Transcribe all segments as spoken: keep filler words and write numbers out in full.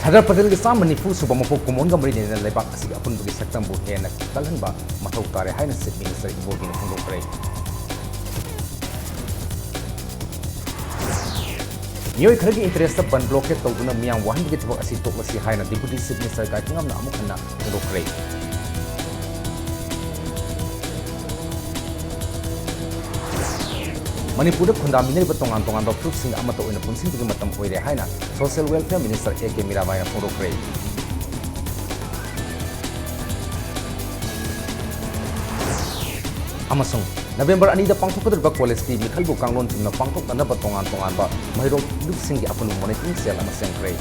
ꯁꯔꯗꯥꯔ ꯄꯇꯦꯜꯒꯤ ꯆꯥꯝꯃ ꯅꯤꯐꯨ ꯁꯨꯕ ꯃꯄꯣꯛ ꯀꯨꯝꯑꯣꯟꯒ ꯃꯔꯤ ꯂꯩꯅꯅ ꯂꯩꯕꯥꯛ ꯑꯁꯤꯒꯤ ꯑꯄꯨꯟꯕꯒꯤ ꯁꯛꯇꯝꯕꯨ ꯍꯦꯟꯅ ꯀꯜꯍꯟꯕ ꯃꯊꯧ ꯇꯥꯔꯦ ꯍꯥꯏꯅ Chief Minister ꯏꯕꯣꯕꯤꯅ ꯐꯣꯡꯗꯣꯛꯈ꯭ꯔꯦ꯫ ꯃꯤꯑꯣꯏ ꯈꯔꯒꯤ interest ꯕꯟ blockade ꯇꯧꯗꯨꯅ ꯃꯤꯌꯥꯝ ꯋꯥꯍꯟꯕꯒꯤ ꯊꯕꯛ ꯑꯁꯤ ꯇꯣꯛꯂꯁꯤ ꯍꯥꯏꯅ Deputy Chief Minister ꯒꯥꯏꯈꯣꯉꯝꯅ ꯑꯃꯨꯛ ꯍꯟꯅ ꯐꯣꯡꯗꯣꯛꯈ꯭ꯔꯦ꯫ ꯃꯅꯤꯄꯨꯔꯗ ꯈꯨꯟꯗꯥꯃꯤꯟꯅꯔꯤꯕ ꯇꯣꯉꯥꯟ ꯇꯣꯉꯥꯟꯕ ꯐꯨꯔꯨꯞꯁꯤꯡ ꯑꯃꯠꯇ ꯑꯣꯏꯅ ꯄꯨꯟꯁꯤꯟꯕꯒꯤ ꯃꯇꯝ ꯑꯣꯏꯔꯦ ꯍꯥꯏꯅ Social Welfare Minister ꯑꯦ ꯀꯦ ꯃꯤꯔꯥꯕꯥꯏꯅ ꯐꯣꯡꯗꯣꯛꯈ꯭ꯔꯦ꯫ ꯑꯃꯁꯨꯡ ꯅꯕꯦꯝꯕꯔ ꯑꯅꯤꯗ ꯄꯥꯡꯊꯣꯛꯀꯗꯧꯔꯤꯕ ꯀꯣꯂꯦꯖꯀꯤ ꯃꯤꯈꯜꯕꯨ ꯀꯥꯡꯂꯣꯟ ꯆꯨꯝꯅ ꯄꯥꯡꯊꯣꯛꯅꯅꯕ ꯇꯣꯉꯥꯟ ꯇꯣꯉꯥꯟꯕ ꯃꯍꯩꯔꯣꯏ ꯂꯨꯞꯁꯤꯡꯒꯤ ꯑꯄꯨꯟꯕ monitoring cell ꯑꯃ ꯁꯦꯝꯈ꯭ꯔꯦ꯫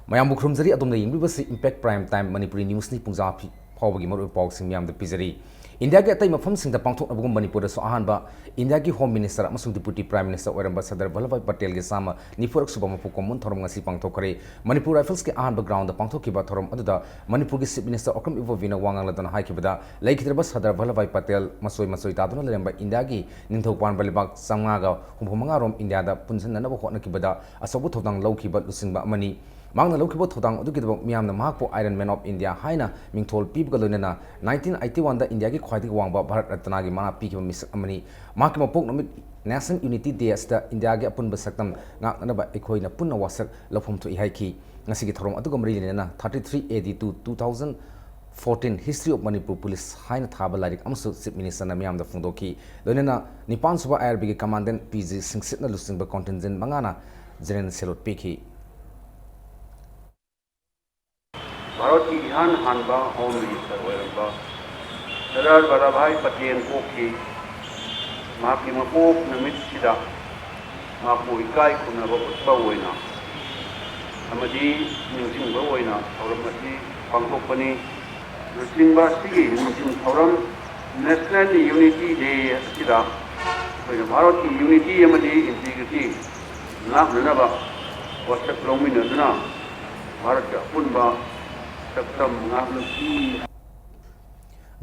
ꯃꯌꯥꯝꯕꯨ ꯈꯨꯔꯨꯝꯖꯔꯤ, ꯑꯗꯣꯝꯅ ꯌꯦꯡꯕꯤꯕꯁꯤ Impact Prime Time ꯃꯅꯤꯄꯨꯔꯤ ꯅ꯭ꯌꯨꯁꯅꯤ꯫ ꯄꯨꯡꯖꯥ ꯐꯤ-, ꯐꯥꯎꯕꯒꯤ ꯃꯔꯨꯑꯣꯏꯕ ꯄꯥꯎꯁꯤꯡ ꯃꯌꯥꯝꯗ ꯄꯤꯖꯔꯤ꯫ ꯏꯟꯗꯤꯌꯥꯒꯤ ꯑꯇꯩ ꯃꯐꯝꯁꯤꯡꯗ ꯄꯥꯡꯊꯣꯛꯅꯕꯒꯨꯝ ꯃꯅꯤꯄꯨꯔꯗꯁꯨ ꯑꯍꯥꯟꯕ ꯏꯟꯗꯤꯌꯥꯒꯤ Home Minister ꯑꯃꯁꯨꯡ Deputy Prime Minister ꯑꯣꯏꯔꯝꯕ ꯁꯔꯗꯥꯔ ꯚꯜꯂꯚꯚꯥꯏ ꯄꯇꯦꯜꯒꯤ ꯆꯥꯝꯃ ꯅꯤꯐꯨꯔꯛ ꯁꯨꯕ ꯃꯄꯣꯛ ꯀꯨꯝꯑꯣꯟ ꯊꯧꯔꯝ ꯉꯁꯤ ꯄꯥꯡꯊꯣꯛꯈ꯭ꯔꯦ꯫ ꯃꯅꯤꯄꯨꯔ Riflesꯀꯤ ꯑꯍꯥꯟꯕ groundꯗ ꯄꯥꯡꯊꯣꯛꯈꯤꯕ ꯊꯧꯔꯝ ꯑꯗꯨꯗ ꯃꯅꯤꯄꯨꯔꯒꯤ Chief Minister ꯑꯣꯀ꯭ꯔꯝ ꯏꯕꯣꯕꯤꯅ ꯋꯥ ꯉꯥꯡꯂꯗꯨꯅ ꯍꯥꯏꯈꯤꯕꯗ, ꯂꯩꯈꯤꯗ꯭ꯔꯕ ꯁꯔꯗꯥꯔ ꯚꯜꯂꯚꯚꯥꯏ ꯄꯇꯦꯜ ꯃꯆꯣꯏ ꯃꯆꯣꯏ ꯇꯥꯗꯨꯅ ꯂꯩꯔꯝꯕ ꯏꯟꯗꯤꯌꯥꯒꯤ ꯅꯤꯡꯊꯧ ꯄꯥꯟꯕ ꯂꯩꯕꯥꯛ ꯆꯥꯝꯃꯉꯥꯒ ꯍꯨꯝꯐꯨ ꯃꯉꯥ ꯔꯣꯝ ꯏꯟꯗꯤꯌꯥꯗ ꯄꯨꯟꯁꯤꯟꯅꯅꯕ ꯍꯣꯠꯅꯈꯤꯕꯗ ꯑꯆꯧꯕ ꯊꯧꯗꯥꯡ ꯂꯧꯈꯤꯕ ꯂꯨꯆꯤꯡꯕ ꯑꯃꯅꯤ꯫ ꯃꯍꯥꯛꯅ ꯂꯧꯈꯤꯕ ꯊꯧꯗꯥꯡ ꯑꯗꯨꯒꯤꯗꯃꯛ ꯃꯤꯌꯥꯝꯅ ꯃꯍꯥꯛꯄꯨ Iron Man of India ꯍꯥꯏꯅ ꯃꯤꯡꯊꯣꯜ ꯄꯤꯕꯒ ꯂꯣꯏꯅꯅ nineteen eighty oneꯗ ꯏꯟꯗꯤꯌꯥꯒꯤ ꯈ꯭ꯋꯥꯏꯗꯒꯤ ꯋꯥꯡꯕ ꯚꯥꯔꯠ ꯔꯠꯅꯥꯒꯤ ꯃꯅꯥ ꯄꯤꯈꯤꯕ ꯃꯤꯁꯛ ꯑꯃꯅꯤ꯫ ꯃꯍꯥꯛꯀꯤ ꯃꯄꯣꯛ ꯅꯨꯃꯤꯠ National Unity Day ꯑꯁꯤꯗ ꯏꯟꯗꯤꯌꯥꯒꯤ ꯑꯄꯨꯟꯕ ꯁꯛꯇꯝ ꯉꯥꯛꯅꯅꯕ ꯑꯩꯈꯣꯏꯅ ꯄꯨꯟꯅ ꯋꯥꯁꯛ ꯂꯧꯐꯝ ꯊꯣꯛꯏ ꯍꯥꯏꯈꯤ꯫ ꯉꯁꯤꯒꯤ ꯊꯧꯔꯝ ꯑꯗꯨꯒ ꯃꯔꯤ ꯂꯩꯅꯅ thirty three A D to two thousand fourteen History of Manipur Police ꯍꯥꯏꯅ ꯊꯥꯕ ꯂꯥꯏꯔꯤꯛ ꯑꯃꯁꯨ Chief Ministerꯅ ꯃꯤꯌꯥꯝꯗ ꯐꯣꯡꯗꯣꯛꯈꯤ꯫ ꯂꯣꯏꯅꯅ ꯅꯤꯄꯥꯟ ꯁꯨꯕ I R Bꯒꯤ Commandant P G ꯁꯤꯡꯁꯤꯠꯅ ꯂꯨꯆꯤꯡꯕ contingent ꯃꯉꯥꯅ General Salute ꯄꯤꯈꯤ꯫ ꯚꯥꯔꯠꯀꯤ ꯏꯍꯥꯟ ꯍꯥꯟꯕ Home Minister ꯑꯣꯏꯔꯝꯕ ꯁꯔꯗꯥꯔ ꯚꯜꯂꯚꯚꯥꯏ ꯄꯇꯦꯜ ꯄꯣꯛꯈꯤ꯫ ꯃꯍꯥꯛꯀꯤ ꯃꯄꯣꯛ ꯅꯨꯃꯤꯠꯁꯤꯗ ꯃꯍꯥꯛꯄꯨ ꯏꯀꯥꯏ ꯈꯨꯝꯅꯕ ꯎꯠꯄ ꯑꯣꯏꯅ ꯑꯃꯗꯤ ꯅꯤꯡꯁꯤꯡꯕ ꯑꯣꯏꯅ ꯊꯧꯔꯝ ꯑꯁꯤ ꯄꯥꯡꯊꯣꯛꯄꯅꯤ꯫ ꯂꯨꯆꯤꯡꯕ ꯑꯁꯤꯒꯤ ꯅꯤꯡꯁꯤꯡ ꯊꯧꯔꯝ National Unity Day ꯑꯁꯤꯗ ꯑꯩꯈꯣꯏꯅ ꯚꯥꯔꯠꯀꯤ unity ꯑꯃꯗꯤ integrity ꯉꯥꯛꯅꯅꯕ ꯋꯥꯁꯛ ꯂꯧꯃꯤꯟꯅꯗꯨꯅ ꯚꯥꯔꯠꯀꯤ ꯑꯄꯨꯟꯕ ꯁꯛꯇꯝ ꯉꯥꯛꯂꯨꯁꯤ꯫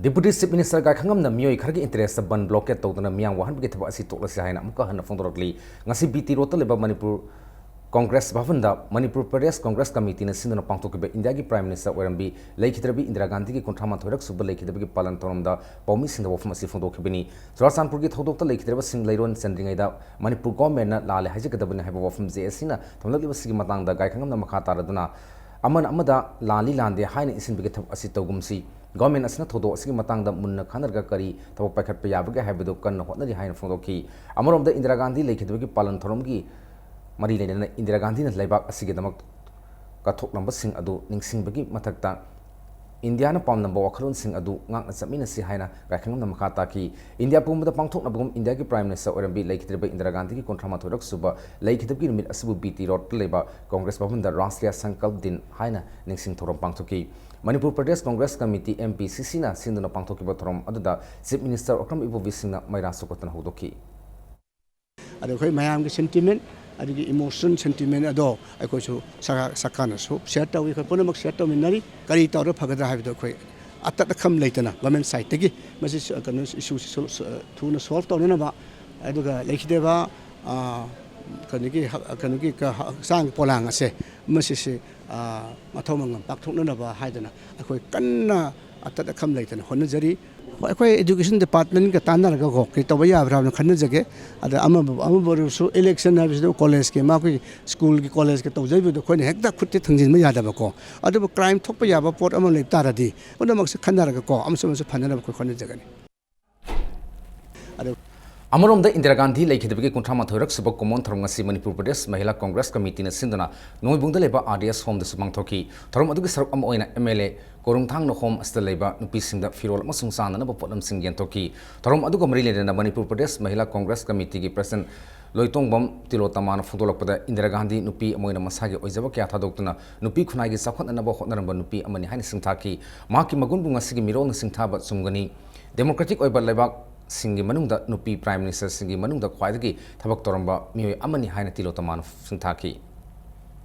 Deputy Chief Minister ꯒꯥꯏꯈꯪꯉꯝꯅ ꯃꯤꯑꯣꯏ ꯈꯔꯒꯤ interest ꯕꯟ blockade ꯇꯧꯗꯨꯅ ꯃꯤꯌꯥꯝ ꯋꯥꯍꯟꯕꯒꯤ ꯊꯕꯛ ꯑꯁꯤ ꯇꯣꯛꯂꯁꯤ ꯍꯥꯏꯅ ꯑꯃꯨꯛꯀ ꯍꯟꯅ ꯐꯣꯡꯗꯣꯔꯛꯂꯤ꯫ ꯉꯁꯤ B T Road ꯇ ꯂꯩꯕ Manipur Congress ꯚꯕꯟꯗ Manipur Pradesh Congress Committee ꯅ ꯁꯤꯟꯗꯨꯅ ꯄꯥꯡꯊꯣꯛꯈꯤꯕ ꯏꯟꯗꯤꯌꯥꯒꯤ Prime Minister ꯑꯣꯏꯔꯝꯕꯤ ꯂꯩꯈꯤꯗ꯭ꯔꯕꯤ ꯏꯟꯗꯤꯔꯥ ꯒꯥꯟꯙꯤꯒꯤ ꯀꯨꯟꯊ꯭ꯔꯥ ꯃꯥꯊꯣꯏꯔꯛ ꯁꯨꯕ ꯂꯩꯈꯤꯗꯕꯒꯤ ꯄꯥꯂꯟ ꯊꯧꯔꯝꯗ ꯄꯥꯎꯃꯤꯁꯤꯡꯗ ꯋꯥꯐꯝ ꯑꯁꯤ ꯐꯣꯡꯗꯣꯛꯈꯤꯕꯅꯤ꯫ ꯆꯨꯔꯥꯆꯥꯟꯄꯨꯔꯒꯤ ꯊꯧꯗꯣꯛꯇ ꯂꯩꯈꯤꯗ꯭ꯔꯕꯁꯤꯡ ꯂꯩꯔꯣꯟ ꯆꯟꯗ꯭ꯔꯤꯉꯩꯗ ꯃꯅꯤꯄꯨꯔ government ꯅ ꯂꯥꯜꯂꯦ ꯍꯥꯏꯖꯒꯗꯕꯅꯤ ꯍꯥꯏꯕ ꯋꯥꯐꯝ J A C ꯅ ꯊꯝꯂꯛꯂꯤꯕꯁꯤꯒꯤ ꯃꯇꯥꯡꯗ ꯒꯥꯏꯈꯪꯉꯝꯅ ꯃꯈꯥ ꯇꯥꯔꯗꯨꯅ ꯑꯃꯅ ꯑꯃꯗ ꯂꯥꯜꯂꯤ ꯂꯥꯟꯗꯦ ꯍꯥꯏꯅ ꯏꯟꯁꯤꯟꯕꯒꯤ ꯊꯕꯛ ꯑꯁꯤ ꯇꯧꯒꯨꯝꯁꯤ꯫ Government ꯑꯁꯤꯅ ꯊꯧꯗꯣꯛ ꯑꯁꯤꯒꯤ ꯃꯇꯥꯡꯗ ꯃꯨꯟꯅ ꯈꯟꯅꯔꯒ ꯀꯔꯤ ꯊꯕꯛ ꯄꯥꯏꯈꯠꯄ ꯌꯥꯕꯒꯦ ꯍꯥꯏꯕꯗꯨ ꯀꯟꯅ ꯍꯣꯠꯅꯔꯤ ꯍꯥꯏꯅ ꯐꯣꯡꯗꯣꯛꯈꯤ꯫ ꯑꯃꯔꯣꯝꯗ ꯏꯟꯗꯤꯔꯥ ꯒꯥꯟꯙꯤ ꯂꯩꯈꯤꯗꯕꯒꯤ ꯄꯥꯂꯟ ꯊꯧꯔꯝꯒꯤ ꯃꯔꯤ ꯂꯩꯅꯅ ꯏꯟꯗꯤꯔꯥ ꯒꯥꯟꯙꯤꯅ ꯂꯩꯕꯥꯛ ꯑꯁꯤꯒꯤꯗꯃꯛ ꯀꯠꯊꯣꯛꯂꯝꯕꯁꯤꯡ ꯑꯗꯨ ꯅꯤꯡꯁꯤꯡꯕꯒꯤ ꯃꯊꯛꯇ ꯏꯟꯗꯤꯌꯥꯅ ꯄꯥꯝꯂꯝꯕ ꯋꯥꯈꯜꯂꯣꯟꯁꯤꯡ ꯑꯗꯨ ꯉꯥꯛꯅ ꯆꯠꯃꯤꯟꯅꯁꯤ ꯍꯥꯏꯅ ꯒꯥꯏꯈꯪꯉꯝꯅ ꯃꯈꯥ ꯇꯥꯈꯤ꯫ ꯏꯟꯗꯤꯌꯥ ꯄꯨꯝꯕꯗ ꯄꯥꯡꯊꯣꯛꯅꯕꯒꯨꯝ ꯏꯟꯗꯤꯌꯥꯒꯤ Prime Minister ꯑꯣꯏꯔꯝꯕꯤ ꯂꯩꯈꯤꯗ꯭ꯔꯤꯕ ꯏꯟꯗꯤꯔꯥ ꯒꯥꯟꯙꯤꯒꯤ ꯀꯨꯟꯊ꯭ꯔꯥ ꯃꯥꯊꯣꯏꯔꯛ ꯁꯨꯕ ꯂꯩꯈꯤꯗꯕꯒꯤ ꯅꯨꯃꯤꯠ ꯑꯁꯤꯕꯨ B T Road ꯇ ꯂꯩꯕ Congress ꯚꯕꯟꯗ Rashtriya Sankalp Din ꯍꯥꯏꯅ ꯅꯤꯡꯁꯤꯡ ꯊꯧꯔꯝ ꯄꯥꯡꯊꯣꯛꯈꯤ꯫ Manipur Pradesh Congress Committee, M P C C ꯅ ꯁꯤꯟꯗꯨꯅ ꯄꯥꯡꯊꯣꯛꯈꯤꯕ ꯊꯧꯔꯝ ꯑꯗꯨꯗ Chief Minister ꯑꯣꯀ꯭ꯔꯝ ꯏꯕꯣꯕꯤ ꯁꯤꯡꯅ ꯃꯩꯔꯥ ꯁꯣꯛꯀꯠꯇꯨꯅ ꯍꯧꯗꯣꯛꯈꯤ꯫ ꯑꯗꯣ ꯑꯩꯈꯣꯏ ꯃꯌꯥꯝꯒꯤ sentiment, ꯑꯗꯒꯤ emotion, sentiment ꯑꯗꯣ ꯑꯩꯈꯣꯏꯁꯨ ꯁꯔꯀꯥꯔ, ꯁꯔꯀꯥꯔꯅꯁꯨ share ꯇꯧꯏ, ꯑꯩꯈꯣꯏ ꯄꯨꯝꯅꯃꯛ share ꯇꯧꯃꯤꯟꯅꯔꯤ꯫ ꯀꯔꯤ ꯇꯧꯔ ꯐꯒꯗ꯭ꯔꯥ ꯍꯥꯏꯕꯗꯣ ꯑꯩꯈꯣꯏ ꯑꯇꯠ ꯑꯈꯝ ꯂꯩꯇꯅ government side ꯇꯒꯤ ꯃꯁꯤ ꯁ-, ꯀꯩꯅꯣ, issue ꯁꯤ ꯁꯣꯜ-, ꯁ-, ꯊꯨꯅ solve ꯇꯧꯅꯅꯕ, ꯑꯗꯨꯒ ꯂꯩꯈꯤꯗꯕ, ꯑ, ꯀꯩꯅꯣꯒꯤ ꯍ-, ꯀꯩꯅꯣꯒꯤ ꯀ-, ꯍꯛꯆꯥꯡ ꯄꯣꯂꯥꯡ ꯑꯁꯦ ꯃꯁꯤꯁꯤ, ꯑ, ꯃꯊꯧ ꯃꯉꯝ ꯄꯥꯡꯊꯣꯛꯅꯅꯕ ꯍꯥꯏꯗꯅ ꯑꯩꯈꯣꯏ ꯀꯟꯅ ꯑꯇꯠ ꯑꯈꯝ ꯂꯩꯇꯅ ꯍꯣꯠꯅꯖꯔꯤ꯫ ꯍꯣꯏ, ꯑꯩꯈꯣꯏ education department ꯀ ꯇꯥꯟꯅꯔꯒꯀꯣ ꯀꯔꯤ ꯇꯧꯕ ꯌꯥꯕ꯭ꯔꯥ ꯍꯥꯏꯕꯗꯣ ꯈꯟꯅꯖꯒꯦ꯫ ꯑꯗ ꯑꯃꯕꯨ, ꯑꯃꯕꯨ ꯑꯣꯏꯔꯁꯨ election ꯍꯥꯏꯕꯁꯤꯗ college ꯀꯤ ꯃꯈꯣꯏꯒꯤ school ꯒꯤ college ꯀ ꯇꯧꯖꯔꯤꯕꯗꯣ ꯑꯩꯈꯣꯏꯅ ꯍꯦꯛꯇ ꯈꯨꯠꯇ ꯊꯥꯡꯖꯤꯟꯕ ꯌꯥꯗꯕꯀꯣ꯫ ꯑꯗꯨꯕꯨ crime ꯊꯣꯛꯄ ꯌꯥꯕ ꯄꯣꯠ ꯑꯃ ꯂꯩꯕ ꯇꯥꯔꯗꯤ ꯄꯨꯝꯅꯃꯛꯁꯦ ꯈꯟꯅꯔꯒꯀꯣ ꯑꯃꯁꯨ ꯑꯃꯁꯨ ꯐꯅꯅꯕ ꯑꯩꯈꯣꯏ ꯍꯣꯠꯅꯖꯒꯅꯤ꯫ ꯑꯗꯨ ꯑꯃꯔꯣꯝꯗ ꯏꯟꯗꯤꯔꯥ ꯒꯥꯟꯙꯤ ꯂꯩꯈꯤꯗꯕꯒꯤ ꯀꯨꯟꯊ꯭ꯔꯥ ꯃꯥꯊꯣꯏꯔꯛ ꯁꯨꯕ ꯀꯨꯝꯑꯣꯟ ꯊꯧꯔꯝ ꯉꯁꯤ ꯃꯅꯤꯄꯨꯔ ꯄ꯭ꯔꯗꯦꯁ ꯃꯍꯤꯂꯥ ꯀꯣꯡꯒ꯭ꯔꯦꯁ ꯀꯃꯤꯇꯤꯅ ꯁꯤꯟꯗꯨꯅ ꯅꯣꯡꯃꯩꯕꯨꯡꯗ ꯂꯩꯕ R D S home ꯗꯁꯨ ꯄꯥꯡꯊꯣꯛꯈꯤ꯫ ꯊꯧꯔꯝ ꯑꯗꯨꯒꯤ ꯁꯔꯨꯛ ꯑꯃ ꯑꯣꯏꯅ M L A ꯀꯣꯔꯨꯝꯊꯥꯡꯅ home ꯑꯁꯤꯗ ꯂꯩꯕ ꯅꯨꯄꯤꯁꯤꯡꯗ ꯐꯤꯔꯣꯜ ꯑꯃꯁꯨꯡ ꯆꯥꯅꯅꯕ ꯄꯣꯠꯂꯝꯁꯤꯡ ꯌꯦꯟꯊꯣꯛꯈꯤ꯫ ꯊꯧꯔꯝ ꯑꯗꯨꯒ ꯃꯔꯤ ꯂꯩꯅꯅ ꯃꯅꯤꯄꯨꯔ ꯄ꯭ꯔꯗꯦꯁ ꯃꯍꯤꯂꯥ ꯀꯣꯡꯒ꯭ꯔꯦꯁ ꯀꯃꯤꯇꯤꯒꯤ president ꯂꯣꯏꯇꯣꯡꯕꯝ ꯇꯤꯂꯣꯇꯃꯥꯅ ꯐꯣꯡꯗꯣꯛꯂꯛꯄꯗ, ꯏꯟꯗꯤꯔꯥ ꯒꯥꯟꯙꯤ ꯅꯨꯄꯤ ꯑꯃ ꯑꯣꯏꯅ ꯃꯁꯥꯒꯤ ꯑꯣꯏꯖꯕ ꯀꯌꯥ ꯊꯥꯗꯣꯛꯇꯨꯅ ꯅꯨꯄꯤ ꯈꯨꯟꯅꯥꯏꯒꯤ ꯆꯥꯎꯈꯠꯅꯅꯕ ꯍꯣꯠꯅꯔꯝꯕ ꯅꯨꯄꯤ ꯑꯃꯅꯤ ꯍꯥꯏꯅ ꯁꯤꯡꯊꯥꯈꯤ꯫ ꯃꯍꯥꯛꯀꯤ ꯃꯒꯨꯟꯕꯨ ꯉꯁꯤꯒꯤ ꯃꯤꯔꯣꯜꯅ ꯁꯤꯡꯊꯥꯕ ꯆꯨꯝꯒꯅꯤ꯫ Democratic ꯑꯣꯏꯕ ꯂꯩꯕꯥꯛꯁꯤꯡꯒꯤ ꯃꯅꯨꯡꯗ ꯅꯨꯄꯤ Prime Minister ꯁꯤꯡꯒꯤ ꯃꯅꯨꯡꯗ ꯈ꯭ꯋꯥꯏꯗꯒꯤ ꯊꯕꯛ ꯇꯧꯔꯝꯕ ꯃꯤꯑꯣꯏ ꯑꯃꯅꯤ ꯍꯥꯏꯅ ꯇꯤꯂꯣꯇꯃꯥꯅ ꯁꯤꯡꯊꯥꯈꯤ꯫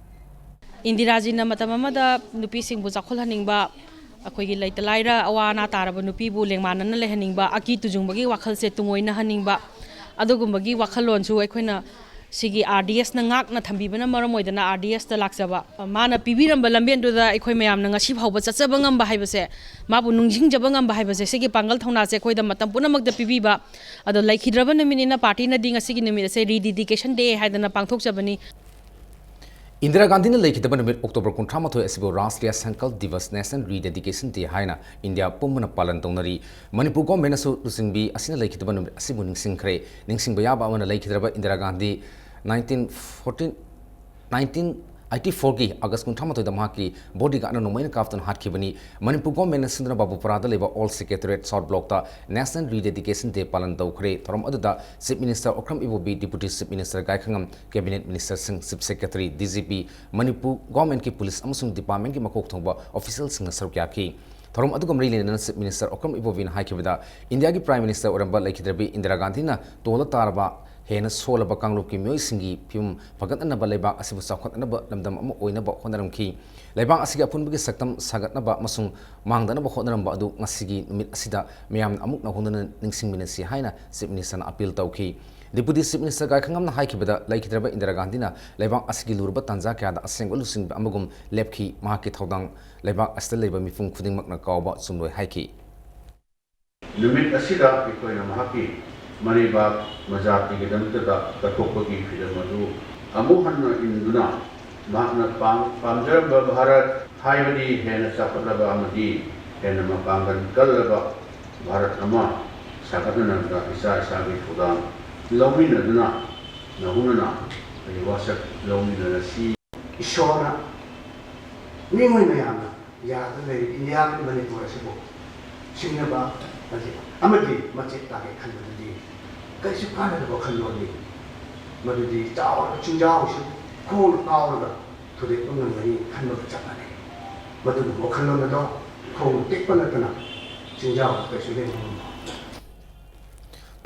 ꯏꯟꯗꯤꯔꯥꯖꯤꯅ ꯃꯇꯝ ꯑꯃꯗ ꯅꯨꯄꯤꯁꯤꯡꯕꯨ ꯆꯥꯎꯈꯠꯍꯟꯅꯤꯡꯕ, ꯑꯩꯈꯣꯏꯒꯤ ꯂꯩꯇ ꯂꯥꯏꯔ ꯑꯋꯥ ꯑꯅꯥ ꯇꯥꯔꯕ ꯅꯨꯄꯤꯕꯨ ꯂꯦꯡꯃꯥꯟꯅꯅ ꯂꯩꯍꯟꯅꯤꯡꯕ, ꯑꯀꯤ ꯇꯨꯖꯨꯡꯕꯒꯤ ꯋꯥꯈꯜꯁꯦ ꯇꯨꯡꯑꯣꯏꯅꯍꯟꯅꯤꯡꯕ, ꯑꯗꯨꯒꯨꯝꯕꯒꯤ ꯋꯥꯈꯜꯂꯣꯟꯁꯨ ꯑꯩꯈꯣꯏꯅ ꯁꯤꯒꯤ ꯑꯥꯔ ꯗꯤ ꯑꯦꯁꯅ ꯉꯥꯛꯅ ꯊꯝꯕꯤꯕꯅ ꯃꯔꯝ ꯑꯣꯏꯗꯅ ꯑꯥꯔ ꯗꯤ ꯑꯦꯁꯇ ꯂꯥꯛꯆꯕ꯫ ꯃꯥꯅ ꯄꯤꯕꯤꯔꯝꯕ ꯂꯝꯕꯦꯟꯗꯨꯗ ꯑꯩꯈꯣꯏ ꯃꯌꯥꯝꯅ ꯉꯁꯤ ꯐꯥꯎꯕ ꯆꯠꯆꯕ ꯉꯝꯕ ꯍꯥꯏꯕꯁꯦ, ꯃꯥꯕꯨ ꯅꯤꯡꯁꯤꯡꯖꯕ ꯉꯝꯕ ꯍꯥꯏꯕꯁꯦ, ꯁꯤꯒꯤ ꯄꯥꯡꯒꯜ ꯊꯧꯅꯥꯁꯦ ꯑꯩꯈꯣꯏꯗ ꯃꯇꯝ ꯄꯨꯝꯅꯃꯛꯇ ꯄꯤꯕꯤꯕ, ꯑꯗꯣ ꯂꯩꯈꯤꯗ꯭ꯔꯕ ꯅꯨꯃꯤꯠꯅꯤꯅ ꯄꯥꯔꯇꯤꯅꯗꯤ ꯉꯁꯤꯒꯤ ꯅꯨꯃꯤꯠ ꯑꯁꯦ ꯔꯤꯗꯤꯗꯤꯀꯦꯁꯟ ꯗꯦ ꯍꯥꯏꯗꯅ ꯄꯥꯡꯊꯣꯛꯆꯕꯅꯤ꯫ ꯏꯟꯗꯤꯔꯥ ꯒꯥꯟꯙꯤꯅ ꯂꯩꯈꯤꯗꯕ ꯅꯨꯃꯤꯠ ꯑꯣꯛꯇꯣꯕꯔ ꯀꯨꯟꯊ꯭ꯔꯥ ꯃꯥꯊꯣꯏ ꯑꯁꯤꯕꯨ ꯔꯥꯁꯇ꯭ꯔꯤꯌꯥ ꯁꯪꯀꯜꯞ ꯗꯤꯕꯁ, National Rededication Day ꯍꯥꯏꯅ ꯏꯟꯗꯤꯌꯥ ꯄꯨꯝꯕꯅ ꯄꯥꯂꯟ ꯇꯧꯅꯔꯤ꯫ ꯃꯅꯤꯄꯨꯔ ꯒꯣꯔꯃꯦꯟꯅꯁꯨ ꯂꯨꯆꯤꯡꯕꯤ ꯑꯁꯤꯅ ꯂꯩꯈꯤꯗꯕ ꯅꯨꯃꯤꯠ ꯑꯁꯤꯕꯨ ꯅꯤꯡꯁꯤꯡꯈ꯭ꯔꯦ꯫ ꯅꯤꯡꯁꯤꯡꯕ ꯌꯥꯕ ꯑꯃꯅ, ꯂꯩꯈꯤꯗ꯭ꯔꯕ Indira Gandhi nineteen fourteen, nineteen eighty fourꯒꯤ August ꯀꯨꯟꯊ꯭ꯔꯥ ꯃꯥꯊꯣꯏꯗ ꯃꯍꯥꯛꯀꯤ ꯕꯣꯗꯤꯒꯥꯔꯗꯅ ꯅꯣꯡꯃꯩꯅ ꯀꯥꯞꯇꯨꯅ ꯍꯥꯠꯈꯤꯕꯅꯤ꯫ ꯃꯅꯤꯄꯨꯔ ꯒꯣꯔꯃꯦꯟꯅ ꯁꯤꯟꯗꯨꯅ ꯕꯥꯕꯨꯄꯨꯔꯥꯗ ꯂꯩꯕ ꯑꯣꯜ ꯁꯦꯀ꯭ꯔꯦꯇꯔꯤꯌꯦꯠ ꯁꯥꯎꯠ ꯕ꯭ꯂꯣꯛꯇ National Rededication Day ꯄꯥꯂꯟ ꯇꯧꯈ꯭ꯔꯦ꯫ ꯊꯧꯔꯝ ꯑꯗꯨꯗ chief minister Okram Ibobi, deputy chief minister Gaikhangam, cabinet ꯃꯤꯅꯤꯁꯇꯔꯁꯤꯡ, chief secretary, D G P, Manipur ꯒꯣꯔꯃꯦꯟꯒꯤ ꯄꯨꯂꯤꯁ ꯑꯃꯁꯨꯡ ꯗꯤꯄꯥꯔꯠꯃꯦꯟꯒꯤ ꯃꯀꯣꯛ ꯊꯣꯡꯕ ꯑꯣꯐꯤꯁꯤꯌꯦꯜꯁꯤꯡꯅ ꯁꯔꯨꯛ ꯌꯥꯈꯤ꯫ ꯊꯧꯔꯝ ꯑꯗꯨꯒ ꯃꯔꯤ ꯂꯩꯅꯅ ꯆꯤꯐ ꯃꯤꯅꯤꯁꯇꯔ ꯑꯣꯀ꯭ꯔꯝ ꯏꯕꯣꯕꯤꯅ ꯍꯥꯏꯈꯤꯕꯗ, ꯏꯟꯗꯤꯌꯥꯒꯤ ꯄ꯭ꯔꯥꯏꯝ ꯃꯤꯅꯤꯁꯇꯔ ꯑꯣꯏꯔꯝꯕ ꯂꯩꯈꯤꯗ꯭ꯔꯕꯤ ꯏꯟꯗꯤꯔꯥ ꯒꯥꯟꯙꯤꯅ ꯇꯣꯜꯂ ꯇꯥꯔꯕ, ꯍꯦꯟꯅ ꯁꯣꯜꯂꯕ ꯀꯥꯡꯂꯨꯞꯀꯤ ꯃꯤꯑꯣꯏꯁꯤꯡꯒꯤ ꯐꯤꯕꯝ ꯐꯒꯠꯅꯅꯕ ꯂꯩꯕꯥꯛ ꯑꯁꯤꯕꯨ ꯆꯥꯎꯈꯠꯅꯅꯕ ꯂꯝꯗꯝ ꯑꯃ ꯑꯣꯏꯅꯕ ꯍꯣꯠꯅꯔꯝꯈꯤ꯫ ꯂꯩꯕꯥꯛ ꯑꯁꯤꯒꯤ ꯑꯄꯨꯟꯕꯒꯤ ꯁꯛꯇꯝ ꯁꯥꯒꯠꯅꯕ ꯑꯃꯁꯨꯡ ꯃꯥꯡꯗꯅꯕ ꯍꯣꯠꯅꯔꯝꯕ ꯑꯗꯨ ꯉꯁꯤꯒꯤ ꯅꯨꯃꯤꯠ ꯑꯁꯤꯗ ꯃꯤꯌꯥꯝꯅ ꯑꯃꯨꯛ ꯅꯧꯍꯧꯅꯅ ꯅꯤꯡꯁꯤꯡꯃꯤꯟꯅꯁꯤ ꯍꯥꯏꯅ ꯆꯤꯐ ꯃꯤꯅꯤꯁꯇꯔꯅ ꯑꯄꯤꯜ ꯇꯧꯈꯤ꯫ ꯗꯤꯄꯨꯇꯤ ꯆꯤꯐ ꯃꯤꯅꯤꯁꯇꯔ ꯒꯥꯏꯈꯉꯝꯅ ꯍꯥꯏꯈꯤꯕꯗ, ꯂꯩꯈꯤꯗ꯭ꯔꯕ ꯏꯟꯗꯤꯔꯥ ꯒꯥꯟꯙꯤꯅ ꯂꯩꯕꯥꯛ ꯑꯁꯤꯒꯤ ꯂꯨꯔꯕ ꯇꯥꯟꯖꯥ ꯀꯌꯥꯗ ꯑꯁꯦꯡꯕ ꯂꯨꯆꯤꯡꯕ ꯑꯃꯒꯨꯝ ꯂꯦꯞꯈꯤ꯫ ꯃꯍꯥꯛꯀꯤ ꯊꯧꯗꯥꯡ ꯂꯩꯕꯥꯛ ꯑꯁꯤꯗ ꯂꯩꯕ ꯃꯤꯄꯨꯝ ꯈꯨꯗꯤꯡꯃꯛꯅ ꯀꯥꯎꯕ ꯆꯨꯝꯂꯣꯏ ꯍꯥꯏꯈꯤ꯫ ꯅꯨꯃꯤꯠ ꯑꯁꯤꯗ ꯑꯩꯈꯣꯏꯅ ꯃꯍꯥꯛꯀꯤ ꯃꯔꯩꯕꯥꯛ ꯃꯖꯥꯇꯤꯒꯤꯗꯃꯛꯇꯗ ꯀꯠꯊꯣꯛꯄꯒꯤ ꯐꯤꯂꯝ ꯑꯗꯨ ꯑꯃꯨꯛ ꯍꯟꯅ ꯏꯟꯗꯨꯅ, ꯃꯍꯥꯛꯅ ꯄꯥꯝ-, ꯄꯥꯝꯖꯔꯝꯕ ꯚꯥꯔꯠ, ꯍꯥꯏꯕꯗꯤ ꯍꯦꯟꯅ ꯆꯥꯎꯈꯠꯂꯕ ꯑꯃꯗꯤ ꯍꯦꯟꯅ ꯃꯄꯥꯡꯒꯜ ꯀꯜꯂꯕ ꯚꯥꯔꯠ ꯑꯃ ꯁꯥꯒꯠꯅꯅꯕꯗ ꯏꯁꯥ ꯏꯁꯥꯒꯤ ꯊꯧꯗꯥꯡ ꯂꯧꯃꯤꯟꯅꯗꯨꯅ, ꯅꯧꯍꯧꯅꯅ ꯑꯩꯈꯣꯏ ꯋꯥꯁꯛ ꯂꯧꯃꯤꯟꯅꯔꯁꯤ꯫ ꯏꯁꯣꯔꯅ ꯃꯤꯑꯣꯏ ꯃꯌꯥꯝꯅ ꯌꯥꯗꯨꯅ ꯂꯩꯔꯤ ꯏꯟꯗꯤꯌꯥ ꯑꯃꯗꯤ ꯃꯅꯤꯄꯨꯔ ꯑꯁꯤꯕꯨ ꯁꯤꯡꯅꯕ ꯑꯃꯗꯤ ꯃꯆꯦꯠ ꯇꯥꯒꯦ ꯈꯟꯕꯗꯨꯗꯤ ꯀꯔꯤꯁꯨ ꯀꯥꯟꯅꯗꯕ ꯋꯥꯈꯜꯂꯣꯟꯅꯤ꯫ ꯃꯗꯨꯗꯤ ꯆꯥꯎꯔꯕ ꯆꯤꯡꯖꯥꯎꯁꯨ ꯈꯣꯡꯅ ꯀꯥꯎꯔꯒ ꯊꯨꯗꯦꯛꯄ ꯉꯝꯒꯅꯤ ꯈꯟꯕꯒ ꯆꯞ ꯃꯥꯟꯅꯩ꯫ ꯃꯗꯨꯒꯨꯝꯕ ꯋꯥꯈꯜꯂꯣꯟ ꯑꯗꯣ ꯈꯣꯡꯅ ꯇꯦꯛꯄ ꯅꯠꯇꯅ ꯆꯤꯡꯖꯥꯎꯗ ꯀꯩꯁꯨ ꯂꯦꯡꯕ ꯉꯝꯃꯣꯏ꯫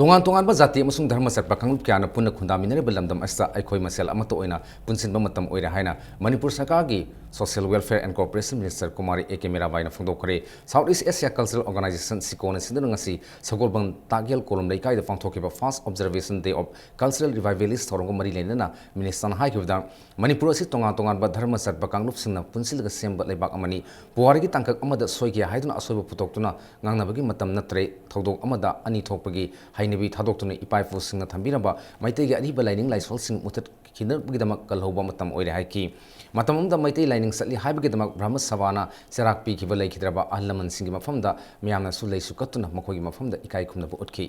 ꯇꯣꯉꯥꯟ ꯇꯣꯉꯥꯟꯕ ꯖꯥꯇꯤ ꯑꯃꯁꯨꯡ ꯙꯔꯃ ꯆꯠꯄ ꯀꯥꯡꯂꯨꯞ ꯀꯌꯥꯅ ꯄꯨꯟꯅ ꯈꯨꯟꯗꯥꯃꯤꯟꯅꯔꯤꯕ ꯂꯝꯗꯝ ꯑꯁꯤꯗ ꯑꯩꯈꯣꯏ ꯃꯁꯦꯜ ꯑꯃꯠꯇ ꯑꯣꯏꯅ ꯄꯨꯟꯁꯤꯟꯕ ꯃꯇꯝ ꯑꯣꯏꯔꯦ ꯍꯥꯏꯅ ꯃꯅꯤꯄꯨꯔ ꯁꯔꯀꯥꯔꯒꯤ Social Welfare and Cooperation Minister Kumari A K ꯃꯤꯔꯥꯕꯥꯏꯅ ꯐꯣꯡꯗꯣꯛꯈ꯭ꯔꯦ꯫ South East Asia Cultural Organisation, ꯁꯤꯀꯣꯅ ꯁꯤꯟꯗꯨꯅ ꯉꯁꯤ ꯁꯒꯣꯜꯕꯟ ꯇꯥꯛꯌꯦꯜ ꯀꯣꯂꯨꯝ ꯂꯩꯀꯥꯏꯗ ꯄꯥꯡꯊꯣꯛꯈꯤꯕ First Observation Day of Cultural Revivalist ꯊꯧꯔꯝꯒ ꯃꯔꯤ ꯂꯩꯅꯅ ꯃꯤꯅꯤꯁꯇꯔꯅ ꯍꯥꯏꯈꯤꯕꯗ, ꯃꯅꯤꯄꯨꯔ ꯑꯁꯤ ꯇꯣꯉꯥꯟ ꯇꯣꯉꯥꯟꯕ ꯙꯔꯃ ꯆꯠꯄ ꯀꯥꯡꯂꯨꯞꯁꯤꯡꯅ ꯄꯨꯟꯁꯤꯜꯂꯒ ꯁꯦꯝꯕ ꯂꯩꯕꯥꯛ ꯑꯃꯅꯤ꯫ ꯄꯨꯋꯥꯔꯤꯒꯤ ꯇꯥꯡꯀꯛ ꯑꯃꯗ ꯁꯣꯏꯈꯤ ꯍꯥꯏꯗꯨꯅ ꯑꯁꯣꯏꯕ ꯄꯨꯊꯣꯛꯇꯨꯅ ꯉꯥꯡꯅꯕꯒꯤ ꯃꯇꯝ ꯅꯠꯇ꯭ꯔꯦ꯫ ꯊꯧꯗꯣꯛ ꯑꯃꯗ ꯑꯅꯤ ꯊꯣꯛꯄꯒꯤ ꯍꯩꯅꯕꯤ ꯊꯥꯗꯣꯛꯇꯨꯅ ꯏꯄꯥ ꯏꯄꯨꯁꯤꯡꯅ ꯊꯝꯕꯤꯔꯝꯕ ꯃꯩꯇꯩꯒꯤ ꯑꯔꯤꯕ ꯂꯥꯏꯅꯤꯡ ꯂꯥꯏꯁꯣꯜꯁꯤꯡ ꯃꯨꯊꯠꯈꯤꯅꯕꯒꯤꯗꯃꯛ ꯀꯜꯍꯧꯕ ꯃꯇꯝ ꯑꯣꯏꯔꯦ ꯍꯥꯏꯈꯤ꯫ ꯃꯇꯝ ꯑꯃꯗ ꯃꯩꯇꯩ ꯂꯥꯏꯅꯤꯡ ꯆꯠꯂꯤ ꯍꯥꯏꯕꯒꯤꯗꯃꯛ ꯕ꯭ꯔꯍꯃ ꯁꯚꯥꯅ ꯆꯩꯔꯥꯛ ꯄꯤꯈꯤꯕ ꯂꯩꯈꯤꯗ꯭ꯔꯕ ꯑꯍꯜ ꯂꯃꯟꯁꯤꯡꯒꯤ ꯃꯐꯝꯗ ꯃꯤꯌꯥꯝꯅꯁꯨ ꯂꯩꯁꯨ ꯀꯠꯇꯨꯅ ꯃꯈꯣꯏꯒꯤ ꯃꯐꯝꯗ ꯏꯀꯥꯏ ꯈꯨꯝꯅꯕ ꯎꯠꯈꯤ꯫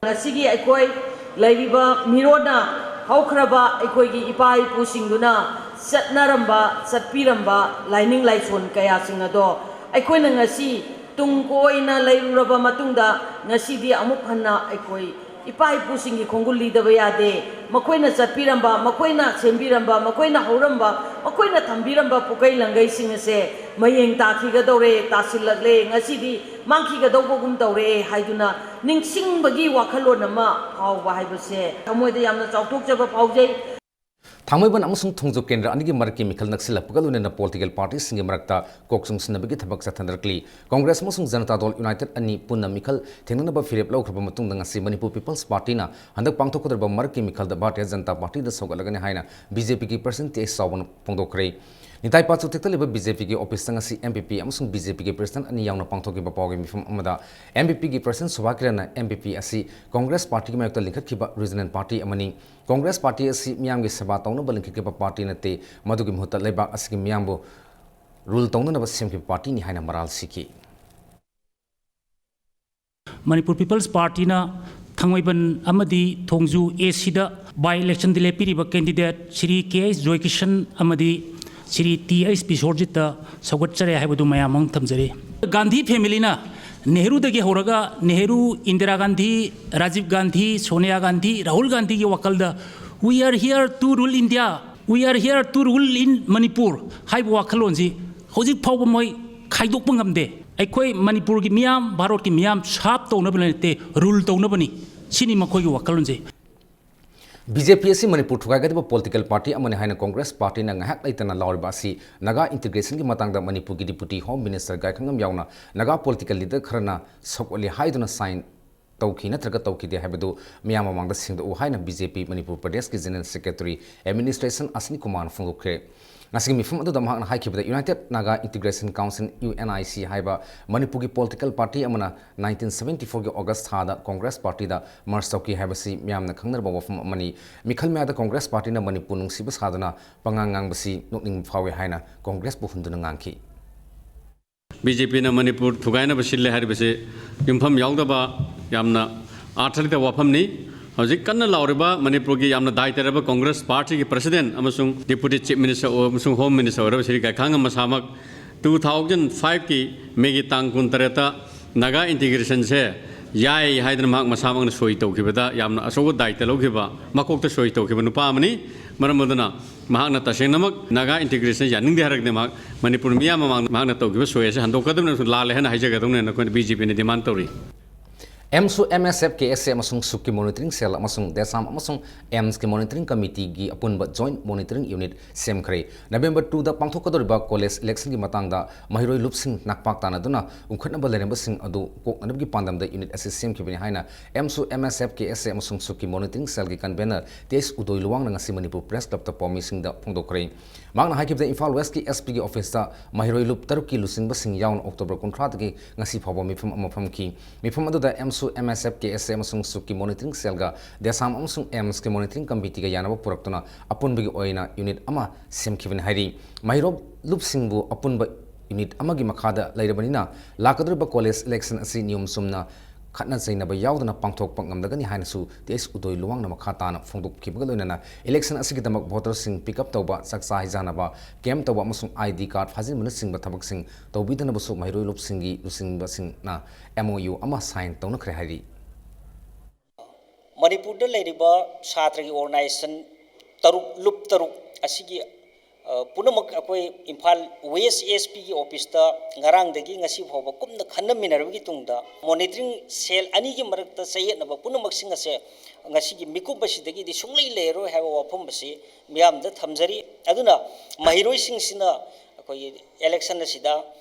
ꯉꯁꯤꯒꯤ ꯑꯩꯈꯣꯏ ꯂꯩꯔꯤꯕ ꯃꯤꯔꯣꯟꯅ ꯍꯧꯈ꯭ꯔꯕ ꯑꯩꯈꯣꯏꯒꯤ ꯏꯄꯥ ꯏꯄꯨꯁꯤꯡꯗꯨꯅ ꯆꯠꯅꯔꯝꯕ, ꯆꯠꯄꯤꯔꯝꯕ ꯂꯥꯏꯅꯤꯡ ꯂꯥꯏꯁꯣꯟ ꯀꯌꯥꯁꯤꯡ ꯑꯗꯣ ꯑꯩꯈꯣꯏꯅ ꯉꯁꯤ ꯇꯨꯡ ꯀꯣꯏꯅ ꯂꯩꯔꯨꯔꯕ ꯃꯇꯨꯡꯗ ꯉꯁꯤꯗꯤ ꯑꯃꯨꯛ ꯍꯟꯅ ꯑꯩꯈꯣꯏ ꯏꯄꯥ ꯏꯄꯨꯁꯤꯡꯒꯤ ꯈꯣꯡꯒꯨꯜ ꯂꯤꯗꯕ ꯌꯥꯗꯦ꯫ ꯃꯈꯣꯏꯅ ꯆꯠꯄꯤꯔꯝꯕ, ꯃꯈꯣꯏꯅ ꯁꯦꯝꯕꯤꯔꯝꯕ, ꯃꯈꯣꯏꯅ ꯍꯧꯔꯝꯕ, ꯃꯈꯣꯏꯅ ꯊꯝꯕꯤꯔꯝꯕ ꯄꯨꯀꯩ ꯂꯪꯒꯩꯁꯤꯡ ꯑꯁꯦ ꯃꯌꯦꯡ ꯇꯥꯈꯤꯒꯗꯧꯔꯦ, ꯇꯥꯁꯤꯜꯂꯛꯂꯦ, ꯉꯁꯤꯗꯤ ꯃꯥꯡꯈꯤꯒꯗꯧꯕꯒꯨꯝ ꯇꯧꯔꯦ ꯍꯥꯏꯗꯨꯅ ꯅꯤꯡꯁꯤꯡꯕꯒꯤ ꯋꯥꯈꯜꯂꯣꯟ ꯑꯃ ꯐꯥꯎꯕ ꯍꯥꯏꯕꯁꯦ ꯊꯃꯣꯏꯗ ꯌꯥꯝꯅ ꯆꯥꯎꯊꯣꯛꯆꯕ ꯐꯥꯎꯖꯩ꯫ ꯊꯥꯡꯃꯩꯕꯟ ꯑꯃꯁꯨꯡ ꯊꯣꯡꯖꯨ ꯀꯦꯟꯗ꯭ꯔ ꯑꯅꯤꯒꯤ ꯃꯔꯛꯀꯤ ꯃꯤꯈꯜ ꯅꯛꯁꯤꯜꯂꯛꯄꯒ ꯂꯣꯏꯅꯅ political partyꯁꯤꯡꯒꯤ ꯃꯔꯛꯇ ꯀꯣꯛ ꯆꯨꯡꯁꯤꯟꯅꯕꯒꯤ ꯊꯕꯛ ꯆꯠꯊꯅꯔꯛꯂꯤ꯫ ꯀꯣꯡꯒ꯭ꯔꯦꯁ ꯑꯃꯁꯨꯡ ꯖꯅꯇꯥ ꯗꯜ United ꯑꯅꯤ ꯄꯨꯟꯅ ꯃꯤꯈꯜ ꯊꯦꯡꯅꯅꯕ ꯐꯤꯔꯦꯞ ꯂꯧꯈ꯭ꯔꯕ ꯃꯇꯨꯡꯗ ꯉꯁꯤ ꯃꯅꯤꯄꯨꯔ People's Partyꯅ ꯍꯟꯗꯛ ꯄꯥꯡꯊꯣꯛꯀꯗꯧꯔꯤꯕ ꯃꯔꯛꯀꯤ ꯃꯤꯈꯜꯗ ꯚꯥꯔꯇꯤꯌ ꯖꯅꯇꯥ ꯄꯥꯔꯇꯤꯗ ꯁꯧꯒꯠꯂꯒꯅꯤ ꯍꯥꯏꯅ BJPꯒꯤ President T H ꯆꯥꯎꯕꯅ ꯐꯣꯡꯗꯣꯛꯈ꯭ꯔꯦ꯫ ꯅꯤꯇꯥꯏ ꯄꯥꯠꯁꯨ ꯊꯦꯛꯇꯠꯂꯤꯕ BJPꯒꯤ officeꯇ ꯉꯁꯤ MPP ꯑꯃꯁꯨꯡ BJPꯒꯤ President ꯑꯅꯤ ꯌꯥꯎꯅ ꯄꯥꯡꯊꯣꯛꯈꯤꯕ ꯄꯥꯎꯒꯤ ꯃꯤꯐꯝ ꯑꯃꯗ MPPꯒꯤ President ꯁꯨꯚꯥ ꯀꯤꯔꯟꯅ MPP ꯑꯁꯤ ꯀꯣꯡꯒ꯭ꯔꯦꯁ ꯄꯥꯔꯇꯤꯒꯤ ꯃꯥꯌꯣꯛꯇ ꯂꯤꯡꯈꯠꯈꯤꯕ regional party ꯑꯃꯅꯤ꯫ ꯀꯣꯡꯒ꯭ꯔꯦꯁ ꯄꯥꯔꯇꯤ ꯑꯁꯤ ꯃꯤꯌꯥꯝꯒꯤ ꯁꯦꯕꯥ ꯇꯧꯅꯕ ꯂꯤꯡꯈꯠꯈꯤꯕ ꯄꯥꯔꯇꯤ ꯅꯠꯇꯦ, ꯃꯗꯨꯒꯤ ꯃꯍꯨꯠꯇ ꯂꯩꯕꯥꯛ ꯑꯁꯤꯒꯤ ꯃꯤꯌꯥꯝꯕꯨ rule ꯇꯧꯅꯅꯕ ꯁꯦꯝꯈꯤꯕ ꯄꯥꯔꯇꯤꯅꯤ ꯍꯥꯏꯅ ꯃꯔꯥꯜ ꯁꯤꯈꯤ꯫ ꯃꯅꯤꯄꯨꯔ People's Partyꯅ ꯊꯥꯡꯃꯩꯕꯟ ꯑꯃꯗꯤ ꯊꯣꯡꯖꯨ ACꯗ by electionꯗ ꯂꯦꯞꯄꯤꯔꯤꯕ candidate Shri K H ꯖꯣꯏꯀꯤꯁꯟ ꯑꯃꯗꯤ ꯁ꯭ꯔꯤ T H ꯕꯤꯁ꯭ꯋꯔꯖꯤꯠꯇ ꯁꯧꯒꯠꯆꯔꯦ ꯍꯥꯏꯕꯗꯨ ꯃꯌꯥꯝ ꯃꯥꯡ ꯊꯝꯖꯔꯤ꯫ ꯒꯥꯟꯙꯤ familyꯅ ꯅꯦꯍꯔꯨꯗꯒꯤ ꯍꯧꯔꯒ ꯅꯦꯍꯔꯨ, ꯏꯟꯗꯤꯔꯥ ꯒꯥꯟꯙꯤ, ꯔꯥꯖꯤꯕ ꯒꯥꯟꯙꯤ, ꯁꯣꯅꯤꯌꯥ ꯒꯥꯟꯙꯤ, ꯔꯥꯍꯨꯜ ꯒꯥꯟꯙꯤꯒꯤ ꯋꯥꯈꯜꯗ "We are here to rule India, we are here to rule in Manipur" ꯍꯥꯏꯕ ꯋꯥꯈꯜꯂꯣꯟꯁꯤ ꯍꯧꯖꯤꯛ ꯐꯥꯎꯕ ꯃꯣꯏ ꯈꯥꯏꯗꯣꯛꯄ ꯉꯝꯗꯦ꯫ ꯑꯩꯈꯣꯏ ꯃꯅꯤꯄꯨꯔꯒꯤ ꯃꯤꯌꯥꯝ, ꯚꯥꯔꯠꯀꯤ ꯃꯤꯌꯥꯝ ꯁꯥꯞ ꯇꯧꯅꯕ ꯅꯠꯇꯦ, ꯔꯨꯜ ꯇꯧꯅꯕꯅꯤ꯫ ꯁꯤꯅꯤ ꯃꯈꯣꯏꯒꯤ ꯋꯥꯈꯜꯂꯣꯟꯁꯦ꯫ ꯕꯤ ꯖꯦ ꯄꯤ ꯑꯁꯤ ꯃꯅꯤꯄꯨꯔ ꯊꯨꯒꯥꯏꯒꯗꯕ ꯄꯣꯂꯤꯇꯤꯀꯦꯜ ꯄꯥꯔꯇꯤ ꯑꯃꯅꯤ ꯍꯥꯏꯅ ꯀꯣꯡꯒ꯭ꯔꯦꯁ ꯄꯥꯔꯇꯤꯅ ꯉꯥꯏꯍꯥꯛ ꯂꯩꯇꯅ ꯂꯥꯎꯔꯤꯕ ꯑꯁꯤ ꯅꯥꯒꯥ ꯏꯟꯇꯤꯒ꯭ꯔꯦꯁꯟꯒꯤ ꯃꯇꯥꯡꯗ ꯃꯅꯤꯄꯨꯔꯒꯤ ꯗꯤꯄꯨꯇꯤ ꯍꯣꯝ ꯃꯤꯅꯤꯁꯇꯔ ꯒꯥꯏꯈꯪꯉꯝ ꯌꯥꯎꯅ ꯅꯥꯒꯥ ꯄꯣꯂꯤꯇꯤꯀꯦꯜ ꯂꯤꯗꯔ ꯈꯔꯅ ꯁꯧꯒꯠꯂꯤ ꯍꯥꯏꯗꯨꯅ ꯁꯥꯏꯟ ꯇꯧꯈꯤ ꯅꯠꯇ꯭ꯔꯒ ꯇꯧꯈꯤꯗꯦ ꯍꯥꯏꯕꯗꯨ ꯃꯤꯌꯥꯝ ꯃꯃꯥꯡꯗ ꯁꯦꯡꯗꯣꯛꯎ ꯍꯥꯏꯅ ꯕꯤ ꯖꯦ ꯄꯤ ꯃꯅꯤꯄꯨꯔ ꯄ꯭ꯔꯗꯦꯁꯀꯤ ꯖꯦꯅꯔꯦꯜ ꯁꯦꯀ꯭ꯔꯦꯇꯔꯤ ꯑꯦꯗꯃꯤꯅꯤꯁꯇ꯭ꯔꯦꯁꯟ ꯑꯁꯅꯤ ꯀꯨꯃꯥꯔꯅ ꯐꯣꯡꯗꯣꯛꯈ꯭ꯔꯦ꯫ ꯉꯁꯤꯒꯤ ꯃꯤꯐꯝ ꯑꯗꯨꯗ ꯃꯍꯥꯛꯅ ꯍꯥꯏꯈꯤꯕꯗ, united Naga integration council, U N I C, ꯍꯥꯏꯕ ꯃꯅꯤꯄꯨꯔꯒꯤ ꯄꯣꯂꯤꯇꯤꯀꯦꯜ ꯄꯥꯔꯇꯤ ꯑꯃꯅ ꯅꯥꯏꯟꯇꯤꯟ ꯁꯕꯦꯟꯇꯤ ꯐꯣꯔꯒꯤ ꯑꯣꯒꯁ ꯊꯥꯗ ꯀꯣꯡꯒ꯭ꯔꯦꯁ ꯄꯥꯔꯇꯤꯗ ꯃꯔꯖ ꯇꯧꯈꯤ ꯍꯥꯏꯕꯁꯤ ꯃꯤꯌꯥꯝꯅ ꯈꯪꯅꯔꯕ ꯋꯥꯐꯝ ꯑꯃꯅꯤ꯫ ꯃꯤꯈꯜ ꯃꯌꯥꯗ ꯀꯣꯡꯒ꯭ꯔꯦꯁ ꯄꯥꯔꯇꯤꯅ ꯃꯅꯤꯄꯨꯔ ꯅꯨꯡꯁꯤꯕ ꯁꯥꯗꯨꯅ ꯄꯉꯥꯡ ꯉꯥꯡꯕꯁꯤ ꯅꯣꯛꯅꯤꯡꯕ ꯐꯥꯎꯏ ꯍꯥꯏꯅ ꯀꯣꯡꯒ꯭ꯔꯦꯁꯄꯨ ꯍꯨꯟꯗꯨꯅ ꯉꯥꯡꯈꯤ꯫ ꯕꯤ ꯖꯦ ꯄꯤꯅ ꯃꯅꯤꯄꯨꯔ ꯊꯨꯒꯥꯏꯅꯕ ꯁꯤꯜꯂꯦ ꯍꯥꯏꯔꯤꯕꯁꯤ ꯌꯨꯝꯐꯝ ꯌꯥꯎꯗꯕ ꯌꯥꯝꯅ ꯑꯥꯔꯊ ꯂꯩꯇꯕ ꯋꯥꯐꯝꯅꯤ꯫ ꯍꯧꯖꯤꯛ ꯀꯟꯅ ꯂꯥꯎꯔꯤꯕ ꯃꯅꯤꯄꯨꯔꯒꯤ ꯌꯥꯝꯅ ꯗꯥꯏꯇ ꯂꯩꯔꯕ ꯀꯣꯡꯒ꯭ꯔꯦꯁ ꯄꯥꯔꯇꯤꯒꯤ ꯄ꯭ꯔꯁꯤꯗꯦꯟ ꯑꯃꯁꯨꯡ ꯗꯤꯄꯨꯇꯤ ꯆꯤꯐ ꯃꯤꯅꯤꯁꯇꯔ ꯑꯃꯁꯨꯡ ꯍꯣꯝ ꯃꯤꯅꯤꯁꯇꯔ ꯑꯣꯏꯔꯕ ꯁ꯭ꯔꯤ ꯒꯥꯏꯈꯥꯡꯉꯝ ꯃꯁꯥꯃꯛ ꯇꯨ ꯊꯥꯎꯖꯟ ꯐꯥꯏꯚꯀꯤ ꯃꯦꯒꯤ ꯇꯥꯡ ꯀꯨꯟꯇꯔꯦꯠꯇ ꯅꯥꯒꯥ ꯏꯟꯇꯤꯒ꯭ꯔꯦꯁꯟꯁꯦ ꯌꯥꯏ ꯍꯥꯏꯗꯅ ꯃꯍꯥꯛ ꯃꯁꯥꯃꯛꯅ ꯁꯣꯏ ꯇꯧꯈꯤꯕꯗ ꯌꯥꯝꯅ ꯑꯆꯧꯕ ꯗꯥꯏꯇ ꯂꯧꯈꯤꯕ, ꯃꯀꯣꯛꯇ ꯁꯣꯏ ꯇꯧꯈꯤꯕ ꯅꯨꯄꯥ ꯑꯃꯅꯤ꯫ ꯃꯔꯝ ꯑꯗꯨꯅ ꯃꯍꯥꯛꯅ ꯇꯁꯦꯡꯅꯃꯛ ꯅꯥꯒꯥ ꯏꯟꯇꯤꯒ꯭ꯔꯦꯁꯟ ꯌꯥꯅꯤꯡꯗꯦ ꯍꯥꯏꯔꯒꯗꯤ ꯃꯍꯥꯛ ꯃꯅꯤꯄꯨꯔ ꯃꯤꯌꯥꯝ ꯃꯃꯥꯡꯗ ꯃꯍꯥꯛꯅ ꯇꯧꯈꯤꯕ ꯁꯣꯏ ꯑꯁꯤ ꯍꯟꯗꯣꯛꯀꯗꯕꯅꯤ ꯑꯃꯁꯨꯡ ꯂꯥꯜꯂꯦ ꯍꯥꯏꯅ ꯍꯥꯏꯖꯒꯗꯕꯅꯤ ꯍꯥꯏꯅ ꯑꯩꯈꯣꯏꯅ ꯕꯤ ꯖꯦ ꯄꯤꯅ ꯗꯤꯃꯥꯟ ꯇꯧꯔꯤ꯫ ꯑꯦꯝꯁꯨ, ꯑꯦꯝ ꯑꯦꯁ ꯑꯦꯐ, ꯀꯦ ꯑꯦꯁ ꯑꯦ ꯑꯃꯁꯨꯡ ꯁꯨꯛꯀꯤ ꯃꯣꯅꯤꯇꯔꯤꯡ ꯁꯦꯜ ꯑꯃꯁꯨꯡ ꯗꯦꯁꯥꯝ ꯑꯃꯁꯨꯡ ꯑꯦꯝꯁꯀꯤ ꯃꯣꯅꯤꯇꯔꯤꯡ ꯀꯃꯤꯇꯤꯒꯤ ꯑꯄꯨꯟꯕ ꯖꯣꯏꯟꯠ ꯃꯣꯅꯤꯇꯔꯤꯡ ꯌꯨꯅꯤꯠ ꯁꯦꯝꯈ꯭ꯔꯦ꯫ ꯅꯕꯦꯝꯕꯔ ꯇꯨꯗ ꯄꯥꯡꯊꯣꯛꯀꯗꯧꯔꯤꯕ ꯀꯣꯂꯦꯖ ꯏꯂꯦꯛꯁꯟꯒꯤ ꯃꯇꯥꯡꯗ ꯃꯍꯩꯔꯣꯏ ꯂꯨꯞꯁꯤꯡ ꯅꯥꯛꯄꯥꯛ ꯇꯥꯟꯅꯗꯨꯅ ꯎꯪꯈꯠꯅꯕ ꯂꯩꯔꯝꯕꯁꯤꯡ ꯑꯗꯨ ꯀꯣꯛꯅꯅꯕꯒꯤ ꯄꯥꯟꯗꯝꯗ ꯌꯨꯅꯤꯠ ꯑꯁꯤ ꯁꯦꯝꯈꯤꯕꯅꯤ ꯍꯥꯏꯅ ꯑꯦꯝꯁꯨ, ꯑꯦꯝ ꯑꯦꯁ ꯑꯦꯐ, ꯀꯦ ꯑꯦꯁ ꯑꯦ ꯑꯃꯁꯨꯡ ꯁꯨꯛꯀꯤ ꯃꯣꯅꯤꯇꯔꯤꯡ ꯁꯦꯜꯒꯤ ꯀꯟꯚꯦꯅꯔ ꯇꯤ ꯑꯩꯆ ꯎꯗꯣꯏ ꯂꯨꯋꯥꯡꯅ ꯉꯁꯤ ꯃꯅꯤꯄꯨꯔ ꯄ꯭ꯔꯦꯁ ꯀ꯭ꯂꯕꯇ ꯄꯥꯎꯃꯤꯁꯤꯡꯗ ꯐꯣꯡꯗꯣꯛꯈ꯭ꯔꯦ꯫ ꯃꯍꯥꯛꯅ ꯍꯥꯏꯈꯤꯕꯗ, ꯏꯝꯐꯥꯜ ꯋꯦꯁꯀꯤ ꯑꯦꯁ ꯄꯤꯒꯤ ꯑꯣꯐꯤꯁꯇ ꯃꯍꯩꯔꯣꯏ ꯂꯨꯞ ꯇꯔꯨꯛꯀꯤ ꯂꯨꯆꯤꯡꯕꯁꯤꯡ ꯌꯥꯎꯅ ꯑꯣꯛꯇꯣꯕꯔ ꯀꯨꯟꯊ꯭ꯔꯥꯗꯒꯤ ꯉꯁꯤ ꯐꯥꯎꯕ ꯃꯤꯐꯝ ꯑꯃ ꯐꯝꯈꯤ꯫ ꯃꯤꯐꯝ ꯑꯗꯨꯗ ꯑꯦꯝꯁꯨ, ꯑꯦꯝ ꯑꯦꯁ ꯑꯦꯐ, ꯀꯦ ꯑꯦꯁ ꯑꯦ ꯑꯃꯁꯨꯡ ꯁꯨꯛꯀꯤ ꯃꯣꯅꯤꯇꯔꯤꯡ ꯁꯦꯜꯒ ꯗꯦꯁꯥꯝ ꯑꯃꯁꯨꯡ ꯑꯦꯝꯁꯀꯤ ꯃꯣꯅꯤꯇꯔꯤꯡ ꯀꯃꯤꯇꯤꯒ ꯌꯥꯅꯕ ꯄꯨꯔꯛꯇꯨꯅ ꯑꯄꯨꯟꯕꯒꯤ ꯑꯣꯏꯅ ꯌꯨꯅꯤꯠ ꯑꯃ ꯁꯦꯝꯈꯤꯕꯅꯤ ꯍꯥꯏꯔꯤ꯫ ꯃꯍꯩꯔꯣꯏ ꯂꯨꯞꯁꯤꯡꯕꯨ ꯑꯄꯨꯟꯕ ꯌꯨꯅꯤꯠ ꯑꯃꯒꯤ ꯃꯈꯥꯗ ꯂꯩꯔꯕꯅꯤꯅ, ꯂꯥꯛꯀꯗꯧꯔꯤꯕ ꯀꯣꯂꯦꯖ ꯏꯂꯦꯛꯁꯟ ꯑꯁꯤ ꯅꯤꯌꯣꯝ ꯆꯨꯝꯅ ꯈꯠꯅ ꯆꯩꯅꯕ ꯌꯥꯎꯗꯅ ꯄꯥꯡꯊꯣꯛꯄ ꯉꯝꯂꯒꯅꯤ ꯍꯥꯏꯅꯁꯨ ꯇꯤ ꯑꯩꯆ ꯎꯗꯣꯏ ꯂꯨꯋꯥꯡꯅ ꯃꯈꯥ ꯇꯥꯅ ꯐꯣꯡꯗꯣꯛꯈꯤꯕꯒ ꯂꯣꯏꯅꯅ, ꯏꯂꯦꯛꯁꯟ ꯑꯁꯤꯒꯤꯗꯃꯛ ꯚꯣꯇꯔꯁꯤꯡ ꯄꯤꯛ ꯑꯞ ꯇꯧꯕ, ꯆꯥꯛꯆꯥ ꯍꯩꯖꯥꯟꯅꯕ ꯀꯦꯝꯞ ꯇꯧꯕ ꯑꯃꯁꯨꯡ ꯑꯥꯏ ꯗꯤ ꯀꯥꯔꯗ ꯐꯥꯖꯤꯟꯕꯅꯆꯤꯡꯕ ꯊꯕꯛꯁꯤꯡ ꯇꯧꯕꯤꯗꯅꯕꯁꯨ ꯃꯍꯩꯔꯣꯏ ꯂꯨꯞꯁꯤꯡꯒꯤ ꯂꯨꯆꯤꯡꯕꯁꯤꯡꯅ ꯑꯦꯝ ꯑꯣ ꯌꯨ ꯑꯃ ꯁꯥꯏꯟ ꯇꯧꯅꯈ꯭ꯔꯦ ꯍꯥꯏꯔꯤ꯫ ꯃꯅꯤꯄꯨꯔꯗ ꯂꯩꯔꯤꯕ ꯁꯥꯇ꯭ꯔꯒꯤ ꯑꯣꯔꯒꯅꯥꯏꯖꯦꯁꯟ ꯇꯔꯨꯛ, ꯂꯨꯞ ꯇꯔꯨꯛ ꯑꯁꯤꯒꯤ ꯄꯨꯝꯅꯃꯛ ꯑꯩꯈꯣꯏ ꯏꯝꯐꯥꯜ ꯋꯦꯁ ꯑꯦꯁ ꯄꯤꯒꯤ ꯑꯣꯐꯤꯁꯇ ꯉꯔꯥꯡꯗꯒꯤ ꯉꯁꯤ ꯐꯥꯎꯕ ꯀꯨꯞꯅ ꯈꯟꯅꯃꯤꯟꯅꯔꯕꯒꯤ ꯇꯨꯡꯗ ꯃꯣꯅꯤꯇꯔꯤꯡ ꯁꯦꯜ ꯑꯅꯤꯒꯤ ꯃꯔꯛꯇ ꯆꯌꯦꯠꯅꯕ ꯄꯨꯝꯅꯃꯛꯁꯤꯡ ꯑꯁꯦ ꯉꯁꯤꯒꯤ ꯃꯤꯀꯨꯞ ꯑꯁꯤꯗꯒꯤꯗꯤ ꯁꯨꯡꯂꯩ ꯂꯩꯔꯔꯣꯏ ꯍꯥꯏꯕ ꯋꯥꯐꯝ ꯑꯁꯤ ꯃꯤꯌꯥꯝꯗ ꯊꯝꯖꯔꯤ꯫ ꯑꯗꯨꯅ ꯃꯍꯩꯔꯣꯏꯁꯤꯡꯁꯤꯅ ꯑꯩꯈꯣꯏꯒꯤ ꯏꯂꯦꯛꯁꯟ ꯑꯁꯤꯗ